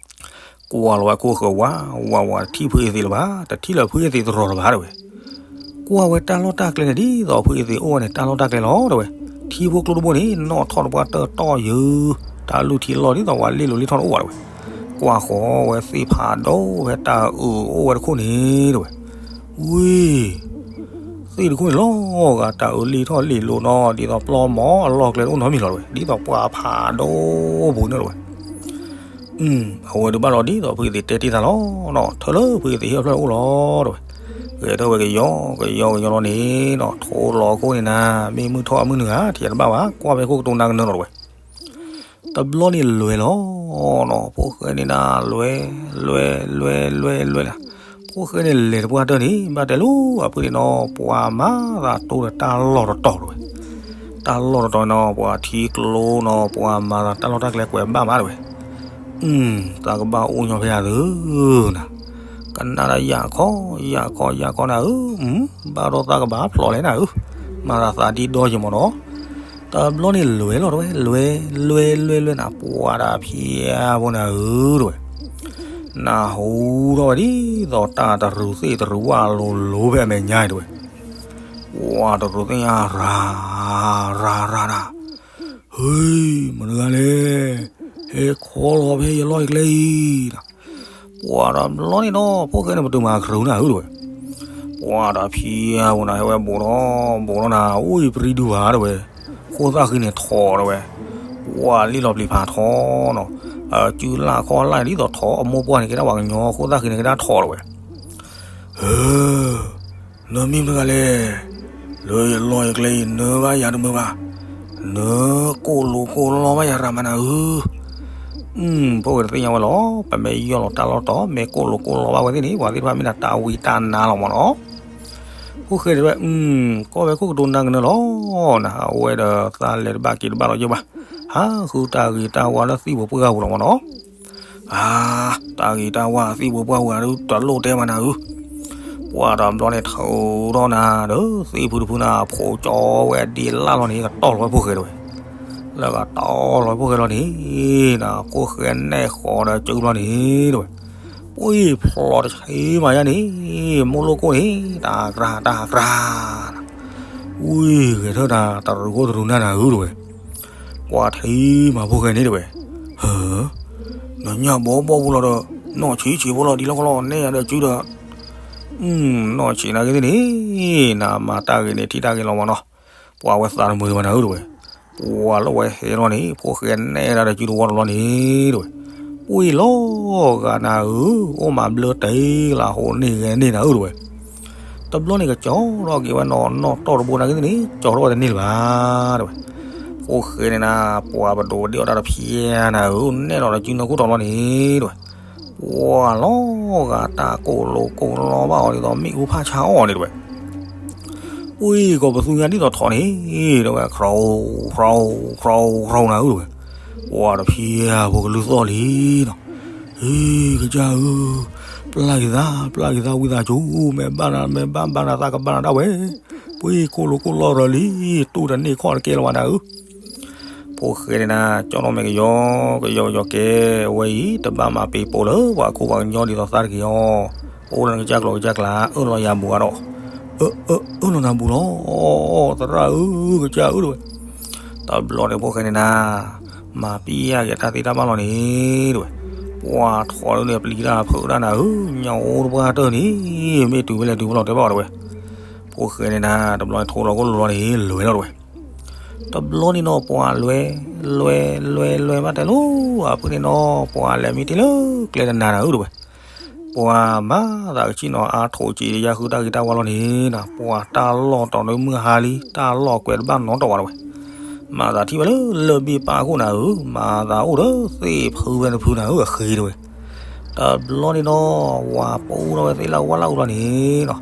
ကွၢ်လီၤဝဲခိၣ်ဃၢၤဝးဝးဝး တထံၣ်ဖုအ့သ့ၣ်လၢၤဘၣ်, တထံၣ်လၢဖုအ့သ့ၣ်တရီၤလၢၤဘၣ်တဲဝဲ. ကွၢ်ဝဲတၢ်လီၢ်တၢ်ကျဲန့ၣ် ဒ်သိးဖုအ့သ့ၣ်အိၣ်ဝဲန့ၣ် တၢ်လီၢ်တၢ်ကျဲလီၤတဲဝဲ. ထံဖိကျိတဘိန့ၣ် နီၣ်ထီၣ်တပှၢ်တၢၢ်တီၢ်ယုာ်, တၢ်လုၢ်ထံလီၢ်ဒ်သိးပှၤလ့ၣ်လိၤလ့ၣ်ထီၣ်တအိၣ်ဘၣ်တဲဝဲ. ကွၢ်ဃီၤဝဲသ့ၣ်ဖးဒိၣ်ဖဲတၢ်အုးအိၣ်ဝဲတခိၣ်န့ၣ်တဲဝဲ. ဝံၤ သ့ၣ်တခိၣ်န့ၣ်လီၤဂာ် တၢ်အုးလ့ၣ်ထီၣ်လ့ၣ်လိၤနီၤ ဒ်သိးပျီမီၤအလီၢ်ကျဲတအိၣ်နီတမံၤလီၤတဲဝဲ, ဒ်သိးပှၤဖးဒိၣ်ပူၤန့ၣ်တဲဝဲ. အဝဲဒုးဘၣ်လီၤဒ်သိးဖုအ့သ့ၣ်တဲတ့ၢ်သးလီၤနီၤ, ထၢၣ်လၢဖုအ့သ့ၣ်ဟ့ၣ်အဖျၢၣ်အိၣ်လီၤတဲဝဲ. ဂဲၤထၢၣ်ဝဲကယီကယီကယီလီၤန့ၣ်နီၤ, ထိလီၤခိၣ်န့ၣ်နၤ, မ့ၢ်မုၢ်ထီၣ်အမုၢ်နုာ်ဧါ ထံၣ်တဘၣ်ဘၣ်, ကွၢ်ဖဲခိၣ်ကတိၤနၤကနၢလီၤတဲဝဲ. တဘျီန့ၣ်လဲၤလီၤနီၤ, ဖိၣ်ဃဲန့ၣ်နၤ လဲၤ လဲၤ လဲၤ လဲၤ လဲၤနၤ, ဖိၣ်ဃဲန့ၣ်လဲၤတပှၢ်တၢၢ်န့ၣ် ဘၣ်တဲလိၤ အဖုန့ၣ်နီၤ, ပှၤမၤသးတိၤဒီးတၢ်လီၢ်တတီၤတဲဝဲ. တၢ်လီၢ်တတီၤန့ၣ်နီၤ ပှၤထံကျိနီၤ ပှၤမၤသးတၢ်လီၢ်တၢ်ကျဲကွဲးဘၣ်မးတဲဝဲ. သးကဘၣ်အိၣ်ညီဖဲယၤသုနၤ, ကနၣ်ဒၣ်ယၤခီ ယၤခီ ယၤခီနၤဧၢ, ဘၣ်ဒီးသးကဘၣ်ဖျိးလဲၣ်နၤဧၢ, မၤသးသးဒံဒီယမ့ၢ်နီၤ. တဘျီန့ၣ်လဲၤလီၤတဲဝဲ, လဲၤ လဲၤ လဲၤ လဲၤနၤ, ပှၤဒီးဖံးအါဖိနၤဧၢတဲဝဲ. နၢ်ဟူထီၣ်ဝဲဒ်သိးတၢ်တရူးသ့ၣ်တရူးဝၣ်လိၤလိၤဖဲအမဲာ်ညါတဲဝဲ. ပှၤတရူးသ့ၣ်ညါရၤ ရၤ ရၤနၤ, ဟ့ မနုၤဂၤလဲၣ်, ဟဲခီလီၤဖဲယလီၢ်ယကျဲအံၤနၤ. ပှၤတဘျီန့ၣ်နီၤ ဖိၣ်ဃဲန့ၣ် ပတုာ်မၤကရူၤနၤဧၢတဲဝဲ. ပှၤဒီးဖံးအါဖိနၤ ဟဲဝဲဘူးထီၣ် ဘူးထီၣ်နၤ အိၣ်အံၤပရံဒူဘၣ်တဲဝဲ. ဃိသၣ်ဃံန့ၣ်ထီၣ်တဲဝဲ. ပှၤလံၣ်လီၤပျံၤဖးထီနီၤ, စုလၢ်ခီၣ်လၢ်န့ၣ်ဒ်သိးထီၣ်, အမိၢ်ပှၢ်န့ၣ်ကဲဒၣ်ပှၤကညီ, ဃိသၣ်ဃံန့ၣ် ကဲဒၣ်ထီၣ်တဲဝဲ. ဧၢ, နမ့ၢ်မတၤတဂၤလဲၣ်, လၢယလီၢ်ယကျဲအံၤ နၢဘၣ်ယၤတမုာ်ဘၣ်, နကိၣ်လိၤကိၣ်လီဘၣ်ယၤရၤမးနၤဧၢ. ဖိၣ်ဃဲတသ့ၣ်ညါဝဲလီၤ, ပမ့ၢ်ယီၢ်လီၤတၢ်လီၢ်တီၤ မ့ၢ်ကိၣ်လိၤကိၣ်လီဘၣ်ဝဲသ့ၣ်န့ၣ် ပှၤသ့ၣ်တဖၣ်မ့ၢ်ဒၣ်တၢ်ဝံတၢ်နါလီၤမ့ၢ်နီၤ. ဖိၣ်ဃဲတဲဝဲ, ကီၢ်ဝဲခိၣ်ကတိၤနၢ်ကနၢလီၤနၤ, အဝဲဒီးသးလဲၤတဘၣ်က့ၤတဘၣ်လီၤယဲၢ်ဘၣ်, ဟးဃုတၢ်ဂ့ၤတၢ်ဝါလၢသံၣ်ပူၤပှၢ်ပူၤလီၤမ့ၢ်နီၤ. အါ, တၢ်ဂ့ၤတၢ်ဝါသံၣ်ပူၤပှၢ်ပူၤဒုး တလိၣ်တဲမးနၤဧၢ. ပှၤတဘျီန့ၣ်ထုးထီၣ်နၤဒီး သ့ၣ်ဖုတဖုနၤ အဖိကၠီဝဲဒ်လၢ်လီၤန့ၣ် ကတီၢ်လီၤဝဲဖိၣ်ဃဲတဲဝဲ. လၢကတီၢ်လီၤဖိၣ်ဃဲလီၤန့ၣ် ဖိၣ်ဃဲနဲၣ်ဃီၤဒီးစုဘျီန့ၣ်တဲဝဲ, ပှ့ၢ်ဖျိးတဆ့မးယါန့ၣ် မိၢ်လိၣ်ကိၣ်န့ၣ် တၢ်ကြၢးတၢ်ကြၢး ဝံၤဂဲၤထၢၣ်နၤ တရူးခိၣ်တရူးနၢ်နၤဧၢတဲဝဲ. ပှၤထံၣ်မးဖိၣ်ဃဲန့ၣ်တဲဝဲ, ဟၢ, နညၣ်ဘီဘီပူၤလီၤဒီး နီၢ်ဆံးဆံးဖိလီၤ ဒ်လီၢ်ကီၢ်လီၤ နဲၣ်ယၤဒီးစုဒီး, နီၢ်ဆံးနၤဂ့ၤသ့ၣ်န့ၣ် နမၤတၢ်ဂ့ၤန့ၣ် ထံၣ်တၢ်ဂ့ၤလီၤမးနီၤ. ပှၤဝဲသးတမုာ်လၢၤဘၣ်နၤဧၢတဲဝဲ. ပှၤလၢဝဲဟဲလီၤန့ၣ် ဖိၣ်ဃဲနဲၣ်ဒၣ်ဒီးစုတဝီတဘျီန့ၣ်တဲဝဲ, ပှ့ၢ်လီၤဂာ်နၤဧၢ, အိၣ်မးဘျၢတ့ၢ်လၢဟိန့ၢ်ဂဲၤန့ၢ်နၤဧၢတဲဝဲ. တဘျီန့ၣ်ကကၠီထီၣ်က့ၤဝဲနီၢ်နီၢ်တီၢ်တဘိနၤက့န့ၣ် ကၠီထီၣ်ဝဲတန့ၢ်လၢၤဘၣ် တဲဝဲ. ဖိၣ်ဃဲန့ၣ်နၤ ပှၤပဒိးဒ့အီၣ်တၢ်တဖျဲနၤဧၢ, နဲၣ်လီၤဒီးစုနၢခိၣ်တီၤလီၤန့ၣ် တဲဝဲ. ပှၤလီၤဂာ်တၢ်ကိၢ်လိကိၢ်လီဘၣ်အီၤဒ်သိးမ့ၣ်အူဖးဆါအီၤန့ၣ် တဲဝဲ. ပှ့ၤကီၢ်ပသူညါဒ်သိးထီၣ်န့ၣ် တဲဝဲ ခြီၣ်ခြီၣ်ခြီၣ်ခြီၣ်နၤဧၢ တဲဝဲ. ပှၤတဖျဲဖိကလုၢ်သီၣ်လံနီၤ. ဟ့ ကစၢ်ဧၢ, ပျၢ်က့ၤသး ပျၢ်က့ၤသးဝံသးစူၤ, မ့ၢ်ဘၣ်နၤ မ့ၢ်ဘၣ်ဘၣ်နၤသးကဘၣ်နၤဒၣ်ဝဲ, ပှ့ၤကိၢ်လိကိၢ်လီရၢလံ, တူၢ်တန့ၢ်ခီၣ်တကဲလၢၤဘၣ်နၤဧၢ. ဖိၣ်ဃဲန့ၣ်နၤ ကၠီနီၣ်မဲာ်ကယီကယီကယီကဲ, အဝဲအံၤ တဘၣ်မၤပ့ၤပိာ်လၢပှၤခိၣ်ပှၤကညီဒ်သိးသးတဂ့ၤအီၤ, အိၣ်လၢနကစၢ်ကျိၤကစၢ်ကျါ အၢၣ်လီၤယၤဘူးအါဒီး, အၢ အၢ အၢၣ်လီၤနၤဘူးလီၤ, သရၣ်ဧၢ ကစၢ်ဧၢ တဲဝဲ. တဘျီန့ၣ်ဖိၣ်ဃဲန့ၣ်နၤ မၤပျဲက့ၤတၢ်သ့တၢ်ဘၣ်လီၤန့ၣ် တဲဝဲ. ပှၤထီၣ်ဒုန့ၣ် ပျံၤတၢ်ဖုးတၢ်နၤဧၢ, ညၣ်အိၣ်တပှၢ်တၢၢ်န့ၣ် မ့ၢ်တုၤဖဲလဲၣ်တုၤဖဲလဲၣ်တဲဘၣ်အီၤ တဲဝဲ. ဖိၣ်ဃဲန့ၣ်နၤ တဘျီန့ၣ်ထိးလီၤကိၣ်လိၤလီၤန့ၣ် လဲၤလီၤ တဲဝဲ. တဘျီန့ၣ်နီၤ ပှၤလဲၤ လဲၤ လဲၤ လဲၤဘၣ်တဲလိၤ အဖုန့ၣ်နီၤ ပှၤလဲၤမံတ့ၢ်လၢကျဲတနၤနၤဧၢ တဲဝဲ. ပှၤမၤသးကဆံၣ်နီၤ အါထိးက့ၤယါဃုတၢ်ဂ့ၤတၢ်ဝါလီၤန့ၣ်နၤ ပှၤတၢ်လီၢ်တီၤနမုၢ်ဟါလံ တၢ်လီၢ်ကွဲးတဘၣ်နီတဘၣ် တဲဝဲ. မၤသးထံၣ်ဝဲလၢလၢၢ်ဘ့ၣ်ပၢ်ခိၣ်နၤဧၢ, မၤသးအိၣ်ဒီးသ့ၣ်ဖုဝဲတဖုနၤဧၢ အဃ့ တဲဝဲ. တဘျီန့ၣ်နီၤ ဝၤပိာ်ထီၣ်ဝဲသ့ၣ်လၢဝၣ်လၢအူလီၤန့ၣ်နီၤ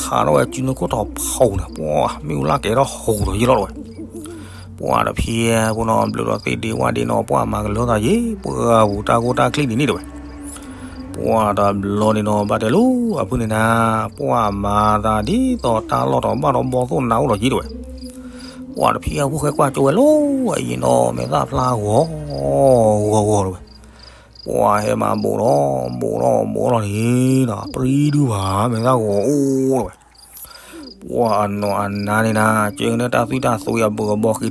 ခးထီၣ်ဝဲစုနၢခိၣ်တီၤဖီန့ၣ် ပှၤမ့ၣ်အူလၢ်ကဲထီၣ်ဟူးဒီးယံၤလီၤ တဲဝဲ. ပှၤတဖျဲဖိနီၤ ဘျုးဒီးသ့ၣ်ဒ့ဝၣ်ဒ့နီၤ ပှၤမၤကလၢသးယံၤ ပှၤဘူးတၢ်ကိၢ်တၢ်ချံဒ်န့ၣ် တဲဝဲ. ပှၤတဘျီန့ၣ်နီၤ ဘၣ်တဲလိၤ အဖုန့ၣ်နၤ ပှၤမၤသးဒ်သိးတၢ်လီၢ်တီၤဘၣ်ဒီးဘီၣ်သိၣ်နါအိၣ်လီၤယံၤ တဲဝဲ. ပှၤတဖျဲဖိၣ်ဃဲကွၢ်ကၠိဝဲလီၤ အံၤနီၤ မဲာ်သၣ်ဖျါဂီၤဂီၤဂီၤ တဲဝဲ. ပှၤဟဲမၤဘူးဒီး ဘူးဒီးဘူးလီၤန့ၣ်နီၤ ပြံဒုဘၣ် မဲာ်သၣ်ဂီၤအိၣ် တဲဝဲ. ပှၤအနီၢ်အနါန့ၣ်နၤ ကဲကန့ၢ်တၢ်သွံၣ်တၢ်သွံအဘူးကဘီဃံးထူဃံးထးလီၤ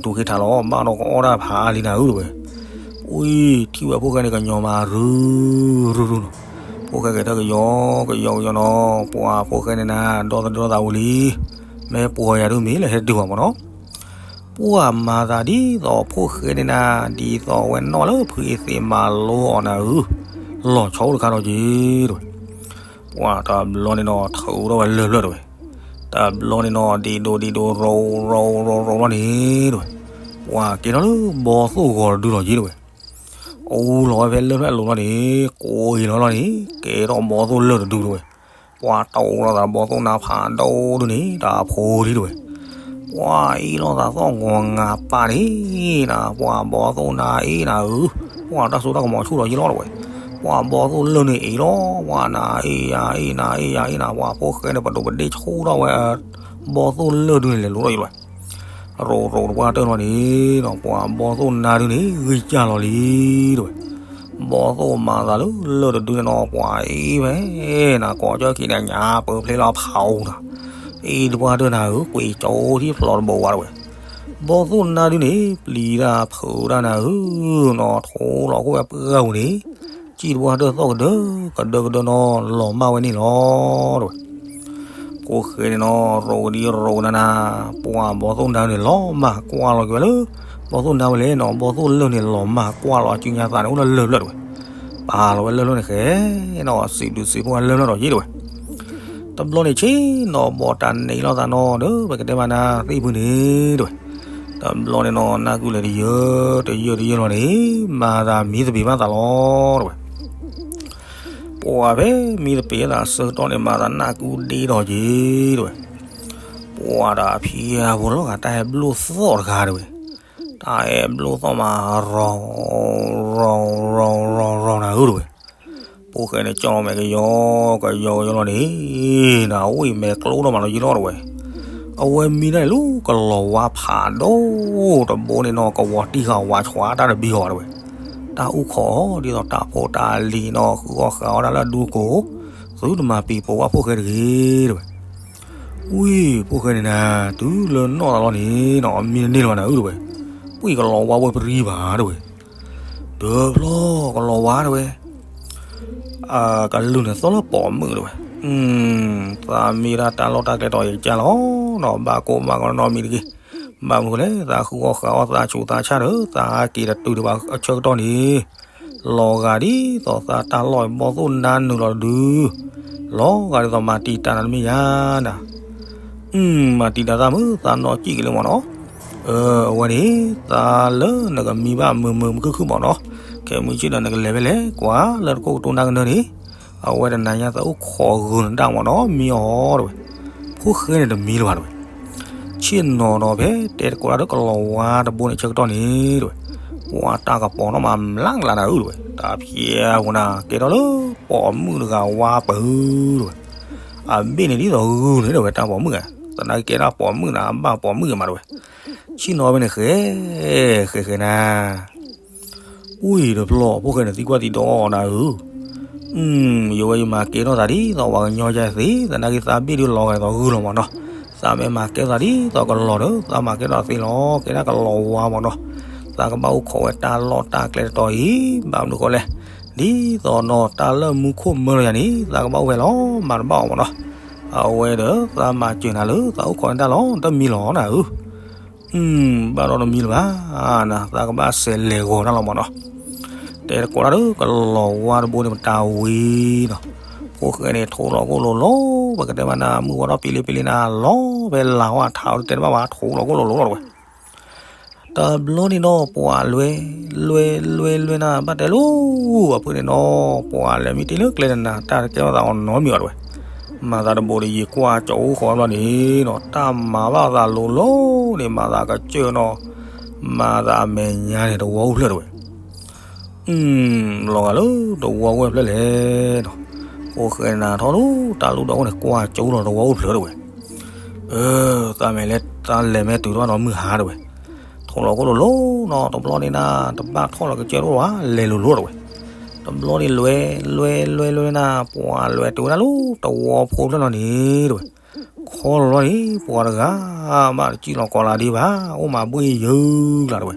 ဘၣ်ဒီးကအီၣ်တၢ်ဖးအါလံနၤဧၢ တဲဝဲ. အံၤ ထံၣ်ဝဲဖိၣ်ဃဲန့ၣ်ကညီၤမၤရုရုနီၤ ဖိၣ်ဃဲကဲထီၣ်ကယီကယီကယီနီၤ ပှၤဖိၣ်ဃဲန့ၣ်နၤ ဒီသဒၢသးဝံၤလံ မ့ၢ်ပှၤယၤဒုးမ့ၢ်လၢဟဲတုၤဘၣ်မနီၤ ပှၤမၤသးဒ်သိးဖိၣ်ဃဲန့ၣ်နၤ ဒ်သိးဝဲနီၢ်လၢဖုအ့သ့းမၤလိအီၤနၤဧၢ, လီၤဆီအိၣ်တခါဒီးက့ၤ တဲဝဲ. ပှၤတဘျီန့ၣ်နီၤ ထုးထီၣ်ဝဲလၢၢ်ဖျၢၣ်တဲဝဲ. တဘျီန့ၣ်နီၤ ဒံးဒိးဒံးဒိးရိးရိးရိးရိးလီၤန့ၣ်တဲဝဲ. ပှၤကဲထီၣ်လၢဘီသိၣ်ဂီၤတဒုလီၤက့ၤတဲဝဲ. အူလီၤဝဲဖဲလၢၢ်ဖျၢၣ်အလိၤလီၤန့ၣ် ကိးအံၤလီၤလီၤန့ၣ် ကဲထီၣ်ဘီသိၣ်လၢၢ်တဒုတဲဝဲ. ပှၤတိၢ်လိာ်သးဘီသိၣ်နါဖးဒိၣ်ဒုန့ၣ် တၢ်ဖိလံတဲဝဲ. ပှၤအ့ၣ်လိာ်သးသီၣ်ဂီၤငါပာ်န့ၣ်နၤ ပှၤဘီသိၣ်နါအ့ၣ်နၤဧၢ, ပှၤတၢ်စိတၢ်ကမီၤဆူၣ်လီၤယံၤလီၤတဲဝဲ. ပှၤဘီသိၣ်လၢၢ်န့ၣ်အ့ၣ်လီၤ, ပှၤနၤအ့ၣ်ယၤအ့ၣ်နၤအ့ၣ်ယၤအ့ၣ်နၤ ပှၤဖိၣ်ဃဲန့ၣ်ပဒိးပဒ့ဆူၣ်ထီၣ်ဝဲ ဘီသိၣ်လၢၢ်ဒုန့ၣ်လဲၤလိၤထီၣ်ယံၤလီၤ. ရိးရိးတပှၢ်တၢၢ်လီၤန့ၣ်ဒီး ပှၤဘီသိၣ်နါဒုန့ၣ် ဂံၢ်စၢ်လီၤလံတဲဝဲ. ဘီသိၣ်မၤသးလၢလၢၢ်တဒုန့ၣ်ဒီး ပှၤအ့ၣ်ဝဲနၤ ကိးကၠီၣ်ခံန့ၣ် ညါပၢဖျဲလီၤဖးအူနၤ, အ့ၣ်တပှၢ်တၢၢ်နၤဧၢ ကွံာ်ကၠိထံၣ်ဖျိးတဘိဝါတဲဝဲ. ဘီသိၣ်နါဒုန့ၣ် ပျံၤတၢ်ဖုးတၢ်နၤဧၢ, နီၢ်ထိလီၤခိၣ်ဝဲပှၢ်ပူၤန့ၣ် စံၣ်တပှၢ်တၢၢ်သီၣ်ကဒၢကဒၢကဒၢနီၤ လီၤမၢ်ဝဲန့ၣ်လီၤတဲဝဲ. ဖိၣ်ဃဲန့ၣ်နီၤ ရိးကဒံရိးကဒါနၤ, ပှၤဘီသိၣ်နါန့ၣ် လီၤမၢ်ကွၢ်လီၤက့ၤဝဲလၢ ဘီသိၣ်နါဝဲလဲၣ်နီၤ, ဘီသိၣ်လၢၢ်န့ၣ် လီၤမၢ်ကွၢ်လီၤအစုညါသးန့ၣ် အိၣ်လၢလၢၢ်ဖျၢၣ်တဲဝဲ. ပာ်လီၤဝဲလၢၢ်ဖျၢၣ်န့ၣ်ဃဲနီၤ စံးဘျုးစံးဖှိၣ်ဝဲလၢၢ်ဖျၢၣ်ဒီးယံၤတဲဝဲ. တဘျီန့ၣ်ဆ့ၣ်နီၤ ဘီတၢ်န့ၢ်လိာ်သးနီၤဒီး ပကတဲမးနၤသ့ၣ်ဖုန့ၣ်တဲဝဲ. တဘျီန့ၣ်နီၤ နၢ်ကူလဲၤတယၢၢ်တယၢၢ်တယၢၢ်လီၤန့ၣ် မၤသးမံသပ့ၤဘၣ်သးလီၤတဲဝဲ. ပှၤဖဲမံသပ့ၤသးဆၢကတီၢ်န့ၣ် မၤသးနၢ်ကူဒ့ဒီးက့ၤတဲဝဲ. ပှၤဒီးအဖံအဖိလီၤဂာ် တၢ်ဟဲဘျိၣ်သီၣ်တဂၤတဲဝဲ. တၢ်ဟဲဘျိၣ်သီၣ်မး ရီၤ ရီၤ ရီၤ ရီၤ ရီၤနၤဧၢတဲဝဲ. ဖိၣ်ဃဲန့ၣ် ကၠီၣ်မဲာ်ကယီ ကယီကယီလီၤန့ၣ် နဝံၣ်မဲာ်ကျိဒီးမးလီၤယံၤလီၤတဲဝဲ. အဝဲမံဒၣ်န့ၣ်လၢကလီၤဝါဖးဒိၣ် တဘိန့ၣ်နီၤ ကဝီၤတံၢ်ဃာ်ဝါဆှးတၢ်တဘံဃီတဲဝဲ. တၢ်အူၣ်ခီအီၤဒ်သိးတၢ်ဖိတၢ်လံၤနီၤ ဃုအီၣ်ဃုအီၣ်တၢ်လၢအဒူကိး သုတမၤပံၤပိာ်ဝဲဖိၣ်ဃဲတဂ့ၤတဲဝဲ. ဝံၢ် ဖိၣ်ဃဲန့ၣ်နၤ တုၤလၢနီၢ်သးလီၤန့ၣ်နီၤ မံတန့ၢ်လၢၤဘၣ်နၤဧၢတဲဝဲ. ပှံၢ်ကလီၤဝါဝဲပရံဘၣ်တဲဝဲ. တဘျီကလီၤဝါတဲဝဲ ကလုၢ်န့ၣ်သီၣ်လၢပိာ်မုၣ်တဲဝဲ. သးမ့ၢ်ဒၣ်တၢ်လီၢ်တၢ်ကျဲတီၤယကစၢ်လီၤနီၤ ဘၣ်ကိၢ်ဘၣ်ဂီၤနီတမံၤတဂ့ၤ. ဘၣ်မနုၤလဲၣ် သးဃုအီၣ်ဃုအီၣ်သးဆူးသးဆါဒီး သးဟးက့ၤတတုၤဒံးဘၣ်အဆၢကတီၢ်န့ၣ် လီၤဂာ်ဒ်သိးသးတၢ်လီၢ်ဘီၣ်သိၣ်နါနုာ်လီၤတဒု လီၤဂာ်ဒ်သိးမၤတံာ်တာ်နၤတမ့ၢ်ယါနၤ မၤတံာ်တာ်သးမုာ် သးနီၢ်စံၣ်က့ၤလၢမၢ်နီၤ. အဝဲန့ၣ် သးလၢနကမံဘၣ်မုာ်မုာ်ခုၣ်ခုၣ်မၢ်နီၤ. ခဲမုၢ်ဆ့ၣ်ဒီး နကလဲၤဖဲလဲၣ် ကွၢ်လၢနကိၣ်ကတိၤနၢ်ကနၢန့ၣ်, အဝဲတနၤညါသးအိၣ်ခိးဂုာ်နတၢ်မၢ်နီၤ မံအီၤဒီးဝဲ. ဖိၣ်ဃဲန့ၣ်တမံလၢၤဘၣ်ဒီးဝဲ. ဆ့ၣ်နီၤဒီးဖဲ တဲတကိးတၢ်ဒီးကလီၤဝါတဘိန့ၣ်ဆၢကတီၢ်န့ၣ်ဒီးဝဲ, ပှၤတၢ်ကပီၤနီၣ်မးမျးကျါနၤဧၢဒီးဝဲ, တၢ်ဖျဲးဖိနၤ ကဲထီၣ်လၢပိာ်မုၣ်တဂၤဝါပၢၤဒီးဝဲ. အဘ့ၣ်န့ၣ်ဒ်သိးဂုာ်န့ၣ်ဒီးဝဲ တၢ်ပိာ်မုၣ်ဧါ, သနာ်က့ကဲထီၣ်ပိာ်မုၣ်နၤ အဘၣ်ပိာ်မုၣ်ဂ့ၤမးဒီးဝဲ. ဆ့ၣ်နီၤဖဲန့ၣ်ဃဲ, ဃဲဃဲနၤ ဝံၤဒီးဖျီၣ် ဖိၣ်ဃဲန့ၣ်သံကွၢ်သံဒိးနၤဧၢ. ယဝဲယမၤကဲထီၣ်သးဒ်သိးပှၤကညီယဲသ့, သနာ်က့သးဘ့ၣ်ဒုးလီၤဂာ်ဒ်သိးဂုၢ်လီၤမၢ်နီၤ. သးမ့ၢ်မၤကဲထီၣ်သးဒ်သိးကလီၤဒီး သးမၤကဲထီၣ်သ့လီၤ, ကဲဒၣ်ကလီၤဝါမၢ်နီၤ. သးကဘၣ်အိၣ်ခိးဝဲတၢ်လီၢ်တၢ်ကျဲတတီၤအံၤ, ဘၣ်မနုၤဃိလဲၣ်, ဒ်သိးနီၤ တၢ်လၢမူခိၣ်မၢလီၤယၤန့ၣ် သးကဘၣ်အိၣ်ဖဲလီၤ မၤတဘၣ်အီၤမၢ်နီၤ. အဝဲဒီးသးမၤစၢၤနၤလၢ သးအိၣ်ခိးန့ၢ်တၢ်လီၢ် တမံၤလီၤနၤဧၢ. ဘၣ်ဒီးတမံၤလၢၤဘၣ်, နသးကဘၣ်စဲးလဲၤဂီၤတၢ်လီၤမၢ်နီၤ. တဲတကိးတၢ်ဒီးကလီၤဝါတဘိန့ၣ်ပတၢ်ဝံၤနီၤ. ဖိၣ်ဃဲန့ၣ်ထိးလီၤကိၣ်လိၤလိၤ, ပကတဲမးနၤ မုၢ်ဝါထီၣ်ပ့လ့ပ့လ့နၤ လီၤဖဲလၢ်ဝါထးအီၤ တတဲတဘၣ်ဘၣ် ထိးလီၤကိၣ်လိၤလိၤလီၤဒီးဝဲ. တဘျီန့ၣ်ဒီး ပှၤလဲၤ လဲၤ လဲၤ လဲၤနၤ ဘၣ်တဲလိၤ အဖုန့ၣ်နီၤ ပှၤလဲၤမ့ၢ်တ့ၢ်လၢကျဲနၤ တၢ်တကဲထီၣ်သးအီၤနီတမံၤဘၣ်တဲဝဲ. မၤသးတဘိးဒီးယံာ်ကွၢ်ကၠိဃီဘျီန့ၣ်နီၤ တၢ်မၤဘၣ်သးလိၤလိၤန့ၣ် မၤသးကစၢၢ်နီၤ မၤသးအမဲာ်ညါန့ၣ် တဝီအိၣ်ဖျၢၣ်တဲဝဲ. လီၤဂာ်လၢတဝီအိၣ်ဝဲဖျၢၣ်လဲၣ်နီၤ. ဖိၣ်ဃဲနၤထီၣ်လၢတၢ်လူၢ်ဒီးအိၣ်န့ၣ် ကွၢ်ကၠိလီၤတဝီအိၣ်ဖျၢၣ်တဲဝဲ. အၢ သးမဲာ်လဲၤ သးလဲၤမဲာ်တုၤထီၣ်ဒီးမုၢ်ဟါတဲဝဲ. ထိးလီၤကိၣ်လိၤလိၤနီၤ တဘျီန့ၣ်နၤ တဘၣ်ထီၣ်လီၤကစၢၢ်တအိၣ်ဘၣ် လဲၤလိၤလိၤတဲဝဲ. တဘျီန့ၣ်လဲၤ လဲၤ လဲၤ လဲၤနၤ ပှၤလဲၤတုၤဝဲဒၣ်လၢတဝီဖိဖျၢၣ်လီၤန့ၣ်တဲဝဲ. ခီလီၤလီၤန့ၣ် ပှၤတဂၤ ဘၣ်တစံၣ်လီၤကီးလၢဒံးဘၣ် အိၣ်မးဘှ့ၣ်ယၢၤကျါတဲဝဲ.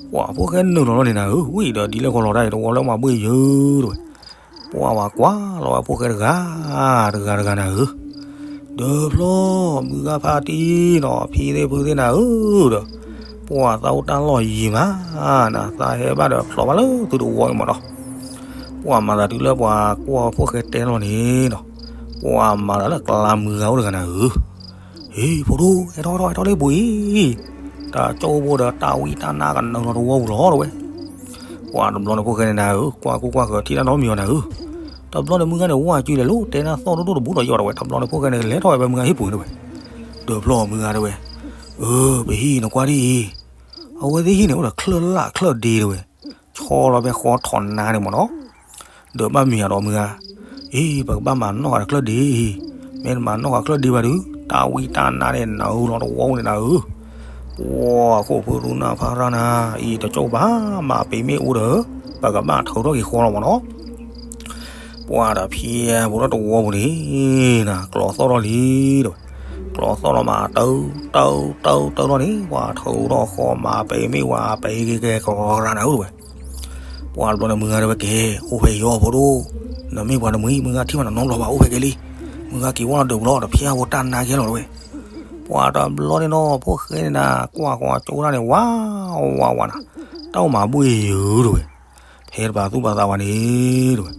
ပှၤဖိၣ်ဃဲနုာ်လီၤလီၤန့ၣ်နၤဧၢ ဝံၤဒီးဒ်လဲၣ်ခီလီၤတၢ်အံၤ တဝီလၢအိၣ်မးဘှ့ၣ်ယၢၤတဲဝဲ. ပှၤဝဲကွၢ်လီၤဝဲဖိၣ်ဃဲတဂၤ တဂၤတဂၤနၤဧၢ. ဒီးဖျီၣ် မုၢ်ဂၤဖါတံၢ်နီၤ ဖံသ့ၣ်ဖုသ့ၣ်နၤဧၢဒီး ပှၤသးအိၣ်တၢ်လီၢ်ယံၤမး နသးဟဲဘၣ်ဒီးဖျီၣ်ဘၣ်လၢသုတဝီအံၤမၢ်နီၤ. ပှၤမၤသးတုၤလၢပှၤကွၢ်ဖိၣ်ဃဲတဲလီၤန့ၣ်နီၤ ပှၤမၤသးလၢကျါမုၢ်ဂၤအိၣ်တဂၤနၤဧၢ. ဟ့ၣ် ဖိဒိၣ် ဟဲထီၣ်ထီၣ်ဟဲထီၣ်လၢပူၤအံၤ တၢ်ကၠိဖိဒီးတၢ်ဝံတၢ်နါကနုာ်လီၤတဝီပူၤလီၤတဲဝဲ. ပှၤတဘျီန့ၣ်ဖိၣ်ဃဲန့ၣ်နၤဧၢ ကွၢ်ကူကွၢ်ဃၢၤထံၣ်တၢ်နီတမံၤအီၤနၤဧၢ. တဘျီန့ၣ်မုၢ်ဂၤန့ၣ် ဝါစုလဲၤလိၤတဲနၢ်သီၣ်ဒိၣ်ဒိၣ်တဘိဒီးယီၤတဲဝဲ တဘျီန့ၣ်ဖိၣ်ဃဲန့ၣ် လဲၤထီၣ်ဝဲဖဲမုၢ်ဂၤဟံၣ်ပူၤန့ၣ်တဲဝဲ. ဒီးဖျီၣ်မုၢ်ဂၤတဲဝဲ အၢ ပဟံၣ်နကွၢ်ဒ်အံၤ အဝဲသ့ၣ်ဟံၣ်န့ၣ်အိၣ်ဒီးချၢၣ်လၣ်ချၢၣ်ဒ့တဲဝဲ. ဆီလီၤဖဲဃီထီးနါန့ၣ်မၢ်နီၤ. ဒီးဘၣ်မံၤယၤဒီးမုၢ်ဂၤ, အ့ ပကဘၣ်မၤနီၣ်ဃာ်တချၢၣ်ဒ့အံၤ, မ့ၢ်တမၤနီၣ်ဃာ်တချၢၣ်ဒ့ဘၣ်ဒီး တၢ်ဝံတၢ်နါန့ၣ်နၢ်အူလီၤတဝီပူၤန့ၣ်နၤဧၢ. ပှၤခိၣ်ဖိဒူနၢ်ဖးရၣ်နၤ, အံၤတကၠိဘၣ်မၤပ့ၤမ့ၣ်အူဒီး ပကဘၣ်ထုးထီၣ်က့ၤဃီလီၤမၢ်နီၤ. ပှၤဒီးဖျဲးဖိထီၣ်တဝီပူၤန့ၣ် နၤကျီသီၣ်ထီၣ်လံဒီး, ကျီသီၣ်ထီၣ်မး တၢ်တၢ်တၢ်တၢ်လီၤန့ၣ် ပှၤထုးထီၣ်ဃီမၤပ့ၤမ့ၣ်ဝဲပ့ၤက့ၤကဲကရၢကရၢနၤဧၢတဲဝဲ. ပှၤတဘျီန့ၣ်မုၢ်ဂၤတဲဝဲကဲ, အိၣ်ဖဲယီၤဖိဒိၣ်, နမ့ၢ်ပှၤတမှံၤ မုၢ်ဂၤထံၣ်ဘၣ်နနီတဘျီဘၣ် အိၣ်ဖဲက့ၤလံ. မုၢ်ဂၤက့ၤဝဲလီၤဒုးပူၤလီၤ တဖျဲးဖိတၢ်နါကဲလီၤတဲဝဲ. ပှၤတဘျီန့ၣ်နီၤ ဖိၣ်ဃဲန့ၣ်နၤ ကွၢ်ကွၢ်ကၠိတၢ်န့ၣ် ဝါဝါဝါနၤ, တၢ်အိၣ်မၤဘှ့ၣ်ယၢၤတဲဝဲ. ဖဲတပာ်သူၣ်ပာ်သးဝဲန့ၣ်တဲဝဲ.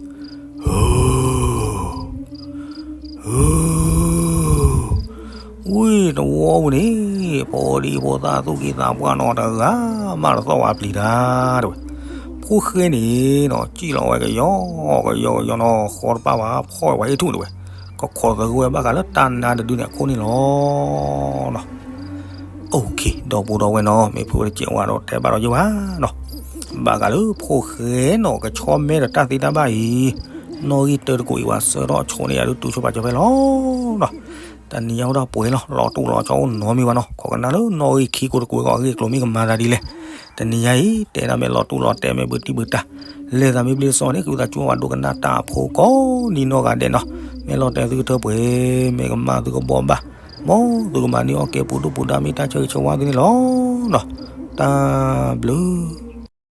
ဝံၤတဝီပူၤန့ၣ် ဖိဒံဖိသၣ်သူၣ်က့သးပှၢ်နီတဂၤ မးတသီၣ်ဝဲပျံၤတၢ်တဲဝဲ. ဖိၣ်ဃဲန့ၣ်နီၤ စံၣ်လီၤဝဲကယီကယီကယီနီၤ ဃီတပၢ်ဝဲဖီၣ်ဝဲအ့ၣ်ထူၣ်တဲဝဲ. ကခိးသဂၢၢ်ဝဲဘၣ်ဃးလၢတၢ်နါတဒုန့ၣ်အခိၣ်န့ၣ်လီၤ. အိၣ်ခ့ ဒီပုၢ်ဒီဝဲၢ်နီၤ မ့ၢ်ဖုးဝဲတစဲးဝဲဒီးတဲဘၣ်ဒီးယိၣ်ဘၣ်နီၤ. ဘၣ်ဃးလၢဖိၣ်ဃဲနီၤ ကဆီမဲဒီးတၢ်သ့တၢ်ဘၣ်အံၤ, နီၣ်ဂံၢ်တၢတကိးအံၤ ပှၤဆှၢထီၣ်ဆိန့ၢ်ယၤဒုးတုၤဆိပာ်စၢၤဖဲလီၤနီၤ. တနံၤညါအိၣ်ဒၣ်ပှဲၤလီၤ လီၤတူၢ်လီၤဆီအိၣ်နီတမံၤဘၣ်နီၤ. ခိးကနၣ်လၢနီၣ်ဂံၢ်ခံကိးတကိးအံၤ အဂ့ၢ်အကျိၤမ့ၢ်ကမၤသးဒ်လဲၣ်. တနံၤညါအံၤ တဲဒၣ်မ့ၢ်လီၤတူၢ်လီၤတဲာ်မ့ၢ်ဘုတံၢ်ဘုတၢ်, လဲၤသးမ့ၢ်ဘျ့စီန့ၣ် ဃုသးကၠိဝဲဒိကနၣ်တၢ်ဖိကိးနံၤနီၢ်ဂၤဒဲးနီၤ. မ့ၢ်လီၤတဲာ်သုကထၢပှဲၤ မ့ၢ်ကမၣ်သုကဘီဘၣ်, မ်သုကမၤန့ၢ်အီၣ်ကဲပူၤဒိၣ်ပူၤဒါမ့ၢ်တၢ်ဆၢဂ့ၤဆၢဝါသုန့ၣ်လီၤနီၤ. တၢ်ဘျုး